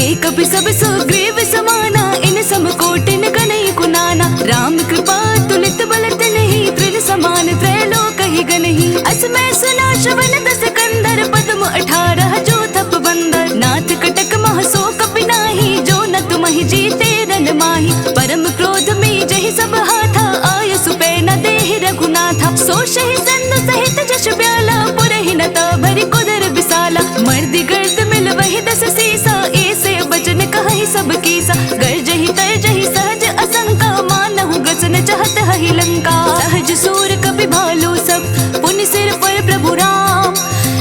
एक बिसब सुग्रीव समाना, इन सम कोटिन कनई कुनाना। राम कृपा तुलित बल तिनही, तृण समान त्रैलोक ही गनही। अस मैं सुना श्रवण दस कंदर, पद्म अठारह जो थप बंदर। नाथ कटक मह सो कपि नाही, जो न तुमहि जीते रन माही। परम क्रोध में जहि सब हाथा, आय सुपै न देहि रघुनाथा। सो सहि सैन्य सहित जस ब्याला, पुरहि न ता भरि कुदर बिसाला। मर्दि गर्द मिल वहि दस सीसा, ऐसे बचन कहहि सब कीसा। गरजहि तर्जहि सहज असंका, मानहु ग्रसन चहत हहि लंका। सहज सूर कपि भालु सब, पुनि सिर पर प्रभु राम।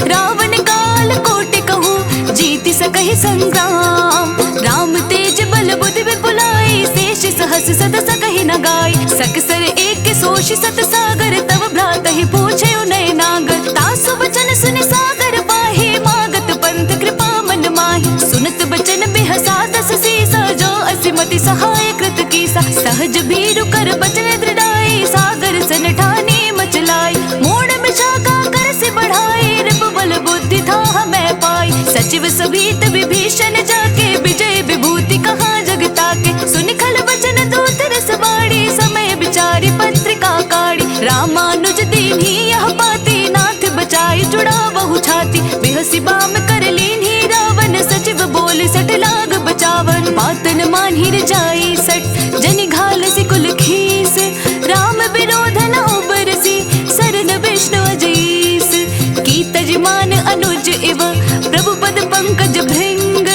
रावण काल कोटि कहूँ, जीति सकहि संग्राम। राम तेज बल बुधि विपुलाई, शेष सहस सत सकहि न गाई। सकसर एक सोषि सत सागर, तव भ्रातहि पूछेउ नय नागर। तासु बचन सुनि सागर पाहि, मागत पंथ कृपा मन माहि। सुनत बचन बिहसा दस सीसा, जो असिमति सहाय कृत कीसा। सहज भीरु कर बचन दृढ़ाई, सागर सन ठानी मचलाई। मूँड़ विशाखा करसि बढ़ाई, रिपु बल बुद्धि थाह मय पाई। सचिव सुभीत विभीषण जाके, विजय विभूति कहा जग ताके। सुनि खल बचन दूत रस बाणी, समय विचारि पत्रिका काढ़ी। रामानुज दीन्ही यह पाती, नाथ बचाई जुड़ावहु छाती। बिहसि बाम कर लीन्ही रावण, सचिव बोलि सठ लाग बचावन। पातन मान्ही रजाई सठ, जनि घालसि कुल खीस। राम विरोध न उबरसि, सरन विष्णु अजईस। की तजि मान अनुज इव, प्रभु पद पंकज भृंग।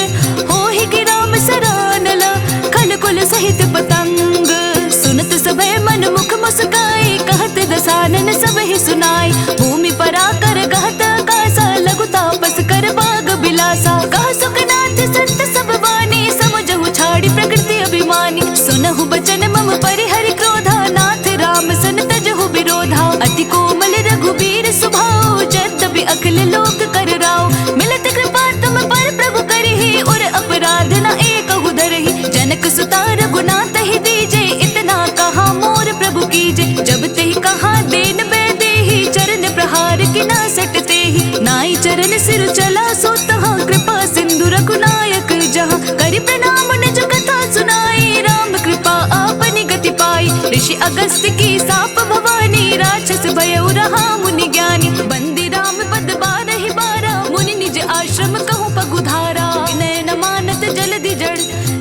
होहि गिराम सरानला, खल कुल सहित पतंग। सुनत सभय मन मुख मुस्काई, कहत दसानन सबहि सुनाई। भूमि पराकर गहत अकासा, लघु तापस कर बाग बिलासा। कह सुखनाथ संत सब बानी, समझहु छाड़ि प्रकृति अभिमानी। सुनहु बचन मम परिहरि क्रोधा, नाथ राम सन तजहु विरोधा। अति कोमल रघुबीर सुभाव, यद्यपि अखिल लोक कर राव। मिलत कृपा तुम पर प्रभु करिही, उर अपराध न एकहु धरही। जनक सुता रघुनाथ ही दीजे, इतना कहा मोर प्रभु कीजे। जब तेहि कहा दीन वैदेही, चरण प्रहार किना सट तेहि। नाई चरण सिर चला सो तहाँ, कृपा सिंधु रघुनायक जहाँ। करि प्रणाम निज कथा सुनाई, राम कृपा आपनि गति पाई। ऋषि अगस्त्य की साप भवानी, राक्षस भयउ रहा मुनि ज्ञानी। बंदी राम पद बारहि बारा, मुनि निज आश्रम कहूँ पगुधारा। विनय न मानत जलदि जड़,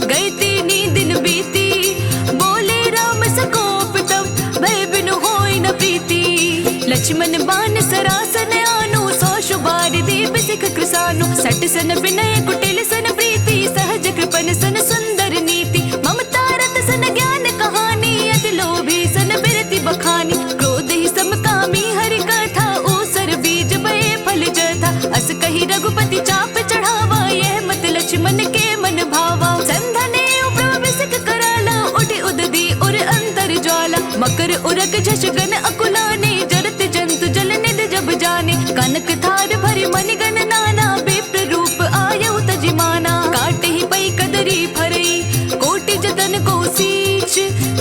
गई तीनी दिन बीती। बोले राम सकोप तब, भय बिनु होई न प्रीति। लक्ष्मण बाण सरासन आनु, सौषु बारिधि बिसिख कृसानु। सट सन विनय कुटिल सन प्रीति, सहज कृपन सन सुंदर नीति। ममता रत सन ज्ञान कहानी, अति लोभी सन बिरति बखानी। क्रोध ही सम कामी हरि कथा, ऊसर बीज भए फल जथा। अस कहि रघुपति चाप चढ़ावा, यह मत लक्ष्मण के मन भावा। संध्या नेउ प्रभु बिसिख कराला, उठि उदधि उर अंतर ज्वाला। मकर उरग झष गण अकुलाने, जरत जंतु जल निधि जब जाने। कनक थार भरि मणि गण नाना, विप्र रूप आयउ तजि माना। काटहि पै कदरी फरई, कोटि जतन को सींच।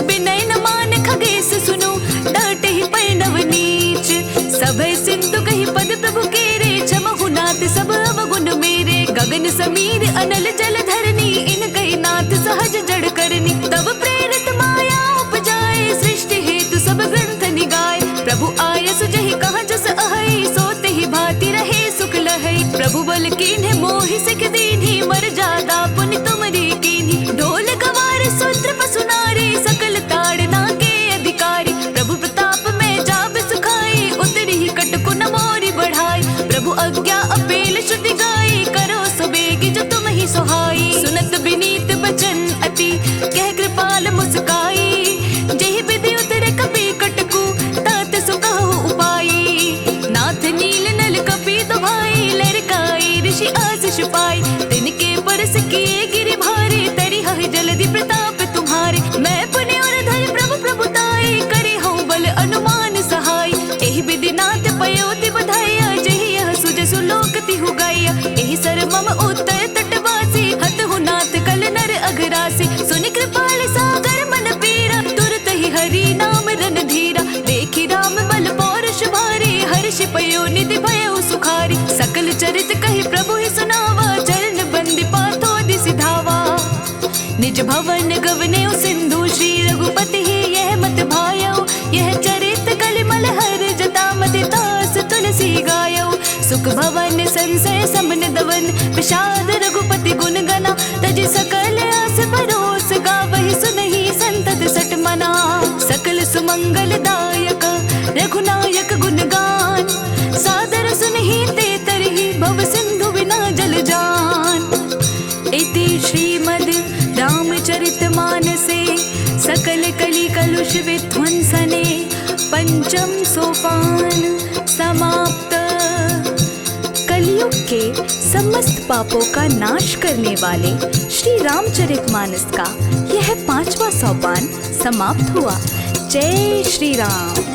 विनय न मान खगेस सुनु, डांटहि पै नव नीच। सभय सिंधु कहि पद प्रभु केरे, क्षमहु नाथ सब अवगुण मेरे। गगन समीर अनल जल धरनी, इनकहि नाथ सहज जड़ करनी। तब प्रेरित माया उपजाए, सृष्टि हेतु सब ग्रंथ निगाए। प्रभु आयस जहि कहा जस अहई, सो तेहि भांति रहे सुख लहई। प्रभु बल कीन्हे मोहि सिख दीन्ही, मरजादा पुनि तुमरी कीन्ही। ढोल गवार सूत्र पसु नारी, सकल ताड़ना के अधिकारी। प्रभु प्रताप में जाब सुखाई, उतरी कटकु न मोरी बढ़ाई। प्रभु आज्ञा अपेल श्रुति गाई, करो सो बेगी जो तुमहि सोहाई। सुनत बिनीत बचन अति, कह कृपाल मुस्काई। जेहि विधि उत किए गिरि भारे, तरिहहि जलधि प्रताप तुम्हारे। मैं पुनि उर धरि प्रभु प्रभुताई, करिहउ बल अनुमान सहाय। एहि बिधि नाथ पयो तिबधइया, जेहि यह सुजसु लोक तिहु गइया। एहि सर मम उत्तर तटवासी, हतहु नाथ कल नर अघरासी। सुनि कृपाल सागर मन पीरा, तुरतहि हरि नाम रणधीरा। देखि राम बल पौरुष भारी, हर्षि पयो निधि भयउ सुखारी। सकल चरित कहि प्रभु ही सुनावा, चरण बंदि पाथो दिसि धावा। निज भवन गवनेउ सिंधु, श्री रघुपति ही यह मति भायउ। यह चरित कलि मल हर जटा, मति तास तुलसी गायउ। सुख भवन संसय समन दवन, विषाद रघुपति गुन गना। तजि सकल आस भरोस, गावहि सुनहि संतत सठ मना। सकल सुमंगल दायक रघुनायक गुन गान, सादर सुनहि ते तरहि भव सिंधु बिना जल जान। इति श्रीमद् रामचरित मानसे सकल कलि कलुष विध्वंसने पंचम सोपान समाप्त। कलयुग के समस्त पापों का नाश करने वाले श्री रामचरित मानस का यह पांचवा सोपान समाप्त हुआ। जय श्री राम।